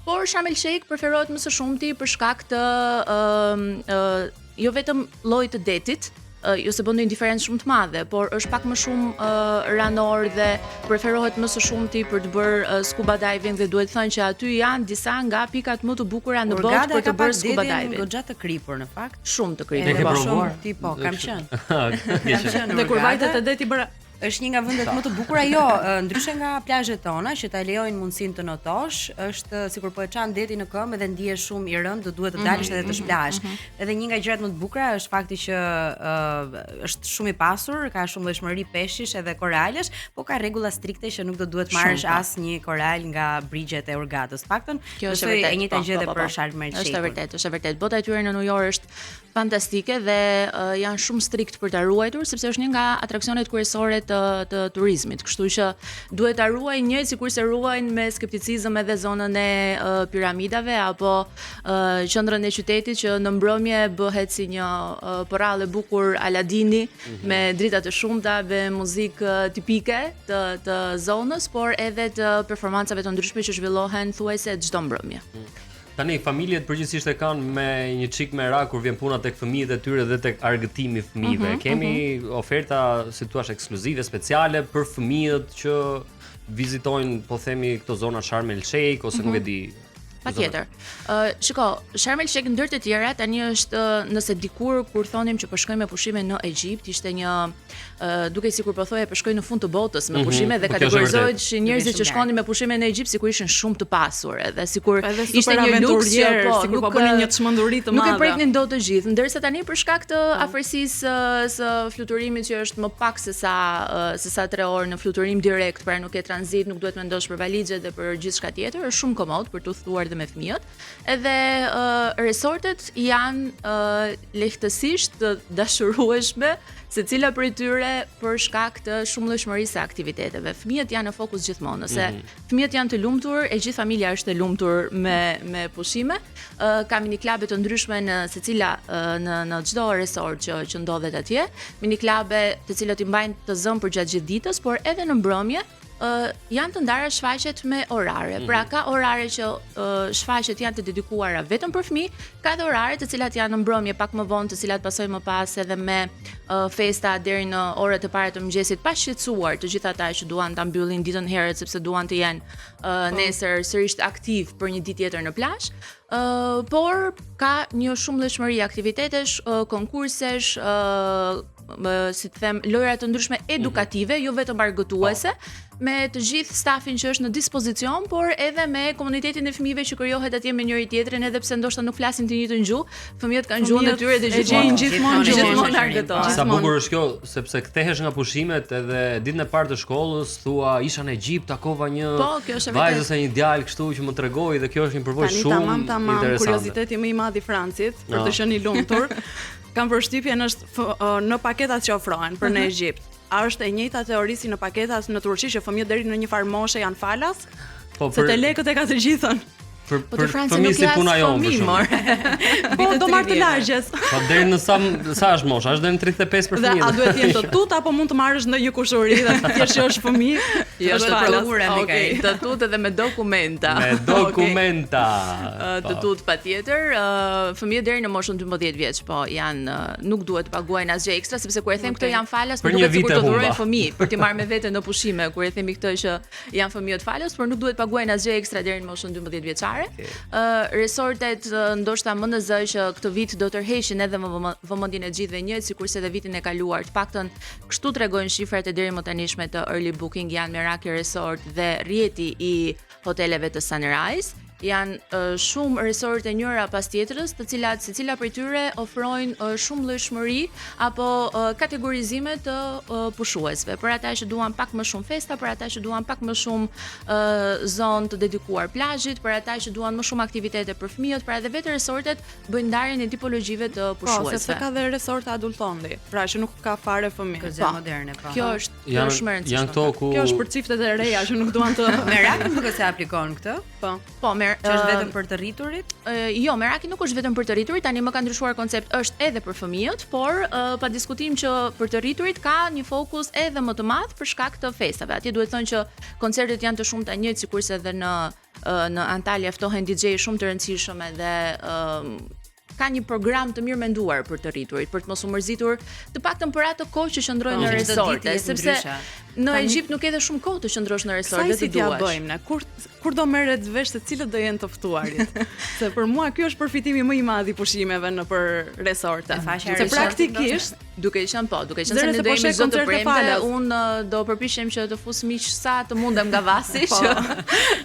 H: Por Sharm el Sheikh preferohet më së shumti për shkak të ë ë jo vetëm llojit të detit, jo se bën ndonjë diferencë shumë të madhe, por është pak më shumë uh, ranor dhe preferohet më së shumti për të bërë uh, scuba diving dhe duhet thënë që aty janë disa nga pikat më të bukura në botë
B: Hurghada
H: për
B: ka
H: të bërë
B: pak
H: scuba
B: detin
H: diving.
B: Goxha të kripur në fakt.
H: Shumë të
A: E
H: kripur.
A: ke
H: po.
A: provuar?
B: Shumë, ti po, kam qenë.
A: Ke
B: Kam
A: qenë.
B: qenë. në
C: Dhe kur
B: Hurghada.
C: vajtet e deti bëra
B: Është një nga vendet më të bukura, jo, ndryshe nga plazhet tona që ta lejojnë mundësinë të notosh, është sikur po e çan detin në këmbë dhe ndihesh shumë i rënd, do duhet të dalësh edhe të shplash. Edhe një nga gjërat më të bukura është fakti që ë, është shumë i pasur, ka shumë llojshmëri peshish edhe koralesh, po ka rregulla strikte që nuk do duhet marrësh
H: po.
B: asnjë koral nga brigjet e Hurgadës. Paktën,
H: Kjo është e
B: besoj
H: vërtetë.
B: e njëjta
H: po,
B: gjë
H: po,
B: edhe
H: po,
B: për
H: po.
B: Sharm el
H: Është e
B: Sheikhun.
H: vërtetë, është e vërtetë. Bota e tyre në New York është fantastike dhe uh, janë shumë strikt për ta ruajtur sepse është një nga atraksionet kryesore të të turizmit. Kështu që duhet ta ruajnë njëjtë sikurse ruajnë me skepticizëm edhe zonën e uh, piramidave apo uh, qendrën e qytetit që në mbrëmje bëhet si një uh, përrallë e bukur Aladini me drita të shumta dhe muzikë uh, tipike të të zonës, por edhe të performancave të ndryshme që zhvillohen thuajse çdo mbrëmje.
A: Tani familjet përgjithsisht e kanë me një çik merak kur vjen puna tek fëmijët e tyre dhe tek argëtimi i fëmijëve.
H: Mhm,
A: Kemi oferta, si thua, ekskluzive, speciale për fëmijët që vizitojnë, po themi, këto zona Sharm el Sheikh ose nuk e di.
H: Patjetër. Ë, shiko, Sharm el Sheikh ndër të tjera tani është nëse dikur kur thonim që po shkojmë me pushime në Egjipt, ishte një ë duke sikur po thoje po shkoj në fund të botës me pushime dhe
A: po kjo është e vërtetë.
H: kategorizoheshin njerëzit
B: Duke
H: që
B: shumë
H: shkonin me pushime në Egjipt sikur ishin shumë të pasur edhe sikur
C: Edhe
H: ishte
C: super
H: një luks që
C: aventurier,
H: po
C: sikur
H: nuk
C: po bënin një çmenduri të
H: Nuk e
C: madhe.
H: preknin dot të gjithë, ndërsa tani për shkak të afërsisë së, së fluturimit që është më pak se sa se sa 3 orë në fluturim direkt, pra nuk ke tranzit, nuk duhet mendosh për valixhet dhe për gjithçka tjetër, është shumë komod për të udhëtuar dhe me fëmijët. Edhe uh, resortet janë uh, lehtësisht të dashurueshme, secila prej tyre për shkak të shumëllojshmërisë së aktiviteteve. Fëmijët janë në fokus gjithmonë, nëse fëmijët janë të lumtur, e gjithë familja është e lumtur me me pushime. Ë ka mini klabe të ndryshme në secila ë, në në çdo resort që që ndodhet atje, mini klabe të cilat i mbajnë të zënë përgjatë gjithë ditës, por edhe në mbrëmje. Ë janë të ndara shfaqjet me orare. Pra ka orare që ë, shfaqjet janë të dedikuara vetëm për fëmijë, ka edhe orare të cilat janë në mbrëmje pak më vonë, të cilat pasojnë më pas edhe me ë, festa deri në orët e para të mëngjesit, pa shqetësuar të gjithë ata që duan ta mbyllin ditën herët sepse duan të jenë ë, nesër sërish aktiv për një ditë tjetër në plazh. Ë, por ka një shumëllojshmëri aktivitetesh, ë, konkursesh, ë më, si të them, lojra të ndryshme edukative, jo vetëm argëtuese, me të gjithë stafin që është në dispozicion, por edhe me komunitetin e fëmijëve që krijohet atje me njëri tjetrin, edhe pse ndoshta nuk flasin të njëjtën gjuhë, fëmijët kanë gjuhën e tyre dhe
C: e gjejnë
H: gjithmonë
C: gjithmonë gjuhën.
H: gjithmonë argëtohen.
A: Sa bukur është kjo, sepse kthehesh nga pushimet edhe ditën e parë të shkollës thua isha në Egjipt, takova një
H: Po, kjo është e
A: vajzë
H: vërtetë.
A: ose një djalë kështu që më tregoi dhe kjo është një përvojë
C: Tani
A: shumë
C: tamam tamam
A: interesante.
C: kurioziteti më i madh i Francit për të
A: Ah.
C: qenë i lumtur. Kam përshtypjen është f- ë, në paketat që ofrohen për në
H: Mhm.
C: Egjipt. A është e njëjta teori si në paketat në Turqi që fëmijët deri në një farë moshe janë falas?
A: Po
C: Se
A: për
C: te lekët e ka të gjithën.
A: për
H: Po të
A: për
H: Francë
A: fëmijë
H: nuk
A: si
H: ja
A: puna jonë për
H: fëmijë,
A: shembull.
H: mor.
C: Po do marr të
B: 30.
C: lagjes.
A: Po deri në sa sa është mosha? Është deri në 35 për
C: Dhe a
A: fëmijët.
C: duhet jenë të tut apo mund të marrësh ndonjë kushuri dhe thjesht që është fëmijë?
H: Jo,
C: është
H: të
C: falas.
B: prokuren,
H: Okej,
B: Mikael.
H: të tut edhe me dokumenta.
A: Me
H: Okej.
A: dokumenta.
H: Ë, të
A: Po.
H: tut patjetër, ë, fëmijët deri në moshën 12 vjeç, po janë ë, nuk duhet të paguajnë asgjë ekstra sepse kur e them këtë janë falas,
A: Për
H: më
A: një
H: duket sikur
A: vit e
H: të dhurojnë
A: humba.
H: fëmijë për t'i marrë me vete në pushime, kur e themi këtë që janë fëmijët falas, por nuk duhet paguajnë asgjë ekstra deri në moshën 12 vjeçare. Ë resortet ë, ndoshta më në zë që këtë vit do tërheqin edhe më vëmë- vëmendjen e gjithëve njëjtë sikurse edhe vitin e kaluar. Të paktën kështu tregojnë shifrat e deri më tanishme të early booking janë Meraki Resort dhe rrjeti i hoteleve të Sunrise janë uh, shumë resorte njëra pas tjetrës, të cilat secila prej tyre ofrojnë uh, shumë llojshmëri apo uh, kategorizime të uh, pushuesve. Për ata që duan pak më shumë festa, për ata që duan pak më shumë uh, zonë të dedikuar plazhit, për ata që duan më shumë aktivitete për fëmijët, pra edhe vetë resortet bëjnë ndarjen e tipologjive të
C: Po,
H: pushuesve.
C: sepse ka dhe resorte adultondi, pra që nuk ka fare fëmijë.
B: Kjo gjë moderne po.
H: Kjo është kjo është shumë e rëndësishme.
A: Janë këto ku
C: Kjo është për çiftet e reja që nuk duan të
B: Meraki më duket se aplikon këtë,
C: po.
H: Po, mer,
B: që është
H: ë,
B: vetëm për të rriturit.
H: Ë, jo, Meraki nuk është vetëm për të rriturit, tani më ka ndryshuar koncept, është edhe për fëmijët, por uh, pa diskutim që për të rriturit ka një fokus edhe më të madh për shkak të festave. Atje duhet thënë që koncertet janë të shumta njëjtë sikurse edhe në ë, në Antalya ftohen DJ shumë të rëndësishëm edhe ë, ka një program të mirë menduar për të rriturit, për të mos u mërzitur, të paktën për atë kohë që qëndrojnë
B: Po,
H: në
B: që çdo ditë
H: resorte,
B: jetë
H: sepse
B: ndryshe.
H: në Egjipt nuk ke edhe shumë kohë të qëndrosh në resort
C: Sa
H: dhe
C: si
H: të
C: t'ja
H: duash.
C: bëjmë ne? Kur kur do merret vesh se cilët do jenë të ftuarit? Se për mua ky është përfitimi më i madh i pushimeve në për resorte.
B: E faqja e
C: Se
B: resortit
C: praktikisht
H: Duke qenë po, duke qenë se
C: Zëre
H: ne
C: se
H: do
C: po
H: jemi
C: sheh
H: çdo të
C: koncerte
H: premte,
C: falas.
H: unë do përpiqem që të fus miq sa të mundem nga vasi
C: Po.
H: që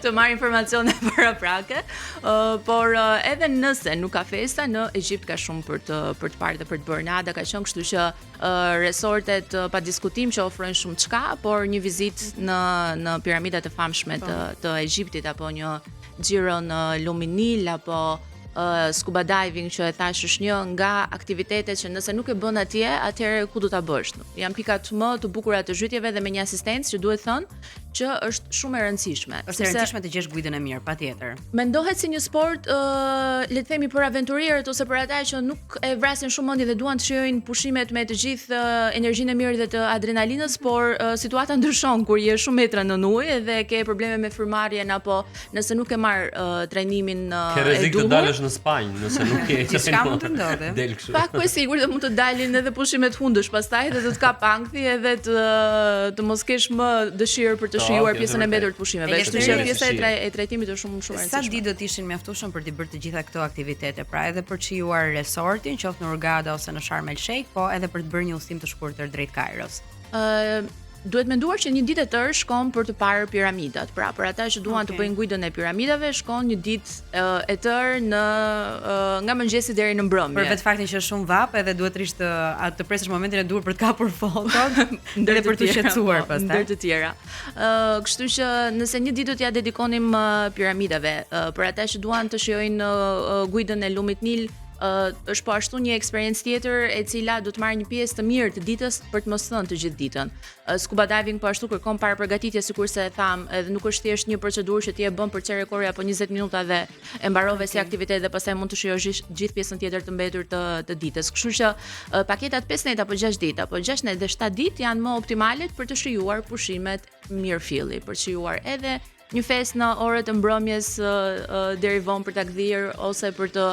H: të marr informacione paraprake. Ë, por ë, edhe nëse nuk ka festa në Egjipt ka shumë për të për të parë dhe për të bërë. Nada ka qenë, kështu që ë, resortet ë, pa diskutim që ofrojnë shumë çka, por një vizitë në në piramidat e famshme të të Egjiptit apo një xhiro në Lumin Nil apo uh, scuba diving që e thash është një nga aktivitetet që nëse nuk e bën atje, atëherë ku do ta bësh? Janë pikat më të bukura të zhytjeve dhe me një asistencë që duhet thënë që është shumë e rëndësishme.
B: Është e rëndësishme të gjesh guidën e mirë, patjetër.
H: Mendohet si një sport, ë le të themi për aventurierët ose për ata që nuk e vrasin shumë mendjen dhe duan të shijojnë pushimet me të gjithë ë, energjinë e mirë dhe të adrenalinës, por ë, situata ndryshon kur je shumë metra nën ujë dhe ke probleme me frymëmarrjen apo nëse nuk e marr ë, trajnimin ë,
A: Ke
H: e
A: rrezik të
H: duhur.
A: dalësh në Spanjë nëse nuk je.
B: Gjithçka mund të ndodhi.
A: Del kështu.
H: Pak po e sigurt dhe mund të dalin edhe pushimet hundësh pastaj dhe të të kap ankthi edhe të të mos kesh më dëshirë për të
A: Po,
H: shijuar
A: kjo është
H: pjesën e
A: vërtet.
H: mbetur të pushimeve.
B: E
H: Kështu që
A: leshterimi.
H: pjesa e, traj, e trajtimit është shumë shumë e
B: Sa
H: rëndësishme.
B: ditë do të ishin mjaftueshëm për të bërë të gjitha këto aktivitete, pra edhe për të shijuar resortin, qoftë në Hurghada ose në Sharm el Sheikh, po edhe për të bërë një udhëtim të shkurtër drejt Kairos.
H: Ë duhet menduar që një ditë e tërë shkon për të parë piramidat. Pra, për ata që duan të
C: Okej.
H: bëjnë guidën e piramidave, shkon një ditë ë, e tërë në ë, nga mëngjesi deri në mbrëmje.
B: Për vetë faktin që është shumë vapë edhe duhet rish të a, të presësh momentin e duhur për të kapur fotot
H: Ndër
B: dhe për të
H: tjera,
B: shqetësuar
H: po,
B: pastaj.
H: Ndër të tjera. Ë, kështu që nëse një ditë do t'ja dedikonim ë, piramidave, ë, për ata që duan të shijojnë ë, ë, guidën e lumit Nil, ë, është po ashtu një eksperiencë tjetër e cila do të marrë një pjesë të mirë të ditës për të mos thënë të gjithë ditën. Ë, Scuba diving po ashtu kërkon para përgatitje sikurse e tham, edhe nuk është thjesht një procedurë që ti e bën për çerek ore apo 20 minuta dhe e mbarove si aktivitet dhe pastaj mund të shijosh gjithë- gjithë pjesën tjetër të mbetur të të ditës. Kështu që ë, paketat 5 net apo 6 ditë apo 6 net dhe 7 ditë janë më optimalet për të shijuar pushimet mirëfilli për të shijuar edhe një festë në orët e mbrëmjes deri vonë për ta gdhirë ose për të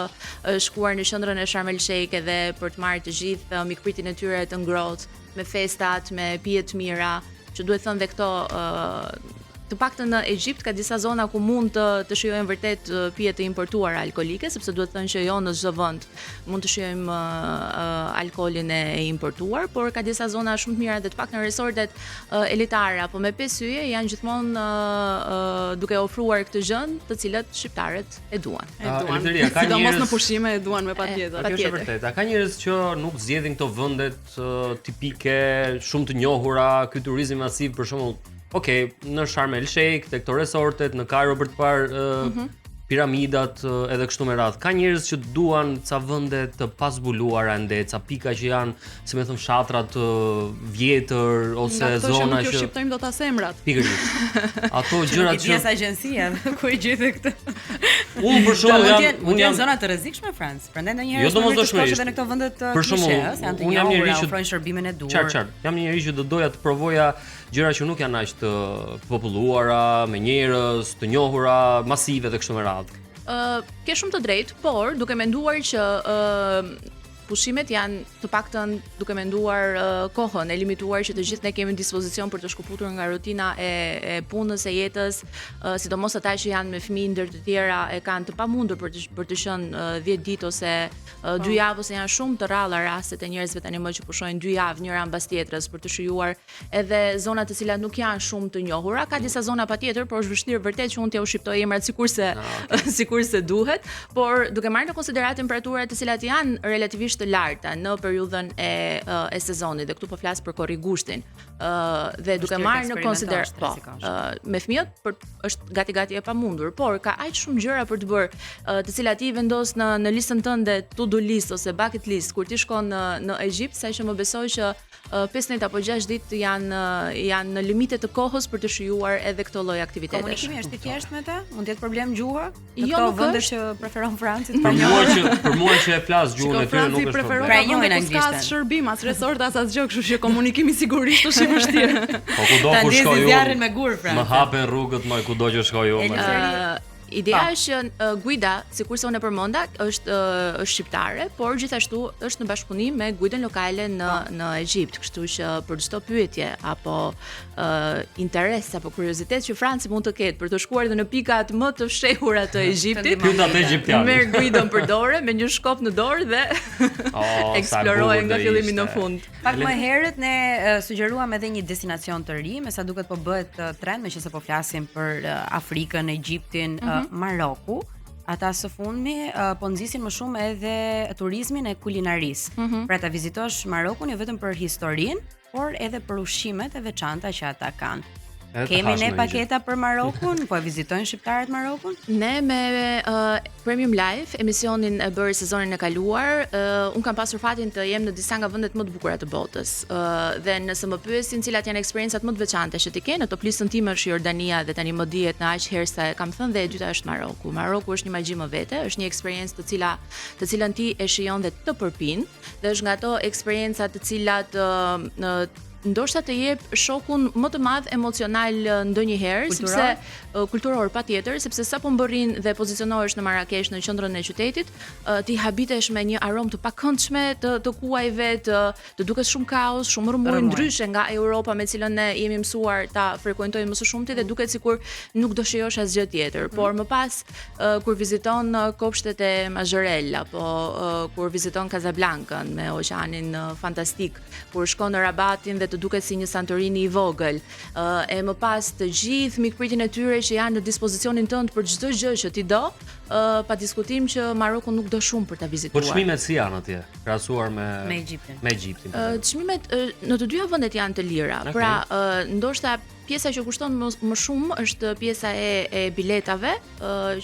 H: shkuar në qendrën e Sharm el Sheikh edhe për të marrë të gjithë mikpritjen e tyre të ngrohtë me festat, me pije të mira, që duhet thënë dhe këto të paktën në Egjipt ka disa zona ku mund të të shijojmë vërtet pije të importuara alkoolike, sepse duhet thënë që jo në çdo vend mund të shijojmë uh, alkoolin e importuar, por ka disa zona shumë të mira dhe të paktën resortet uh, elitare apo me pesë yje janë gjithmonë uh, uh, duke ofruar këtë gjë, të cilët shqiptarët e duan.
C: E duan. Eliteria, ka Sidomos njerëz... në pushime e duan me patjetër.
A: Kjo është e vërtetë. A ka njerëz që nuk zgjedhin këto vendet uh, tipike, shumë të njohura, ky turizëm masiv për shembull, ok, në Sharm el Sheikh, te këto resortet, në Kairo për të parë uh, mm -hmm. piramidat edhe kështu me radhë. Ka njerëz që duan ca vende të pazbuluara ende, ca pika që janë, si me thënë, fshatra të vjetër ose
C: Nga
A: zona
C: që nuk ju shqiptojmë dot as emrat.
A: Pikërisht. Ato gjërat
B: që Pjesë agjencia ku e gjete këtë.
A: Unë për shembull jam
B: unë jam zona të rrezikshme Franc. Prandaj ndonjëherë jo domosdoshmërisht edhe në këto vende të
A: për shembull,
B: janë të
A: unë jam njeri që
B: ofrojnë shërbimin e duhur.
A: Qartë, qartë. Jam një njeri që do doja të provoja gjëra që nuk janë aq të populluara, me njerëz, të njohura, masive dhe kështu me
H: radhë. Ë, uh, ke shumë të drejtë, por duke menduar që ë uh, pushimet janë të paktën duke menduar uh, kohën e limituar që të gjithë ne kemi në dispozicion për të shkëputur nga rutina e, e punës e jetës, uh, sidomos ata që janë me fëmijë ndër të tjera e kanë të pamundur për të për të qenë uh, 10 ditë ose uh, 2 javë ose janë shumë të rralla rastet e njerëzve tani më që pushojnë 2 javë njëra mbas tjetrës për të shijuar edhe zona të cilat nuk janë shumë të njohura. Ka disa zona patjetër, por është vështirë vërtet që unë t'jua shqiptoj emrat sikurse ah, okay. sikurse duhet, por duke marrë në konsideratë temperaturat të cilat janë relativisht të larta në periudhën e e sezonit dhe këtu po flas për korrik gushtin. ë dhe duke marrë në konsideratë po, me fëmijët për është gati gati e pamundur, por ka aq shumë gjëra për të bërë, të cilat ti i vendos në në listën tënde to do list ose bucket list kur ti shkon në në Egjipt, saqë më besoj që 5 net apo 6 ditë janë janë në limite të kohës për të shijuar edhe këto lloj aktivitetesh.
B: Komunikimi është i thjeshtë me ta? Mund të jetë problem gjuha? Në jo, këto vende që preferon Franci
A: të Për mua që për mua që e flas gjuhën e tyre nuk është problem.
C: Pra njohin anglisht. S'ka shërbim, as resort, as asgjë, kështu që komunikimi sigurisht është i
A: vështirë. Po kudo ku shkoj
B: unë. Me gur
A: Franci. Më hapen rrugët më kudo që shkoj
H: unë. Ideja po. është që uh, guida, sikurse unë e përmenda, është uh, është shqiptare, por gjithashtu është në bashkëpunim me guidën lokale në po. në Egjipt, kështu që për çdo pyetje apo uh, interes apo kuriozitet që Franci mund të ketë për të shkuar edhe në pikat më të fshehura të Egjiptit,
A: Pyet atë egjiptianin.
H: Merr guidën për dorë me një shkop në dorë dhe
A: oh,
H: eksplorojë nga fillimi në fund.
B: Pak më herët ne uh, sugjeruam edhe një destinacion të ri, me sa duket po bëhet uh, trend, meqenëse po flasim për uh, Afrikën, Egjiptin, mm -hmm. uh, Maroku. Ata së fundmi uh, po nxisin më shumë edhe turizmin e kulinarisë. Mm -hmm. Pra ta vizitosh Marokun jo vetëm për historinë, por edhe për ushqimet e veçanta që ata kanë. Kemi ne paketa për Marokun, po e vizitojnë shqiptarët Marokun?
H: Ne me uh, Premium Live, emisionin e bërë sezonin e kaluar, uh, unë kam pasur fatin të jem në disa nga vendet më të bukura të botës. Uh, dhe nëse më pyesin cilat janë eksperiencat më të veçanta që ti ke, në top listën time është Jordania dhe tani më dihet në aq herë sa e kam thënë dhe e dyta është Maroku. Maroku është një magji më vete, është një eksperiencë të cila të cilën ti e shijon dhe të përpin dhe është nga ato eksperienca të cilat uh, ndoshta të jep shokun më të madh emocional ndonjëherë, sepse kulturor patjetër, sepse sapo mbërrin dhe pozicionohesh në Marrakesh në qendrën e qytetit, ti habitesh me një aromë të pakëndshme të të kuajve, të të duket shumë kaos, shumë rrëmujë ndryshe nga Europa me cilën ne jemi mësuar ta frekuentojmë më së shumti dhe mm. duket sikur nuk do shijosh asgjë tjetër, mm. por më pas kur viziton kopshtet e Majorel apo kur viziton Casablancën me oqeanin fantastik, kur shkon në Rabatin dhe të duket si një Santorini i vogël, e më pas të gjithë mikpritjen e tyre që janë në dispozicionin tënd për çdo gjë që ti do, pa diskutim që Maroku nuk do shumë për ta vizituar.
A: Po çmimet si janë atje, krahasuar me
B: me Egjiptin?
A: Me Egjiptin.
H: Po. Çmimet në të dyja vendet janë të lira. Okay. Pra, ndoshta pjesa që kushton më, më shumë është pjesa e e biletave,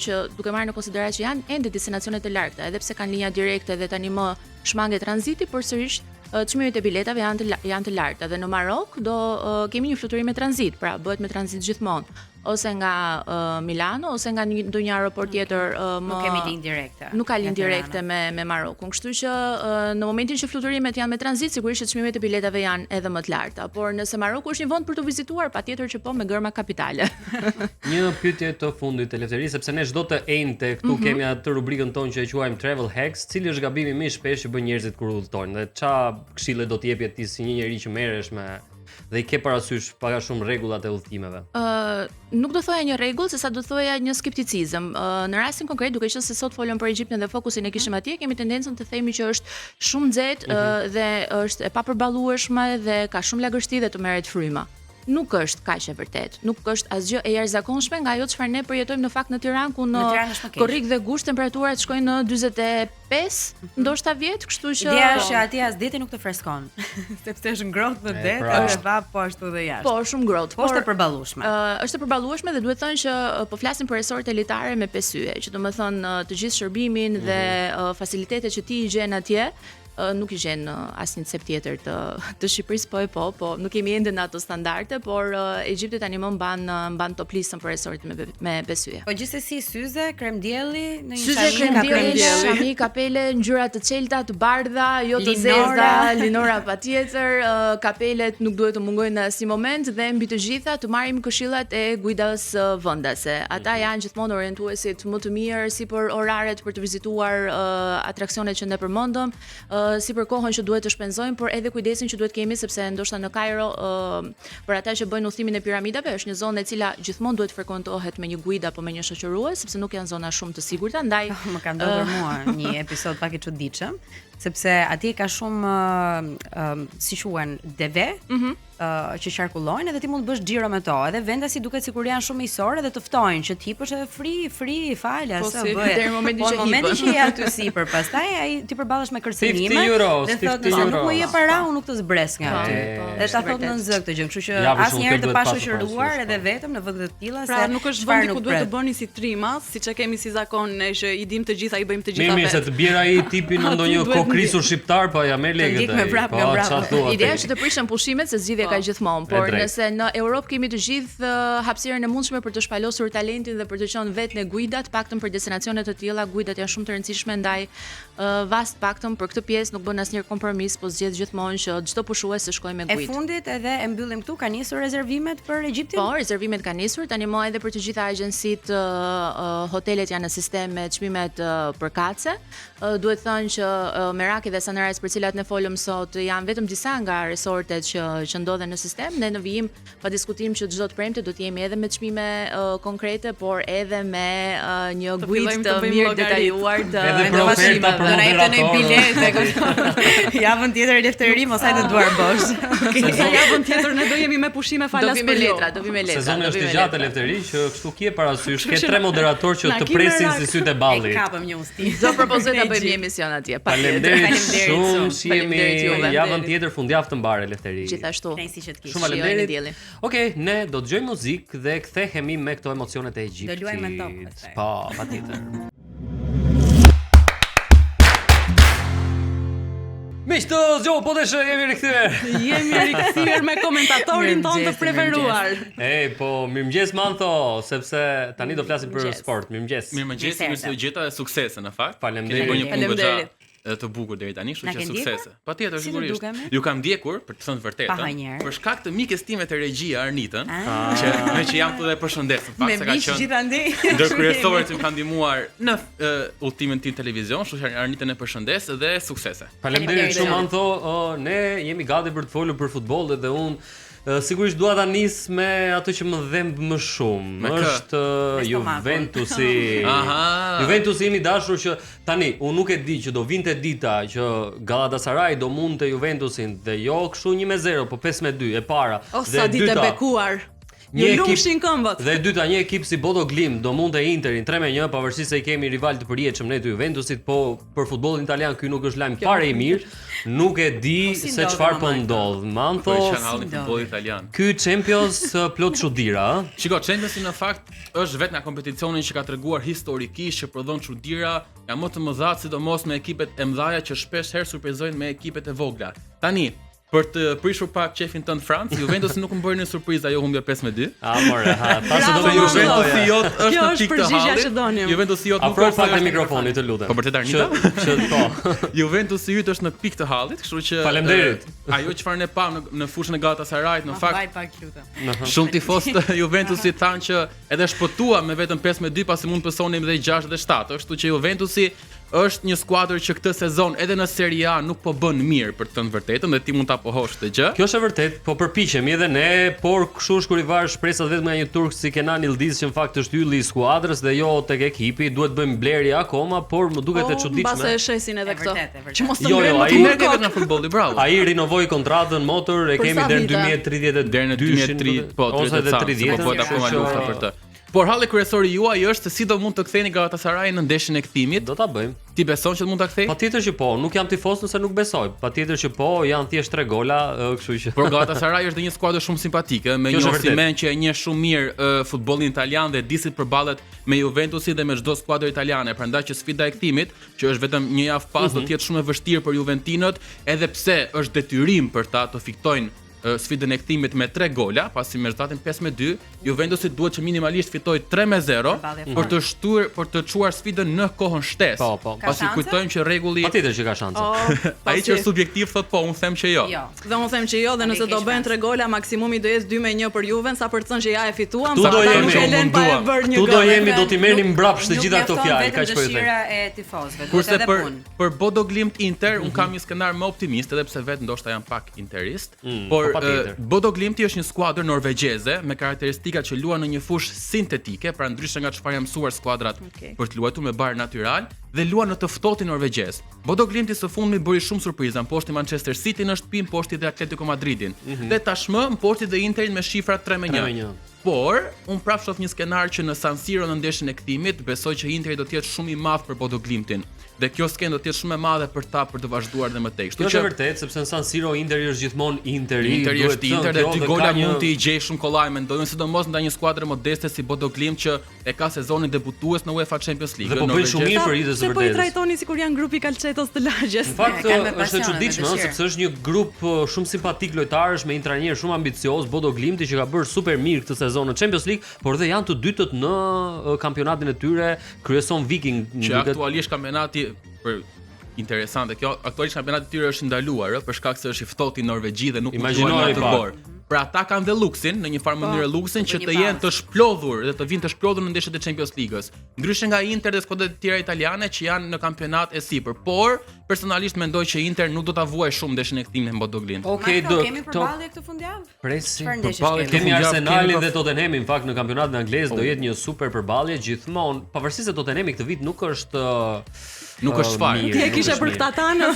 H: që duke marrë në konsideratë që janë ende destinacione të largëta, edhe pse kanë linja direkte dhe tani më shmanget tranziti, por sërish çmimet e biletave janë të janë të larta dhe në Marok do kemi një fluturim me tranzit, pra bëhet me tranzit gjithmonë. ose nga uh, Milano ose nga një, ndonjë aeroport tjetër uh, më
B: Nuk kemi linjë direkte.
H: Nuk ka
B: nga
H: linjë direkte
B: Tirana.
H: me me Marokun. Kështu që uh, në momentin që fluturimet janë me tranzit, sigurisht që çmimet e biletave janë edhe më të larta, por nëse Maroku është një vend për të vizituar, patjetër që po me gërma kapitale.
A: Një pyetje të fundit Elefteri, sepse ne çdo të enjte këtu
H: Mhm.
A: kemi atë rubrikën tonë që e quajmë Travel Hacks, cili është gabimi më i shpeshtë që bën njerëzit kur udhëtojnë dhe ça këshille do të jepje ti si një njeri që merresh me dhe i ke parasysh pak a shumë rregullat e udhëtimeve.
H: Ë, nuk do thoja një rregull, se sa do thoja një skepticizëm. Ë, në rastin konkret, duke qenë se sot folëm për Egjiptin dhe fokusin e kishim atje, kemi tendencën të themi që është shumë nxehtë mm -hmm. dhe është e papërballueshme dhe ka shumë lagështi dhe të merret fryma. Nuk është kaq e vërtet. Nuk është asgjë e jashtëzakonshme nga ajo çfarë ne përjetojmë në fakt në Tiranë, ku në,
B: Në Tiranë është më keq.
H: korrik dhe gusht temperaturat shkojnë në 45, ndoshta vjet, kështu që
B: Ideja është që atje as deti nuk të freskon, sepse është ngrohtë në
A: E,
B: det,
A: pra.
B: edhe vap po ashtu edhe jashtë.
H: Po, është shumë ngrohtë.
B: Po është e përballueshme.
H: Ë, është e përballueshme dhe duhet thënë që ë, po flasim për resorte elitare me pesye, që do të thonë ë, të gjithë shërbimin dhe ë, facilitetet që ti i gjen atje, ë, nuk i gjen në asnjë cep tjetër të të Shqipërisë, po e po, po nuk jemi ende në ato standarde, por ë, Egjipti tani më mban ë, mban top listën për resortet me me pesye.
B: Po gjithsesi syze, krem dielli, në një
H: Syze,
B: shami,
H: krem
B: ka krem
H: dielli, shami, kapele, ngjyra të çelta, të bardha, jo të
B: Linora.
H: zeza, linora patjetër, ë, kapelet nuk duhet të mungojnë në asnjë moment dhe mbi të gjitha të marrim këshillat e guidës ë, vendase. Ata janë gjithmonë orientuesit më të mirë si për oraret për të vizituar ë, atraksionet që ne përmendëm, ë, si për kohën që duhet të shpenzojmë, por edhe kujdesin që duhet kemi sepse ndoshta në Kairo ë, për ata që bëjnë udhëtimin e piramidave është një zonë e cila gjithmonë duhet frekuentohet me një guidë apo me një shoqërues, sepse nuk janë zona shumë të sigurta, ndaj
B: Më ka ndodhur mua një episod pak i çuditshëm, sepse atje ka shumë ë, ë, si quhen deve, mm
H: Mhm.
B: që qarkullojnë edhe ti mund të bësh xhiro me to. Edhe vendasi duket sikur janë shumë miqësore dhe të ftojnë që të hipësh edhe free, free, falja,
C: Po
B: se
C: si,
B: bëje.
H: deri në momentin
B: Po
H: që
B: në momentin
H: hipën.
B: që je aty sipër, pastaj ai ti përballesh me kërcënime.
A: 50 euros,
B: dhe thotë
A: 50
B: nëse nuk më
A: euros.
B: jep para, unë nuk të zbres nga
H: Po,
B: aty.
H: po,
B: Dhe ta
H: është
B: thotë
H: vërtet.
B: nën zë këtë gjë, kështu që
A: Ja, për shembull,
B: asnjëherë
A: kjo
B: të
A: duhet pasur
B: pashoqëruar
A: parasysh,
B: edhe
A: po.
B: vetëm në vende të tilla
C: Pra
B: se
C: nuk është
B: çfarë
C: vendi ku
B: nuk
C: duhet të
B: pret.
C: bëni si trima, siç e kemi si zakon ne që i dim të gjitha, i bëjmë të
A: Mirë,
C: gjitha
A: mirë se
C: vetë.
A: të bjerë ai tipi në
C: Aty
A: ndonjë
C: duhet
A: kokrisur shqiptar, po ja merr lekët.
B: ndjek me
A: ai.
B: vrap
A: Po,
B: nga mbrapa.
A: ça thua ti?
H: Ideja është që të prishen pushimet se zgjidhje ka gjithmonë, por
A: E drejtë.
H: nëse në Europë kemi të gjithë ë, hapësirën e mundshme për të shpalosur talentin dhe për të qenë vetë në guidat, paktën për destinacione të tilla, guidat janë shumë të rëndësishme, ndaj ë, vast paktën për këtë pjesë nuk bën asnjë kompromis, po zgjedh gjithmonë që çdo pushues të shkojë me
B: E
H: guidë.
B: fundit edhe e mbyllim këtu, ka nisur rezervimet për Egjiptin?
H: Po, rezervimet kanë nisur, tani më edhe për të gjitha agjencitë, ë, ë, hotelet janë në sistem me çmimet ë, përkatëse. Ë, Duhet thënë që ë, Meraki dhe Sunrise për cilat ne folëm sot janë vetëm disa nga resortet që që ndodhen në sistem. Ne në vijim pa diskutim që çdo të premte do të jemi edhe me çmime ë, konkrete, por edhe me ë, një
C: Të
H: guidë
C: fillojmë
H: të
C: të bëjmë
H: mirë
C: llogarit.
H: detajuar të
A: Edhe për oferta për
B: Do na jepte në
A: moderatorët.
B: biletë, kupton? Javën tjetër Elefteri, mos hajde duar bosh.
C: Se javën tjetër ne do jemi me pushime
H: Do
C: falas
H: vi me
C: për ju.
H: letra, do vi me letra.
A: Sezoni
H: do vi
A: është i
H: me
A: gjatë
H: letra.
A: Elefteri, që kështu ke parasysh,
C: Kështu
A: ke
C: që
A: tre
C: na-
A: moderator që
C: na
A: të
C: ki
A: presin
C: merak.
A: si sytë e
B: E
A: ballit.
B: kapëm një ustim.
H: Do propozoj ta bëjmë një emision atje. patjetër.
A: Faleminderit
B: Faleminderit
A: shumë,
B: shumë.
A: shihemi
H: Faleminderit juve.
A: javën tjetër, fundjavë të mbarë Elefteri.
H: Gjithashtu.
B: Kënaqësi që të kish.
A: Shumë
H: Shijojeni
A: faleminderit.
H: diellin.
A: Okej, ne do të dëgjojmë muzikë dhe kthehemi me këto emocionet e Egjiptit.
B: Do luajmë me top, pastaj.
A: Po, patjetër. Miq të zgjohu, po të jemi rikthyer.
C: Jemi rikthyer me komentatorin tonë të
B: Mirëmëngjes,
C: preferuar.
A: Ej, po mirëmëngjes Manto, sepse tani do flasim për
H: Mirëmëngjes.
A: sport. Mirëmëngjes.
I: Mirëmëngjes,
B: Mirë
I: mirë se u gjeta dhe suksese në fakt.
A: Faleminderit.
I: Keni bërë një punë goxha
C: Faleminderit.
I: e, të bukur deri tani, kështu
B: Na
I: që
B: ke ndjekur?
I: suksese. Patjetër
B: Si të
I: sigurisht.
B: dukemi?
I: Ju kam ndjekur për të thënë të vërtetën.
B: Pa hanjer.
I: Për shkak të mikes time të regjia Arnitën,
B: Ah.
I: që me që jam këtu dhe përshëndes, në fakt
B: Me
I: se ka
B: miq
I: qenë
B: gjithandej.
I: ndër kryesorët që më kanë ndihmuar në e, udhëtimin tim në televizion, kështu që Arnitën e përshëndes dhe suksese.
A: Faleminderit
H: Faleminderit
A: shumë Anto. Ë, ne jemi gati për të folur për futboll dhe unë ë, sigurisht dua ta nis me atë që më dhemb më shumë.
I: Me kë?
A: Është ë,
B: Me stomakun.
A: Juventusi.
I: Aha.
A: Juventusi jemi dashur që tani unë nuk e di që do vinte dita që Galatasaray do mundte Juventusin dhe jo kështu 1-0, po 5-2 e para.
C: O
A: dhe
C: sa
A: e
C: ditë e
A: dyta,
C: bekuar.
A: Një
C: Ju
A: ekip-
C: lumshin këmbët.
A: Dhe e dyta, një ekip si Bodo Glimt do mundte Interin 3-1, pavarësisht se i kemi rival të përjetshëm ne të Juventusit, po për futbollin italian ky nuk është lajm fare i mirë. Nuk e di
B: Po si
A: se
B: ndodhi,
A: çfarë po
B: mama, këto?
A: ndodh. Manto,
I: Po i qan hallin
B: si ndodhi?
I: futbollit italian.
A: ky Champions eh, plot çudira, ë?
I: Shiko, Championsi në fakt është vetë nga kompeticioni që ka treguar historikisht që prodhon çudira nga më të mëdha, sidomos me ekipet e mëdha që shpesh herë surprizojnë me ekipet e vogla. Tani, Për të prishur pak qefin tënd Franc, Juventusi nuk më bëri një surprizë ajo humbja 5-2.
A: A more, ha, tha se do
I: Se
A: më
I: Juventusi jot është
C: Kjo
I: në
C: është
I: pikë të
C: përgjigjja
I: hallit.
C: që donim.
I: Juventusi jot nuk
A: Afro
I: është
A: pak
I: se
A: te mikrofoni, të lutem.
I: Po vërtet Arnita?
A: Që, që po.
I: Juventusi yt është në pikë të hallit, kështu që
A: Faleminderit.
I: e, ajo çfarë ne pam në, në fushën e Galatasarayt, në fakt
B: Vaj pak lutem.
I: Shumë tifozë të Juventusit thanë që edhe shpëtua me vetëm 5-2 pasi mund të pësonim edhe 6 dhe 7, kështu që Juventusi është një skuadër që këtë sezon edhe në Serie A nuk po bën mirë për të thënë vërtetën dhe ti mund ta pohosh këtë gjë.
A: Kjo është e vërtet, po përpiqemi edhe ne, por kështu është kur i varë shpresat vetëm nga një turk si Kenan Yildiz që në fakt është ylli i skuadrës dhe jo tek ekipi, duhet bëjmë blerje akoma, por më duket e
C: Po,
A: çuditshme.
C: Mbase e shesin edhe
B: E
C: këtë.
B: vërtet, e vërtet.
C: Që mos të
A: Jo, jo,
C: ngrenë më
A: ai
C: të
I: Merr
C: kokë.
I: vetëm nga futbolli, bravo.
A: Ai rinovoi kontratën motor, e
C: Për
A: kemi
C: sa
A: deri në
C: vite?
A: 2032,
I: deri në 2003, po
A: ose edhe
I: 30,
A: 30,
I: po bëhet akoma
A: kështu që
I: lufta për të. Por halli kryesor i juaj është se si do mund të ktheni Galatasaray në ndeshjen e kthimit.
A: Do ta bëjmë.
I: Ti beson që mund ta kthej?
A: Patjetër që po, nuk jam tifoz nëse nuk besoj. Patjetër që po, janë thjesht tre gola, ë, kështu që.
I: Por Galatasaray është dhe një skuadër shumë simpatike, me
A: Kjo
I: një
A: është e vërtetë.
I: Osimhen që e njeh shumë mirë uh, futbollin italian dhe di si të përballet me Juventusin dhe me çdo skuadër italiane. Prandaj që sfida e kthimit, që është vetëm një javë pas,
A: Mhm.
I: do të jetë shumë e vështirë për Juventinët, edhe pse është detyrim për ta të fitojnë ë, sfidën e kthimit me 3 gola, pasi me rezultatin 5-2, Juventusi duhet që minimalisht fitoj 3-0
B: Përballje
I: për të shtuar për të çuar sfidën në kohën shtesë.
A: Po, po.
B: Ka
I: Pasi
B: shanse?
I: kujtojmë që rregulli
A: Patjetër që ka shanse.
C: Po,
I: ai
C: pasi-
I: që është subjektiv thot po, unë them që jo.
B: Jo.
C: Dhe unë them që jo, dhe nëse
B: Ani
C: do
B: keq
C: bëhen
B: fans.
C: tre gola, maksimumi do jetë 2-1 për Juven, sa për të thënë që ja e fituam,
A: Këtu
C: sa
A: do
C: ata
A: jemi,
C: nuk e lën pa e
I: munduam.
C: bërë një
A: Këtu do
C: gol.
A: jemi, do t'i merrnim mbrapsht të
B: Nuk
A: gjitha këto
B: mjafton
A: fjalë,
B: vetëm
A: kaq po ju them.
B: dëshira e tifozëve, duhet
I: Kurse
B: edhe
I: për
B: punë.
I: për Bodo Glimt Inter, un kam një skenar më optimist, edhe pse vetë ndoshta jam pak interist, por
A: po patjetër.
I: eh, Bodo Glimti është një skuadër norvegjeze me karakteristika që luan në një fushë sintetike, pra ndryshe nga çfarë janë mësuar skuadrat
C: Okej.
I: për të luajtur me bar natyral dhe luan në të ftohtin norvegjez. Bodo Glimti së fundmi bëri shumë surpriza, mposhti Manchester City në shtëpi, mposhti dhe Atletico Madridin. Dhe tashmë mposhti dhe Interin me shifra 3-1.
A: 3-1.
I: Por, unë prapë shoh një skenar që në San Siro në ndeshjen e kthimit, besoj që Interi do të jetë shumë i madh për Bodo Glimtin dhe kjo skenë do të jetë shumë e madhe për ta për të vazhduar dhe më tej.
A: Kjo
I: Kështu
A: është e
I: që
A: vërtetë sepse në San Siro Interi është gjithmonë Interi,
I: Interi
A: duhet
I: është
A: thënë
I: Inter dhe
A: kjo,
I: dy
A: ka
I: gola
A: një-
I: mund t'i gjej shumë kollaj, mendoj, unë, sidomos ndaj një skuadre modeste si Bodo Glimt që e ka sezonin debutues në UEFA Champions League.
A: Dhe po bëjnë shumë mirë për hir të së
C: Pse po i
A: vërtetës.
C: trajtoni sikur janë grupi kalçetos të lagjes?
A: Në fakt
B: E kanë me
A: është e
B: pasion,
A: çuditshme,
B: me
A: ëh,
B: dëshirë.
A: sepse është një grup ë, shumë simpatik lojtarësh me një trajner shumë ambicioz, Bodo Glimti që ka bërë super mirë këtë sezon në Champions League, por dhe janë të dytët në ë, kampionatin e tyre, kryeson Viking, më
I: që
A: duket.
I: aktualisht kampionati për interesante kjo, aktualisht kampionati i tyre është i ndaluar ë, për shkak se është i ftohtë i Norvegji dhe nuk mund të
A: Imagjinoni
I: luajnë në atë
A: pak.
I: borë. Pra ata kanë dhe luksin, në një farë mënyrë luksin që
B: një
I: të jenë
B: pauzë.
I: të shplodhur dhe të vinë të shplodhur në ndeshjet e Champions League-s. Ndryshe nga Inter dhe skuadrat e tjera italiane që janë në kampionat e sipër, por personalisht mendoj që Inter nuk do ta vuajë shumë ndeshjen e kthimit me Bodo Glimt.
A: Okej,
B: Marko,
A: do
B: kemi
A: këto
B: përballje këtë fundjavë?
A: presim.
B: Çfarë ndeshjesh
I: Përballje
B: kemi?
A: Kemi
I: Fundjavë
A: Arsenalin
I: kemi
A: dhe Tottenhamin, në fakt në kampionatin anglez do jetë një super përballje gjithmonë, pavarësisht se Tottenhami këtë vit nuk është ë,
I: Nuk është fare.
A: mirë,
C: Ti e
A: nuk
C: kishe
A: është
C: për
A: mirë.
C: këta tanët.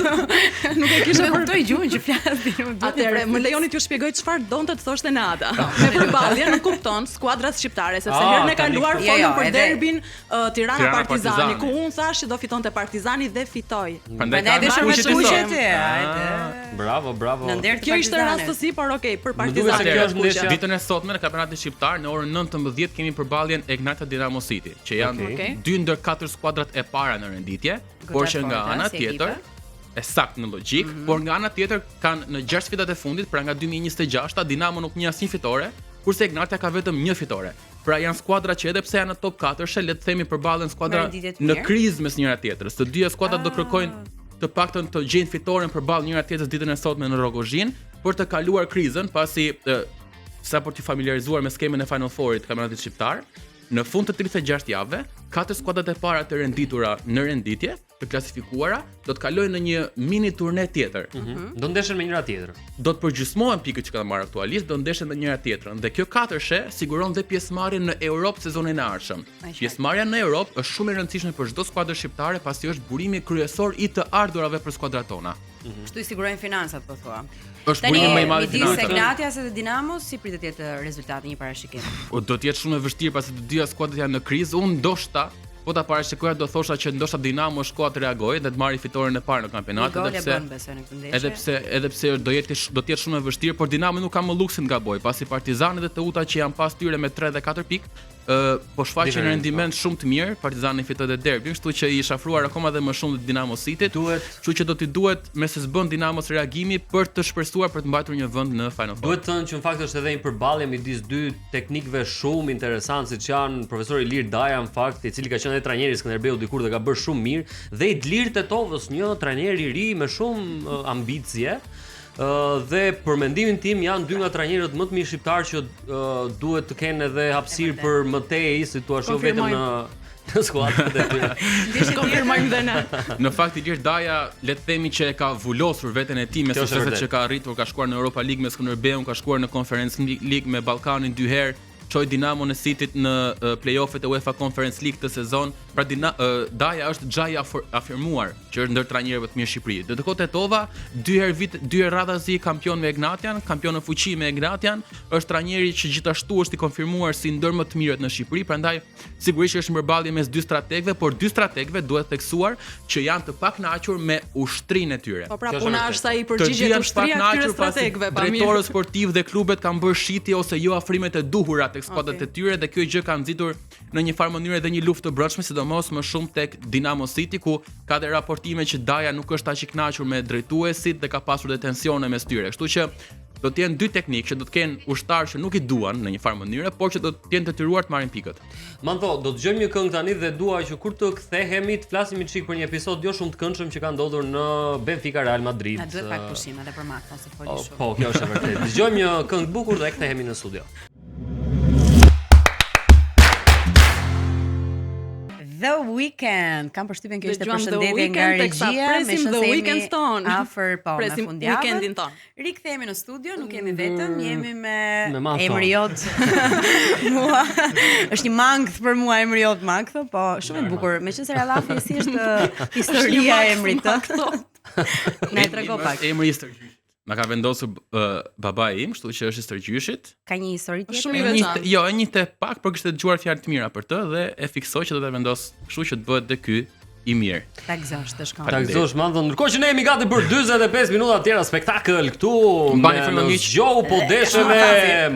C: Nuk e kishe
B: Nuk e
C: për
B: kuptoj gjuhën që flasin. më duhet
C: Atëherë, më lejoni t'ju shpjegoj çfarë donte të thoshte Nada. Me përballje nuk kupton skuadrat shqiptare, sepse
A: Ah,
C: herën e
A: tani
C: kaluar
B: Jo,
C: folëm
B: jo,
C: për
B: edhe-
C: derbin uh, Tirana
I: Tirana
C: Partizani,
I: Partizani.
C: ku unë thash që do fitonte Partizani dhe fitoi.
I: Prandaj
B: Prandaj
I: kanë
B: dhe
I: kuqet
B: shumë
I: i sot.
B: kuqet e, hajde.
A: Bravo, bravo.
B: Në nder të
C: Kjo ishte
B: Partizanit.
C: rastësi, por okay, për
A: Më duket se
C: Partizanin.
A: kjo është ndeshja-
I: Ditën e sotme në kampionatin shqiptar në orën 19 kemi përballjen Egnata Dinamo City, që janë
A: Okej.
C: Okej.
I: dy ndër katër skuadrat e para në renditje, por që nga
B: forta,
I: ana
B: si
I: tjetër
B: ekipe.
I: e saktë në logjik, por nga ana tjetër kanë në 6 sfidat e fundit, pra nga 2026-ta Dinamo nuk njeh asnjë fitore, kurse Egnatia ka vetëm një fitore. Pra janë skuadra që edhe pse janë në top 4-shë, le të themi përballen skuadra
B: Me renditje të
I: në
B: mirë.
I: krizë mes njëra tjetrës. Të dyja skuadrat do kërkojnë të paktën të gjejnë fitoren përballë njëra tjetrës ditën e sotme në Rogozhin për të kaluar krizën, pasi e, sa për t'u familiarizuar me skemën e Final Fourit të kampionatit shqiptar, në fund të 36 javëve, katër skuadrat e para të renditura në renditje, të klasifikuara, do të kalojnë në një mini turne tjetër.
A: Do ndeshen me njëra tjetrën.
I: Do të përgjysmohen pikët që kanë marrë aktualisht, do ndeshen me njëra tjetrën. Dhe kjo katërshe siguron dhe pjesëmarrjen në Europë sezonin e ardhshëm. Pjesëmarrja në Europë është shumë e rëndësishme për çdo skuadër shqiptare, pasi është burimi kryesor i të ardhurave për skuadrat tona.
B: Kështu i sigurojnë financat, po thua.
I: Është
B: Tani,
I: burimi më i madh i
B: midis
I: financave.
B: Egnatias edhe Dinamos, si pritet të jetë rezultati një parashikim?
I: Po do të jetë shumë e vështirë pasi të dyja skuadrat janë në krizë. Unë ndoshta po ta parashikoja do thosha që ndoshta Dinamo është koha të reagojë dhe të marrë fitoren e parë në
B: Një
I: kampionat,
B: gol
I: edhe
B: e
I: pse
B: bën besoj në këtë ndeshje.
I: edhe pse edhe pse do jetë do të jetë shumë e vështirë, por Dinamo nuk ka më luksin të gaboj, pasi Partizani dhe Teuta që janë pas tyre me 3 dhe 4 pikë, Ë po shfaqin
A: Diferencë,
I: rendiment shumë të mirë, Partizani fitoi dhe derbin, kështu që i është afruar akoma dhe më shumë Dinamo Cityt.
A: Duhet
I: Kështu që do t'i duhet me se s'bën Dinamos reagimi për të shpresuar për të mbajtur një vend në Final Four.
A: Duhet thënë që në fakt është edhe një përballje midis dy teknikëve shumë interesantë, siç janë profesori Ilir Daja në fakt, i cili ka qenë edhe trajneri i Skënderbeut dikur dhe ka bërë shumë mirë, dhe Idlir Tetovës, një trajner i ri me shumë eh, ambicie. Ë, dhe për mendimin tim janë dy nga trajnerët më të mirë shqiptar që ë, duhet të kenë edhe hapësirë për më tej, si thua, jo vetëm në në skuadrat e tyre.
C: Konfirmojmë dhe ne.
I: Në fakt Ilir Daja, le të themi që e ka vulosur veten e tij me
A: Kjo është e
I: sukseset
A: vërtetë.
I: që ka arritur, ka shkuar në Europa League me Skënderbeun, ka shkuar në Conference League me Ballkanin dy herë, çoi Dinamon e Cityt në eh, play-offet e UEFA Conference League këtë sezon. Pra Dina, eh, Daja është xha i afor- afirmuar që është ndër trajnerëve të mirë Shqipëri. Dhe ndërkohë Tetova, dy herë vit, dy herë radhazi kampion me Egnatian, kampion në fuqi me Egnatian, është trajneri që gjithashtu është i konfirmuar si ndër më të mirët në Shqipëri, prandaj sigurisht që është një përballje mes dy strategëve, por dy strategëve duhet theksuar që janë të pakënaqur me ushtrinë e tyre.
C: Po pra
A: Kjo është
C: puna
A: e vërtetë.
C: është sa i
I: Të dy
C: përgjigjet
I: janë
C: ushtria këtyre
I: pakënaqur pasi
C: strategëve, pa mirë.
I: drejtorët sportiv dhe klubet kanë bërë shitje ose jo afrimet e duhura tek skuadrat
C: Okej.
I: e tyre dhe kjo gjë ka nxitur në një farë mënyrë edhe një luftë të brendshme, sidomos më shumë tek Dinamo City ku ka dhe raportime që Daja nuk është aq i kënaqur me drejtuesit dhe ka pasur dhe tensione mes tyre. Kështu që do të jenë dy teknikë që do të kenë ushtarë që nuk i duan në një farë mënyre, por që do të jenë detyruar të marrin pikët.
A: Manto, do të dëgjojmë një këngë tani dhe dua që kur të kthehemi të flasim një çik për një episod jo shumë të këndshëm që ka ndodhur në Benfica Real Madrid.
B: Na duhet pak pushim edhe për Makthon se foli
A: Oh,
B: shumë.
A: po, kjo është e vërtetë. Dëgjojmë një këngë të bukur dhe kthehemi në studio.
B: The Weeknd. Kam përshtypjen kjo ishte
C: Dëgjuam The
B: përshëndetje nga
C: Weeknd teksa
B: regjia,
C: presim
B: meqense
C: The
B: jemi
C: Weeknd ton.
B: Afër po, me
C: Presim
B: fundjavën.
C: weekendin ton.
B: Rikthehemi në studio, nuk jemi vetëm, jemi me,
A: Me Manthon.
B: emri jot. mua. Është një mankth për mua emri jot Maktho, po shumë e bukur. Meqense Rallafi si është historia e emrit të. Na e trego pak.
I: Emri i stërgjyshit. Na ka vendosur uh, babai im, kështu që është i stërgjyshit.
B: Ka një histori tjetër?
C: Shumë i
I: E
C: veçantë.
I: njihte- Jo, e njihte pak, por kishte dëgjuar fjalë të mira për të dhe e fiksoi që do ta vendos kështu që të bëhet dhe ky i mirë.
B: Ta gëzosh të shkon.
A: Ta gëzosh Manto, ndërkohë që ne jemi gati për 45 minuta të tjera spektakël këtu.
I: Mbani
A: me-
I: frymën
A: në
I: miq.
A: Zgjohu po deshe me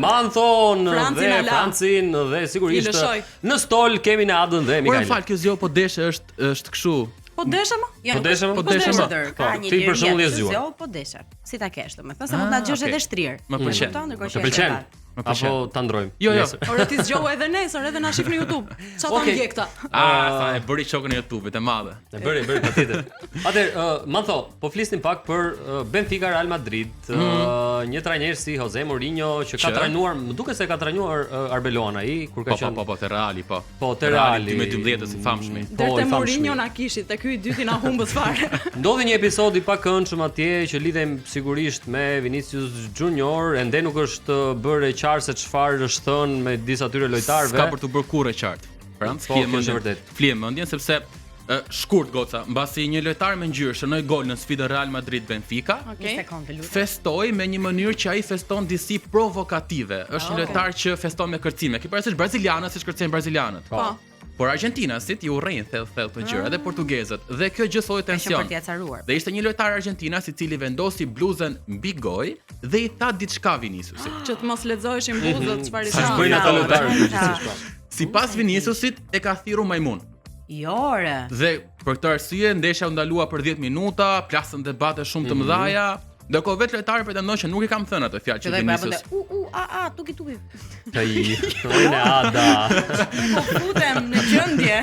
A: Manthon
C: Francin
A: dhe
C: ala.
A: Francin dhe sigurisht
C: I lëshoj.
A: në stol kemi Neadën dhe
I: Por më
A: Mikaelin.
I: fal, kjo zgjo po deshe është është kështu.
C: Po deshe më?
B: Jo,
A: Po
B: nuk
A: deshe,
B: është-
A: më?
I: Po deshe, më.
B: Dër,
A: Po,
B: Ka një
A: ti për shembull je
B: lirje,
A: zgjuar.
B: Zgjohu, po deshe. Si ta kesh, domethënë se mund ta
I: Ah,
B: dëgjosh
I: okay.
B: edhe shtrirë.
I: Më pëlqen.
B: Kupton, ndërkohë
A: Të
B: që
A: pëlqen?
B: është e
I: Më pëlqen.
A: Apo ta ndrojmë?
I: Jo, jo.
A: Nesër.
C: Ore ti zgjohu edhe nesër, edhe na shih në YouTube. Ç'a ta
A: Okej.
C: ndjek këta?
I: Ah, sa e bëri shokën e YouTube-it e madhe.
A: E bëri, e bëri patjetër. Atëherë, uh, Manto, po flisnim pak për uh, Benfica Real Madrid, uh, një trajner si Jose Mourinho që ka
I: Mhm. Që?
A: trajnuar, më duket se ka trajnuar uh, Arbeloan ai kur ka
I: Po po
A: qenë
I: po po te Reali po.
A: Po, te Reali.
I: 2012 i famshmi.
A: Po,
C: Deri
A: i
C: te
A: famshmi.
C: Mourinho na kishit, te ky i dyti na humbës fare.
A: Ndodhi një episod i pakëndshëm atje që lidhem sigurisht me Vinicius Junior, ende nuk është bërë e qartë se çfarë është thënë me disa atyre lojtarëve.
I: S'ka për të bërë kurrë e qartë. Franc,
A: Po,
I: flije
A: kjo është e
I: mendjen.
A: vërtetë.
I: Flije mendjen sepse e, shkurt goca, mbasi një lojtar me ngjyrë shënoi gol në sfidën Real Madrid Benfica,
B: Një
C: Okej.
B: sekondë, lutem.
I: festoi me një mënyrë që ai feston disi provokative. Është një lojtar që feston me kërcime. Ke parasysh brazilianët si kërcejnë brazilianët.
C: Po.
I: Por argjentinasit i urrejnë thellë thellë këtë gjëra dhe portugezët. Dhe kjo gjë solli
B: Ka qenë
I: tension.
B: për t'ia caruar.
I: Dhe ishte një lojtar argjentinas i cili vendosi bluzën mbi gojë dhe i tha diçka Viniciusit.
C: Që të mos lexoheshin buzët çfarë i
A: Sa
C: tha.
A: bëjnë ata
B: Bravo,
A: lojtarët
B: bravo.
A: përgjithsisht po.
I: Sipas Viniciusit e ka thirrur majmun.
B: Jo, ore.
I: Dhe për këtë arsye ndeshja u ndalua për 10 minuta, plasën debate shumë të mëdha. Ndërkohë vetë lojtari pretendon që nuk i kam thënë atë fjalë që
B: Filloi pra
I: Vinicius.
B: bënte u u a a tuki tuki.
A: Ai, ojne Ada.
B: Po futem në gjendje.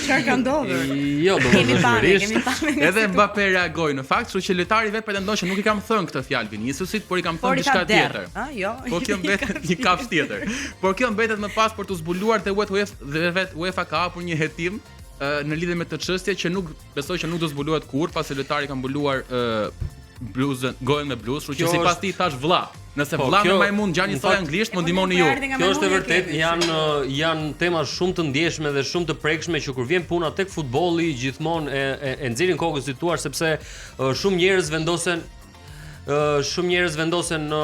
B: Çfarë ka ndodhur?
A: Jo,
B: Kemi pamje,
A: domosdoshmërisht.
B: kemi pamje. nga
I: Edhe
B: situ-
I: Mbappe reagoi në fakt, kështu që lojtari vetë pretendon që nuk i kam thënë këtë fjalë Viniciusit, por i kam
B: Por
I: thënë
B: i tha
I: diçka
B: derr,
I: tjetër.
B: ë, jo.
I: Po kjo mbetet një kafsh tjetër. Por kjo mbetet më pas për t'u zbuluar te UEFA dhe vet UEFA ka hapur një hetim ë, në lidhje me këtë çështje që nuk besoj që nuk do zbulohet kurrë, pasi lojtari ka mbuluar ë, bluzën, gojën me bluzë, kështu që
A: Kjo
I: sipas
A: është-
I: tij thash vlla. Nëse
A: Po,
I: vlla
A: kjo-
I: me majmun ngjan
A: në
I: një soj
A: fakt-
I: anglisht,
B: E,
I: më
B: po,
I: ndihmoni
B: ne
I: ju.
B: po erdhi nga
A: Kjo është e
B: majmuni
A: vërtet,
B: kemi.
A: janë janë tema shumë të ndjeshme dhe shumë të prekshme që kur vjen puna tek futbolli gjithmonë e e, e nxjerrin kokën si tuar sepse ë, shumë njerëz vendosen ë, shumë njerëz vendosen në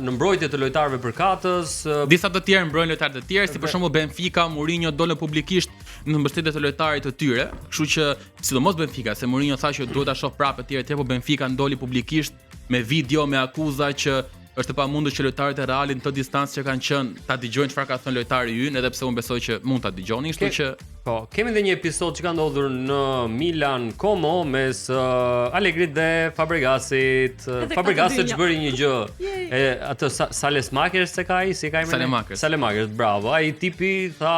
A: në mbrojtje të lojtarëve përkatës, ë,
I: Disa të tjerë mbrojnë lojtarë të tjerë, si për shembull Benfica, Mourinho dolën publikisht në mbështetje të lojtarit të tyre, kështu që sidomos Benfica, se Mourinho tha që duhet ta shoh prapë etj etj, po Benfica ndoli publikisht me video, me akuza që Është e pamundur që lojtarët e Realit në këtë distancë që kanë qenë ta dëgjojnë çfarë ka thënë lojtari ynë, edhe pse unë besoj që mund ta dëgjonin, kështu që
A: Po, kemi edhe një episod që ka ndodhur në Milan Como mes uh, Allegrit dhe Fabregasit.
C: Edhe
A: Fabregasi
C: këta të dy
A: ç'bëri një gjë. E atë Sa Salesmakers se ka ai, si ka emrin?
I: Salemakers.
A: Salemakers, bravo. Ai tipi tha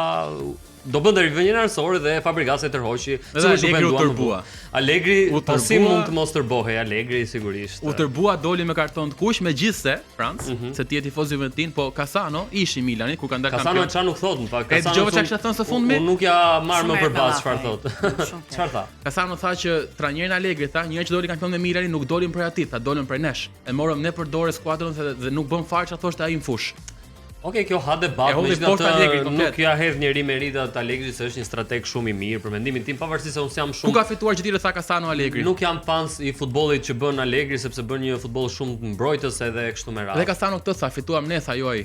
A: do bënte rivënien anësore dhe Fabregas e tërhoqi.
I: Dhe
A: Sigurisht u
I: Allegri u
A: pendua më
I: tërbua.
A: vonë. Allegri,
I: U
A: po si
I: tërbua.
A: mund të mos tërbohej Allegri sigurisht.
I: U tërbua doli me karton të kuq, megjithse Franc, se ti je tifoz i Juventin, po Casano ish i Milanit kur kanë dalë
A: Kasano
I: kampion.
A: çfarë nuk thot në fakt.
I: E
A: Kasano
I: dëgjova
A: thon-
I: çfarë kishte thënë së fundmi?
A: Unë nuk ja marr
B: Shumë
A: më
B: herë
A: për
B: me
A: bazë çfarë
B: llafe.
A: thot.
B: Shumë herë.
A: Çfarë tha?
I: Kasano tha që trajnerin Allegri tha, një herë që doli kampion me Milanin nuk dolin për aty, tha dolën për nesh. E morëm ne për dorë skuadrën dhe, dhe nuk bën fare çfarë thoshte ai në fush.
A: Okej, kjo ha debat,
I: E hodhi poshtë
A: megjithatë
I: Allegri komplet.
A: nuk ja hedh njeri meritat Allegri se është një strateg shumë i mirë për mendimin tim, pavarësisht se unë s'jam
I: Ku
A: shumë
I: ka fituar gjithë tha Kasano Allegri.
A: nuk jam fans i futbollit që bën Allegri sepse bën një futboll shumë mbrojtës edhe kështu me
I: Dhe
A: radhë.
I: Kasano këtë tha, fituam ne, tha jo ai.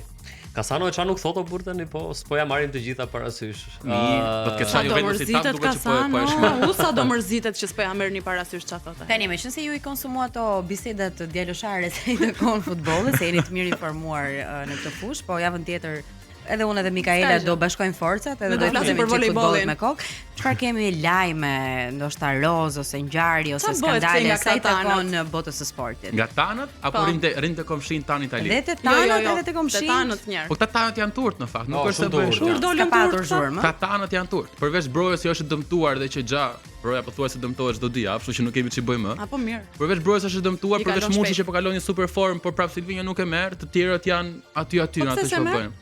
A: Kasano e çfarë nuk thotë o burr tani, po s'po ja marrim të gjitha parasysh.
I: Mirë, do të ketë
C: Sa
I: Sa
C: do
I: Juventusi tap
C: mërzitet
I: duket që po e- po e
C: Kasano,
I: shmang.
C: u sa do mërzitet që s'po ja merrni parasysh çfarë thotë. ai.
B: Tani, meqense ju i konsumu ato bisedat djaloshare sa i takon futbollit, se jeni të mirë informuar ë, në këtë fushë, po javën tjetër edhe unë edhe Mikaela
C: S'ka gjë.
B: do bashkojmë forcat edhe
C: Ne
B: do
C: do
B: i
C: flasim
B: futemi
C: për
B: çik futbollit
C: volejbollin.
B: me kokë. Çfarë kemi lajme, ndoshta roz ose ngjarje ose
C: Qa bëhet
B: skandale
C: këtej nga
B: sa i
C: këta
B: takon
C: tanët?
B: botës së sportit.
I: Nga tanët apo
C: Po.
I: rinte rinte komshin tan Itali.
B: Dhe te
C: Jo, jo,
B: tanët
C: jo,
B: edhe te komshin.
C: Te tanët njerë.
I: Po këta tanët janë turt në fakt, nuk
A: Po,
I: është se
A: shumë
I: bëjnë
A: turt
I: shumë.
C: Kur
A: janë.
C: dolën
B: S'ka patur
C: turtë?
B: zhurmë.
I: Këta tanët janë turt. Përveç Brojës që është i dëmtuar dhe që gja Broja pothuajse dëmtohet çdo dy javë, kështu që nuk kemi ç'i bëjmë më.
C: Apo mirë.
I: Përveç Brojës është i dëmtuar,
C: I
I: përveç
C: kalon
I: Muçi
C: shpejt.
I: që po kalon një super formë, por prapë Silvinho nuk e merr, të tjerët janë aty aty
C: Po
I: në
C: pse
I: atë
C: s'e
I: që po
C: merr?
I: bëjnë.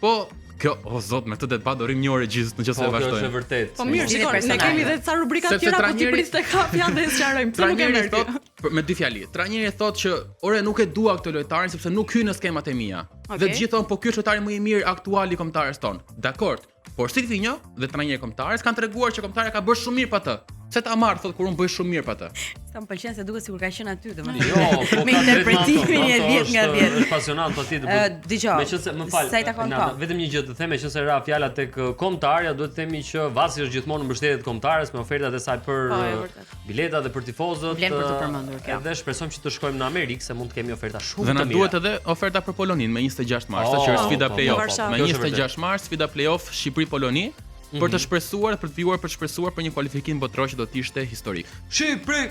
I: Po kjo, o zot, me këtë debat do rrim një orë e gjithë nëse
A: Po,
I: e
A: kjo është e
I: vazhdojmë.
A: vërtetë.
C: Po mirë,
B: Zgjidhje
C: shikoj, ne
B: personale.
C: kemi edhe ca rubrika
I: Sepse
C: tjera, po ti
I: trajneri-
C: prit te kapja dhe sqarojmë. Pse nuk e
I: Trajneri
C: merr ti?
I: thot për- me dy fjali. Trajneri thot që ore nuk e dua këtë lojtarin sepse nuk hyn në skemat e mia.
C: Okej.
I: Dhe të gjithë thonë po ky është lojtari më i mirë aktual i kombëtarës tonë. Dakor. Por Silvinho dhe trajneri i kombëtarës kanë treguar që kombëtarja ka bërë shumë mirë pa të. Pse ta marr thot kur unë bëj shumë mirë pa të.
B: Sa më pëlqen se duket sikur ka qenë aty, domethënë.
A: Jo, po
B: me
A: ka drejt
B: interpretimin
A: Nato,
B: e
A: Nato
B: 10 nga
A: është-
B: 10.
A: Është pasionant patjetër.
B: Ë, dëgjoj.
A: Meqense më fal.
B: Sa i takon
A: Nata,
B: po.
A: vetëm një gjë të them, meqense ra fjala tek kombëtarja, duhet të themi që Vasi është gjithmonë në mbështetje të kombëtarës me ofertat e saj për
C: Po, e vërtet.
A: bileta dhe për tifozët.
B: Vlen për të përmendur kjo.
A: Edhe shpresojmë që të shkojmë në Amerikë se mund të kemi oferta shumë
I: Dhe
A: të
I: na
A: mira.
I: duhet edhe oferta për Polonin me 26 mars,
A: Oh,
I: që është sfida
A: po, po,
I: play-off.
C: po.
I: Me
A: Kjo është e
I: 26 mars, sfida play-off Shqipëri-Poloni, për të shpresuar, për të vijuar për të shpresuar për një kualifikim botëror që do të ishte historik.
A: Shqipëri!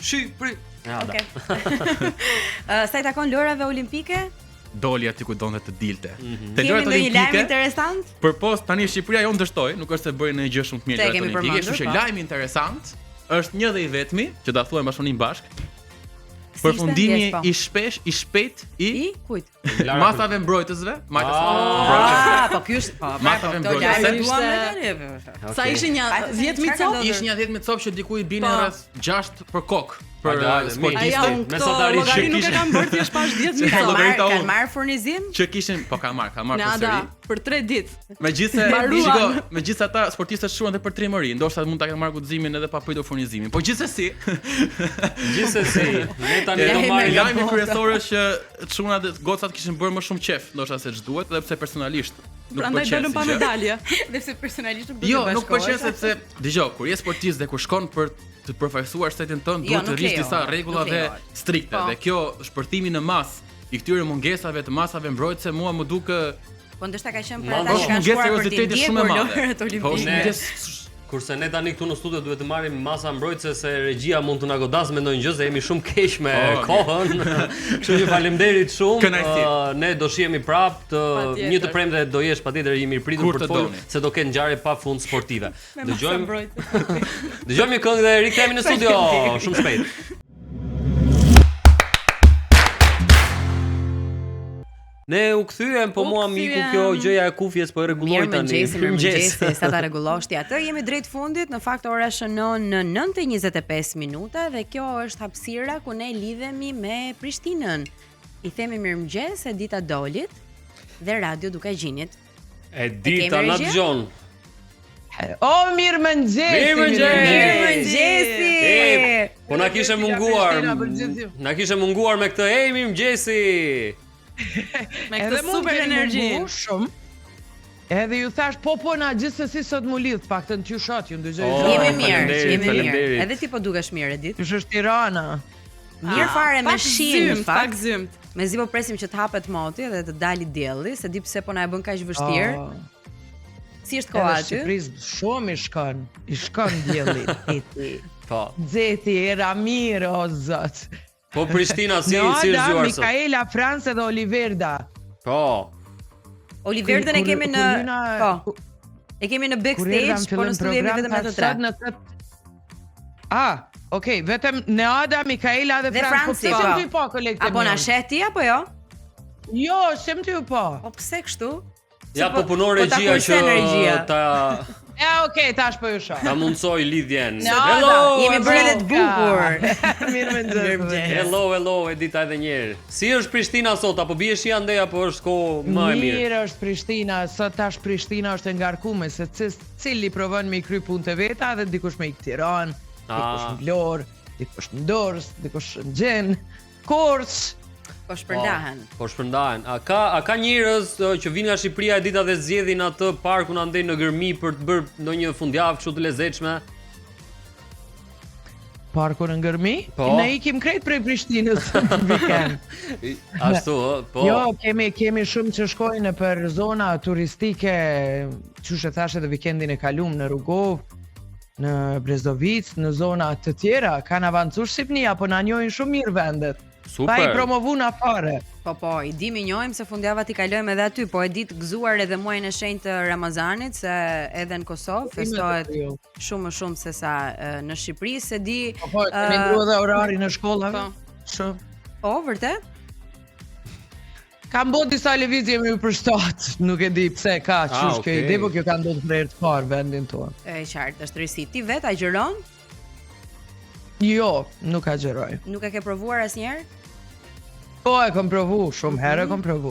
A: Shqipëri! Ja, da.
B: Okej. Ë, sa i takon lojrave olimpike?
I: Doli aty ku donte të dilte.
A: Mhm.
I: Te
B: Kemi
I: lojrat
B: ndonjë lajm
I: olimpike,
B: interesant?
I: përpos tani Shqipëria jonë dështoi, nuk është se bëri ndonjë gjë shumë të mirë
B: Te e
I: lojrat
B: kemi
I: olimpike,
B: përmendur,
I: kështu që
B: po.
I: lajmi interesant është një dhe i vetmi që ta thuajmë bashkëpunim bashk.
B: Si ishte?
I: Përfundimi
B: Ndjes, po.
I: i shpesh, i shpejt i
B: I kujt?
A: Lara
I: masave mbrojtësve, majtas
B: Ah, po ky është, po, pra, po,
I: Masave
B: këto
I: mbrojtëse.
B: lajme duam
C: Ishte-
B: ne tani.
C: Sa ishin një
B: Hajde,
C: 10000
B: çfarë ka
C: copë?
B: ndodhur?
I: Ishin një 10000 copë që diku i binin
C: Po.
I: rreth 6 për kokë për
A: Hajde, hajde,
I: sportistët.
C: A ja,
A: Ishte
C: unë këto
A: mesatarisht
C: llogari
I: që
C: nuk e
I: kishin-
C: kam bërë thjesht pas 10000
B: Kanë
C: copë.
B: marr,
I: llogarita
B: kanë
I: unë.
B: marr furnizim?
I: Që kishin, po ka marr, ka marr
C: Nada,
I: përsëri.
C: për 3 ditë.
I: Megjithëse,
C: Mbaruan.
I: shiko, megjithëse ata sportistët shkruan edhe për trimëri, ndoshta mund ta kenë marrë guximin edhe pa pritur furnizimin. Po gjithsesi,
A: Gjithsesi, ne tani do
B: Lajme
A: marrim
B: nga
I: lajmi
B: bota.
I: kryesor është që çunat dhe gocat kishin bërë më shumë qef, ndoshta se ç'duhet, edhe pse personalisht nuk
C: Prandaj
I: pëlqen.
C: dolëm
I: si
C: pa
I: gjë.
C: medalje.
B: Dhe pse personalisht nuk do
I: Jo,
B: të
I: nuk pëlqen
B: bashkohesh.
I: sepse dëgjoj, kur je sportist dhe kur shkon për të përfaqësuar shtetin tënd,
B: Jo,
I: duhet të
B: nuk
I: rish
B: lejohet,
I: disa rregulla
B: nuk
I: dhe
B: lejohet.
I: strikte.
C: Po.
I: Dhe kjo shpërthimi në mas i këtyre mungesave të masave mbrojtëse mua më duke
B: Po ndoshta ka qenë për
A: Ma
B: ata që
I: është
B: kanë
I: mungesë
B: shkuar për të
I: serioziteti shumë e
B: ndjekur
I: madhe.
B: lojrat
I: Po është
B: olimpike.
A: Ne-
I: mungesë
A: Kurse ne tani këtu në studio duhet të marrim masa mbrojtëse se regjia mund të na godas me ndonjë gjë se jemi shumë keq me
I: Po,
A: kohën. Kështu që faleminderit shumë.
I: Kënaqësi.
A: Ë, ne do shihemi prap të
C: Patjetër.
A: një të premte do jesh patjetër i mirëpritur
I: Kur
A: për
I: të
A: të folur
I: doni.
A: se do ketë ngjarje pafund sportive. Dëgjojmë
C: Mbrojtëse.
A: dëgjojmë një këngë dhe rikthehemi në studio shumë shpejt. Ne u kthyem, po
C: U
A: mua miku
C: kthyem.
A: kjo gjëja e kufjes po e rregulloj
B: Mirë
A: tani.
B: mëngjesi, mirë mëngjesi, sa ta rregullosh ti atë. Jemi drejt fundit, në fakt ora shënon në 9:25 minuta dhe kjo është hapësira ku ne lidhemi me Prishtinën. I themi mirëmëngjes Edita Dolit dhe Radio Dukagjinit.
A: E dita
B: kemi
A: na
B: regji?
A: dëgjon.
J: O, mirë mëngjesi!
A: Mirë mëngjesi!
B: Mirë mëngjesi!
A: E, po na kishe munguar.
J: Prishtina për gjithë ju.
A: Na kishe munguar me këtë ej mirëmëngjesi.
C: Me
J: Edhe
C: këtë
J: mu
C: super
J: më keni
C: energji.
J: mungu Shumë. Edhe ju thash, po po na gjithsesi sot mu lidh, të paktën t'ju shoh, ju ndëgjoj
A: Oh,
J: zërin.
B: Jemi mirë,
A: faleminderit,
B: jemi mirë.
A: faleminderit.
B: Edhe ti po dukesh mirë, Edit.
J: Qysh është Tirana?
B: Mirë fare me
C: Pak
B: shi në
C: zymt,
B: fakt.
C: Pak zymt.
B: Mezi po presim që të hapet moti dhe të dali dielli, se di pse po na e bën kaq vështirë.
J: Oh.
B: Si është koha
J: Edhe
B: aty?
J: Shqipërisë shumë i shkon, i shkon dielli, deti.
A: Po.
J: Xheti era mirë, o zot.
A: Po Prishtina si si
J: Neada,
A: është zgjuar sot?
J: Mikaela, Frans edhe Oliverda.
A: Po.
B: Oliverdën e
J: Kur-
B: kemi
J: kur
B: në
J: hyna-
B: po. E kemi në
J: Kur erdha
B: backstage, po
J: në
B: në
J: fillim
B: studio jemi
J: program,
B: vetëm ne
J: thash
B: të tre.
J: sot Në këtë... Ah, okay, vetëm Neada, Mikaela dhe,
B: Dhe
J: Frans. Po
B: Franci,
J: pse
B: po.
J: s'jem ty po, kolegë të
B: Apo na
J: mirë?
B: sheh ti apo jo?
J: Jo, s'jem ty po.
B: Po pse kështu?
A: Ja po punon
B: po ta
A: regjia që
B: kursen regjia.
A: ta
J: E, okay, tash po ju shoh.
A: ta mundsoj lidhjen.
J: Neada,
A: Hello.
B: Jemi bërë edhe të bukur.
J: Mirë me ndërë.
A: Hello, hello, Edita edhe një herë. Si është Prishtina sot? Apo bie shi andej apo është kohë më e mirë?
J: Mirë është Prishtina, sot tash Prishtina është e ngarkume, se cili provon me i kry punë të veta dhe dikush me ik Tiranë, dikush
A: Ah.
J: në Vlorë, dikush në Durrës, dikush në Gjen, Korçë.
B: Po shpërndahen.
A: Po shpërndahen. A ka a ka njerëz që vinë nga Shqipëria e dita dhe zgjedhin atë parkun andej në Gërmi për të bërë ndonjë fundjavë kështu të lezetshme?
J: Parku në Gërmi?
A: Po.
J: Ne ikim krejt prej Prishtinës në vikend.
A: Ashtu, ë, po.
J: Jo, kemi kemi shumë që shkojnë në për zona turistike, qysh e thash edhe vikendin e kalum në Rugovë, në Brezovicë, në zona të tjera, kanë avancuar Shqipënia, po na njohin shumë mirë vendet.
A: Super.
J: Pa i promovu na fare.
B: Po po, i dim i njohim se fundjava ti kalojmë edhe aty, po e ditë gëzuar edhe muajin e shenjtë të Ramazanit se edhe në Kosovë festohet
J: Jo.
B: shumë më shumë se sa e, në Shqipëri, se di
J: Po po, kemi
B: ë,
J: ndru edhe orarin e shkollave.
C: Po.
J: Shumë.
B: Po, vërtet?
J: Kam bo disa lëvizje me ju përshtat, nuk e di pse ka,
A: Ah,
J: qysh kjo
A: okay.
J: ide, po kjo ka ndodhur për herë të parë vendin tonë.
B: E qartë, është risi. Ti vet agjëron?
J: Jo, nuk agjëroj.
B: Nuk e ke provuar asnjëherë?
J: Po e kom provu, shumë herë e kom provu.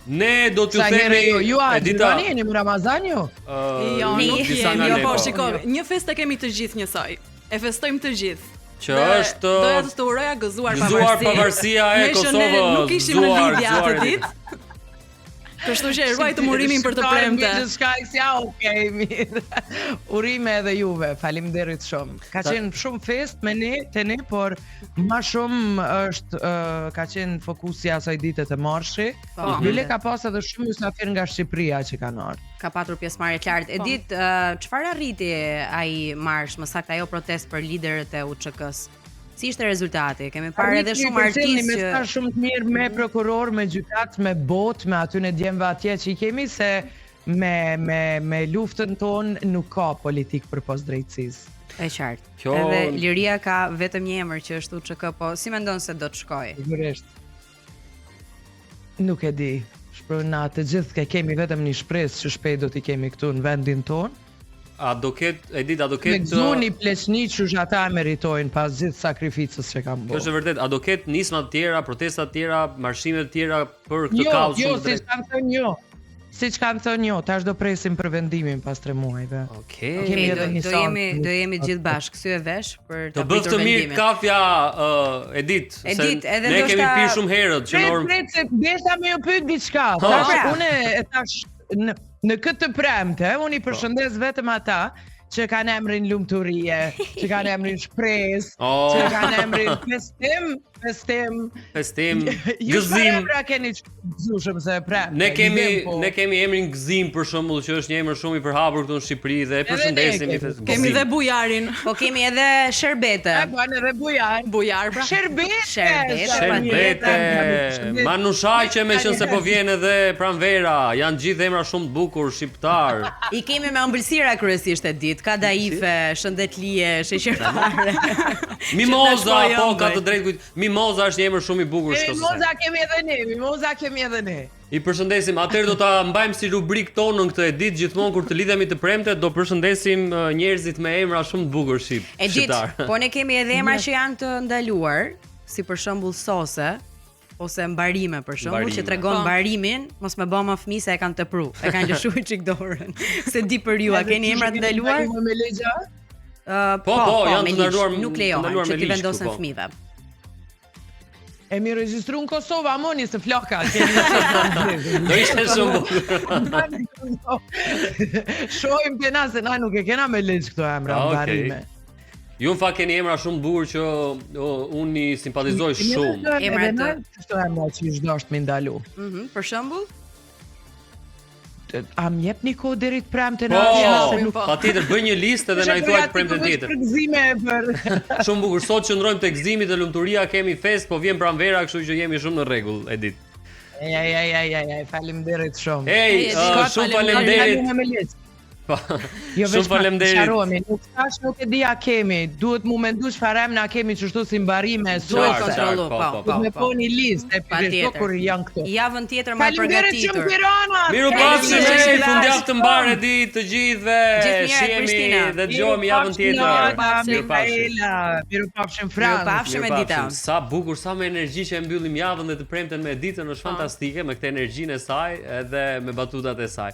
A: Ne do t'ju
J: Sa herë
A: themi
J: jo, ju
A: Edita,
J: agjëroni, jeni në Ramazan ju?
A: ë,
C: Jo,
B: Ne-
C: nuk
A: disa
C: jemi.
A: nga
C: Jo,
A: ne,
C: po,
A: po.
C: shiko, një festë e kemi të gjithë njësoj. E festojmë të gjithë.
A: Që
C: Dhe
A: është
C: Doja të të uroja gëzuar
A: Gëzuar
C: pavarësinë.
A: pavarësia e
C: Me që ne
A: Kosovës,
C: Nuk ishim në
A: gëzuar,
C: lidhje atë
A: gëzuar,
C: ditë. Kështu që e ruajtëm urimin për të premte.
J: Gjithçka ja, okej, mirë. Urime edhe juve, faleminderit shumë. Ka qenë shumë fest me ne, te ne, por më shumë është ka qenë fokusi asaj dite të marshi.
B: Po.
J: Bile ka pas edhe shumë mysafir nga Shqipëria që kanë ardhur.
B: Ka patur pjesëmarrje të lartë. E ditë çfarë arriti ai marsh, më saktë ajo protestë për liderët e UÇK-s? Si ishte rezultati? Kemi parë edhe shumë
J: Arritni
B: artistë
J: me
B: që
J: sa shumë të mirë me prokuror, me gjykat, me botë, me aty në djemve atje që i kemi se me me me luftën tonë nuk ka politik për pos drejtësisë.
B: E qartë.
A: Kjo-
B: Edhe liria ka vetëm një emër që është UÇK, po si mendon se do të shkojë?
J: Sigurisht. Nuk e di. Shpër na të gjithë ke kemi vetëm një shpresë që shpejt do t'i kemi këtu në vendin tonë.
A: A do ket, Edita, a do
J: Me
A: ket
J: gëzuni pleqni që ata e meritojnë pas gjithë sakrificës që kanë
A: Kjo
J: bërë.
A: është e vërtet, a do ket nisma të tjera, protesta të tjera, marshime të tjera për këtë
J: Jo,
A: kauzë
J: jo,
A: shumë të
J: siç
A: drejtë?
J: kanë thënë jo. Siç kanë thënë jo, tash do presim për vendimin pas 3 muajve.
A: Okej.
J: Kemi
B: Okej,
J: edhe
B: do,
J: një
B: do
J: seancë
B: jemi do jemi të gjithë bashkë, sy e vesh për
A: Të
B: ta
A: bëftë
B: pritur
A: mirë
B: vendimin.
A: kafja, uh, Edit, se
B: Edit, edhe
A: ne kemi
B: ndoshta-
A: pirë shumë herët që në
J: Pret,
A: orën
J: pret, se desha me ju pyet diçka.
A: Po.
J: Tash
B: Pra.
J: unë e tash në, në këtë të premte, unë i
A: Po.
J: përshëndes vetëm ata që kanë emrin lumturie, që kanë emrin shpresë,
A: Oh.
J: që kanë emrin festim, festim.
A: festim,
J: Ju çfarë
A: gëzim.
J: emra keni që gëzueshëm se e premte?
A: Ne kemi
J: gëzim, po.
A: ne kemi emrin Gëzim për shembull, që është një emër shumë i përhapur këtu në Shqipëri dhe e
J: ne
A: përshëndesim i
J: kemi.
A: fes-
C: Kemi
A: Gëzim.
C: dhe bujarin.
B: Po kemi edhe sherbete.
J: E bën edhe bujar.
C: Bujar pra.
J: Sherbete.
B: Sherbete,
A: Sherbete, Manushaqe me qenë se po vjen edhe pranvera, janë gjithë emra shumë të bukur shqiptar.
B: I kemi me ëmbëlsira kryesisht e ditë, ka daife, shëndetlie, sheqerpare.
A: Mimoza,
B: Që na
A: po
B: shkojë
A: ka të
B: ëmbël.
A: drejtë kujt. Mimoza është një emër shumë i bukur shkosë.
J: Mimoza kemi edhe ne, mimoza kemi edhe ne.
A: I përshëndesim. Atëherë do ta mbajmë si rubrik tonën këtë ditë gjithmonë kur të lidhemi të premte do përshëndesim njerëzit me emra shumë të bukur shqip.
B: E ditë,
A: shqiptar.
B: po ne kemi edhe emra që janë të ndaluar, si për shembull sose ose mbarime për shembull që
A: Mbarime.
B: tregon
C: Po.
B: mbarimin, mos me bë më fëmijë se e kanë tepru, e kanë lëshuar çik dorën. Se di për ju, a keni emra të ndaluar?
J: Me legja?
B: Ë,
A: Po, po, janë
B: me
A: të
B: ligj,
A: ndaluar-
B: nuk
A: të
B: lejohen
A: ndaluar
B: që
A: me
B: ti
A: ligj këtu,
B: vendosen
A: po.
B: fëmijëve.
J: E mi regjistru në Kosovë, a moni se flaka. keni
A: Do ishte shumë bukur.
J: Shohim te na se na nuk e kena me ligj këto emra
A: Ah, okej.
J: mbarime.
A: Ju në fakt keni emra shumë të bukur që o, unë i simpatizoj shumë.
B: Emra
J: Edhe
B: të-
J: na Kështu emra që ish dashtë mi ndalu.
B: Mhm, për shembull?
J: A më jep një kohë deri të premte në
A: Po,
J: se nuk
A: patjetër bëj një listë dhe na i thuaj të premten tjetër.
J: Përgëzime për
A: Shumë bukur. Sot qëndrojmë tek gëzimi dhe lumturia, kemi fest, po vjen pranvera, kështu që jemi shumë në rregull, Edit.
J: Ej, ej, ej, ej, ej, ej, faleminderit shumë.
A: Ej,
H: Ej,
A: uh,
H: Edit,
A: shumë faleminderit.
J: Ndalu me listë.
A: Po.
J: Jo,
A: Shumë
J: veç pak
A: faleminderit.
J: sqarohemi, nuk thash nuk e di a kemi, duhet mu mendu çfarë emna kemi çështu si mbarime,
A: Qartë,
J: sojse.
A: qartë,
B: Kontrollu,
A: po,
B: po,
A: po, po.
J: Duhet me po një listë e
B: Patjetër.
J: pikërisht kur janë këto.
B: Javën tjetër më e
J: Faleminderit shumë
B: përgatitur.
J: Tirana.
A: Miru pafshim,
B: Faleminderit,
A: ej,
B: Flash.
A: fundjavë të mbarë Edit të gjithëve.
B: Gjithë mirat,
A: Shihemi
B: Prishtina.
A: dhe dëgjohemi javën tjetër.
J: Miru
A: Mirupafshim.
J: Michaela, miru pafshim Frans.
B: Mirupafshim.
A: Mirupafshim.
B: Edita.
A: Sa bukur, sa me energji që e mbyllim javën dhe të premten me Editën është fantastike me këtë energjinë e saj edhe me batutat e saj.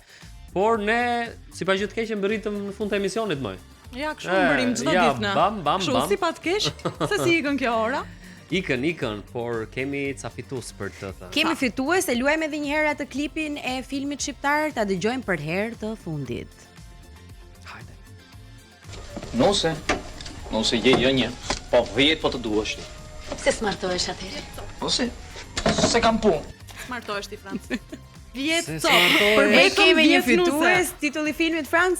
A: Por ne, si pa gjë të keqe, mbërritëm në fund të emisionit moj.
C: Ja, kështu
A: E,
C: mbërim çdo
A: ja,
C: ditë në.
A: bam, bam,
C: Kështu
A: bam.
C: si pa të keq, se si ikën kjo ora.
A: Ikën, ikën, por kemi ca fitues për të thënë.
B: Kemi fitues, e luajmë edhe një herë atë klipin e filmit shqiptar, ta dëgjojmë për herë të fundit.
A: Hajde.
D: Nuse, nuse je jo një, po 10 po të duash ti.
E: Pse s'martohesh atëherë?
D: Nuse, se kam punë.
C: Martohesh ti Franc. 10
A: Se
C: cop.
A: s'martohesh.
C: Për
B: E
C: vetëm
B: kemi një
C: 10 nuse.
B: fitues, titulli i filmit Franc?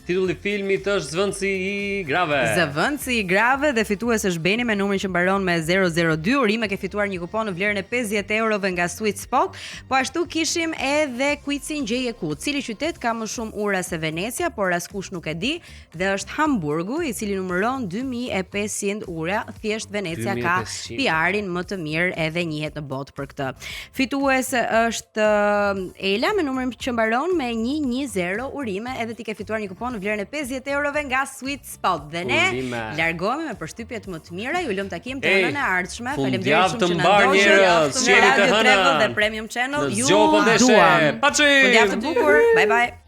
A: Titulli i filmit është Zvëndësi i grave.
B: Zëvendësi i grave dhe fitues është Beni me numrin që mbaron me 002. Urime ke fituar një kupon në vlerën e 50 eurove nga Sweet Spot. Po ashtu kishim edhe quizin gjeje ku. Cili qytet ka më shumë ura se Venecia, por askush nuk e di, dhe është Hamburgu, i cili numëron 2500 ura. Thjesht Venecia ka
A: 2500.
B: PR-in më të mirë edhe njihet në botë për këtë. Fitues është eh, Ela me numrin që mbaron me 110. Urime, edhe ti ke fituar një kupon në vlerën e 50 eurove nga Sweet Spot. Dhe ne
A: Urime.
B: largohemi me përshtypjet më të mira. Ju lëm takim të
A: Ej,
B: hënën e ardhshme.
A: fundjavë
B: Faleminderit shumë
A: të
B: që na
A: mbarë,
B: ndoqët.
A: njerëz.
B: Në
A: Shihemi të
B: Radio
A: hënën.
B: Travel dhe Premium Channel.
A: Në
B: Ju
A: zgjo po deshe.
B: duam.
A: Paçim!
B: Fundjavë të bukur. Bye bye.